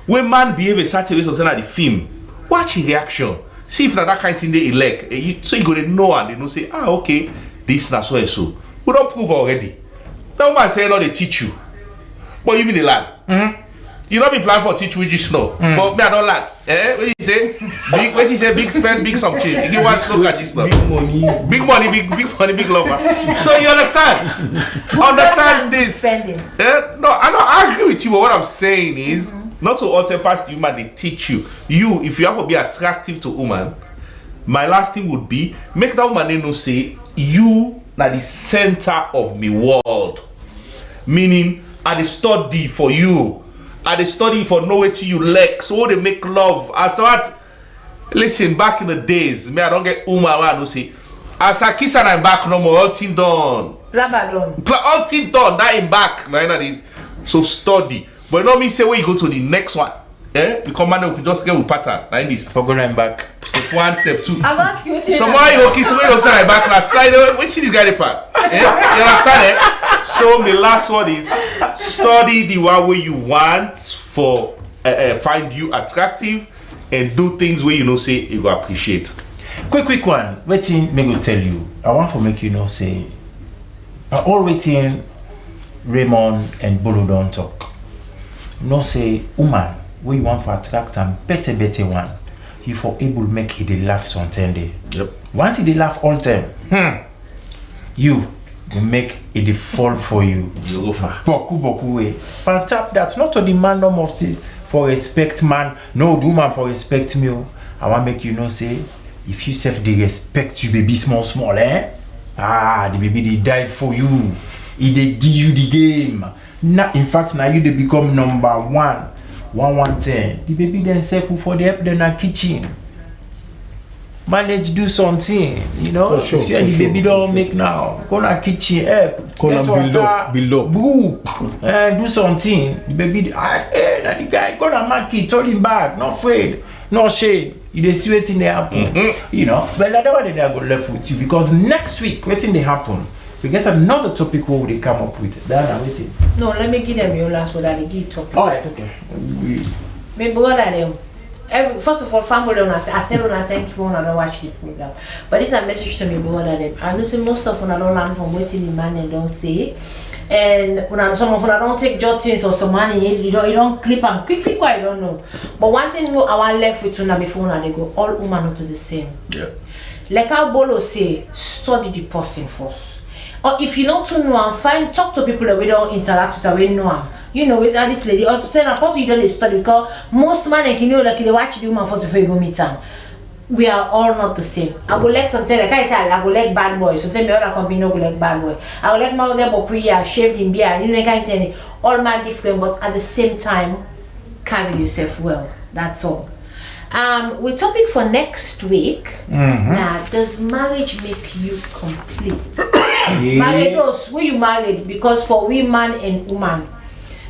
When man behave a certain way, so say na the film. Watch im reaction. See if na that kind thing dey e leg. Eh, you, so you go dey know and dey know say, ah, okay, this na so and so. We don prove already. That woman say no dey teach you, but you be the land. You no be plan for teach witches no, but me I don land. Eh, what you say? Big, what you say? Big spend, big something. You want slow catch this now. Big money. Big money, big big money, big lover. So you understand? Understand this. Spending. Eh? No, I don't agree with you, but what I'm saying is, not so all ten pass the woman they teach you. You, if you have to be attractive to woman, my last thing would be make that woman they know say you na the center of my world. Meaning, I dey study for you. I dey study for know wetin you like. So they make love. As what? Listen, back in the days, me I don't get woman where I know say, as I kiss her, I'm back no more. All thing done. Raba done. Pla- All thing done. That in back. Na, na the, so study. But you know me say when you go to the next one, eh? Because man, we just get with pattern. Like this. For go line back. Step one, step two. I ask you wetin. So why you kiss me? You say I back last slide. Wait see this guy the part. Eh? You understand? Eh? So the last one is study the one way you want for uh, uh, find you attractive and do things where you know say you go appreciate. Quick quick one, wetin me go tell you, I want to make you know say, uh, all wetin Raymond and Bolo don talk, know say woman wey you want for attract am better better one, you for able make e dey laugh sometimes dey. Yep. Once e dey laugh all time, hmm, you go make e dey fall for you. Jehovah. Boku boku way. On top that, not to the man no more still for respect man, no the woman for respect me o. I wan make you know say if you sef dey respect you baby small small, eh? Ah, the baby dey die for you. E dey give you the game. Na in fact na you dey become number one. One one ten. The baby dem sef we for dey help dem na kitchen. Manage do something, you know. For sure, if you and for the baby sure, don for make sure. Now, go na kitchen help. Call am get below, water, below. Brew, eh, do something. The baby, ah, eh, na the guy go na market, hold him bag, no afraid, no shame. You dey see wetin dey happen, you know. But na that one dey go left with you because next week wetin dey happen? We get another topic wey we dey come up with. That na wetin? No, let me give them your last word. I dey give topic. All right, okay. We My brother dem, every, first of all, family una, I tell una thank you for una don watch the program. But this na message to my brother dem. I know say most of una don learn from wetin the man dem don say. And una, some of una don take jot things or some man, you don, you don clip am quick quick, I don't know. But one thing wey I wan left with una before una dey go, all woman not the same. Yeah. Like how Bolo say, study the person first. Or if you no too know am, find, talk to people wey don interact with am, wey know am. You know wetin this lady also say na person you don dey study, because most man like you know like you dey watch the woman first before you go meet am. We are all not the same. I go like something like I say I go like bad boy. Something my other company no go like bad boy. I go like man wey get boku ear, shave him beard, you know that kind thing. All man different, but at the same time, carry yourself well. That's all. Um, we topic for next week. Na does marriage make you complete? Married those wey you married, because for we man and woman,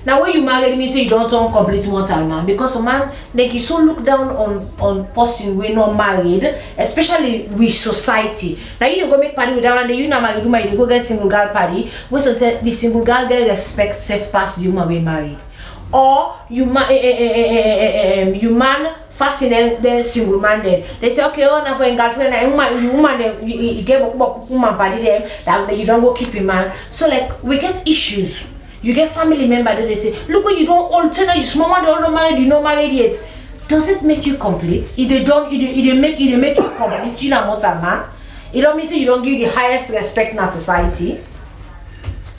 now when you married mean say you don turn complete mortal man, because a man like you so look down on on person wey not married, especially with society. Now you go make party with that one day, you na married woman, you go get single girl party. Wey sometimes the single girl get respect sef pass the woman wey married. Or you man, eh, eh, eh, eh, eh, eh, eh, em, you man fasting dem, dem single man dem. They say, okay, oh, na for im girlfriend, na im woman, im woman dem, you, you, you get boku boku woman party dem, that you don go keep im man. So like we get issues. You get family member that they say, look when you don old, tell you small man, they all don married, you no married yet. Does it make you complete? If they don't, if they, if they make, if they make you complete, you na mortal man. It don't mean say you don't give the highest respect in our society.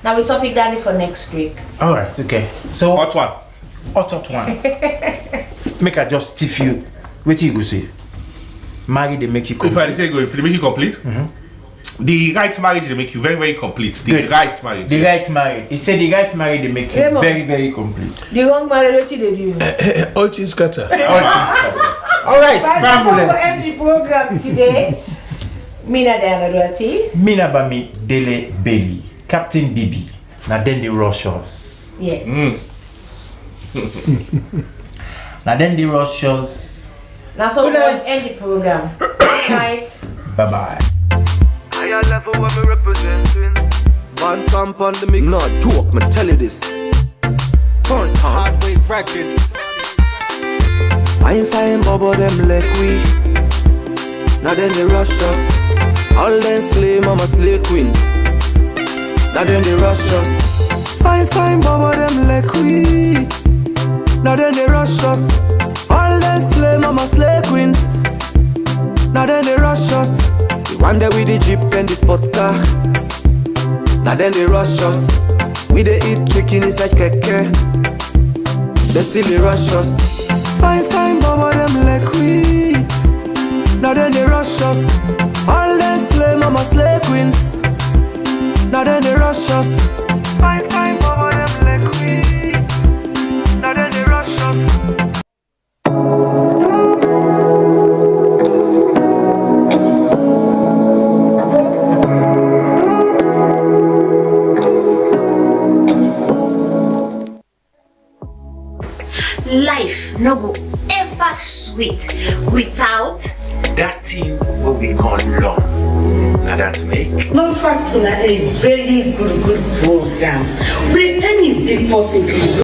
Now we topic that for next week. All right, okay. So hot one. Hot hot one. Make I just stiff you. Wetin you go say? Marry dey make you complete. If I say go, if they make you complete, the right marriage dey make you very, very complete. The right marriage. The right marriage. He said the right marriage dey make you very, very complete. The wrong marriage, wetin dey do you? All things scatter. All things scatter. All right, family. End the program today. Mina Diana Duarte. Mina Bami Dele Bailey. Captain Bibi. Na dem dey rush us. Yes. Na dem dey rush us. Na so we wan end the program. Good night. Bye bye. Higher level where we representing. One time on the mix. No joke, me tell you this. Turn time. Crack it. Fine fine bobo dem like we. Na dem dey rush us. All dem slay mama slay queens. Na dem dey rush us. Fine fine bobo dem like we. Na dem dey rush us. All dem slay mama slay queens. Na dem dey rush us. The one dem with the jeep and the sports car. Na dem dey rush us. We dey eat chicken inside keke. Dem still dey rush us. Fine fine bobo dem like we. Na dem dey rush us. All dem slay mama slay queens. Na dem dey rush us. Fine fine bobo dem like we. Na dem dey rush us. Life no go ever sweet without that thing wey we call love. Na that make. Love Factor na a very good good program wey any big person can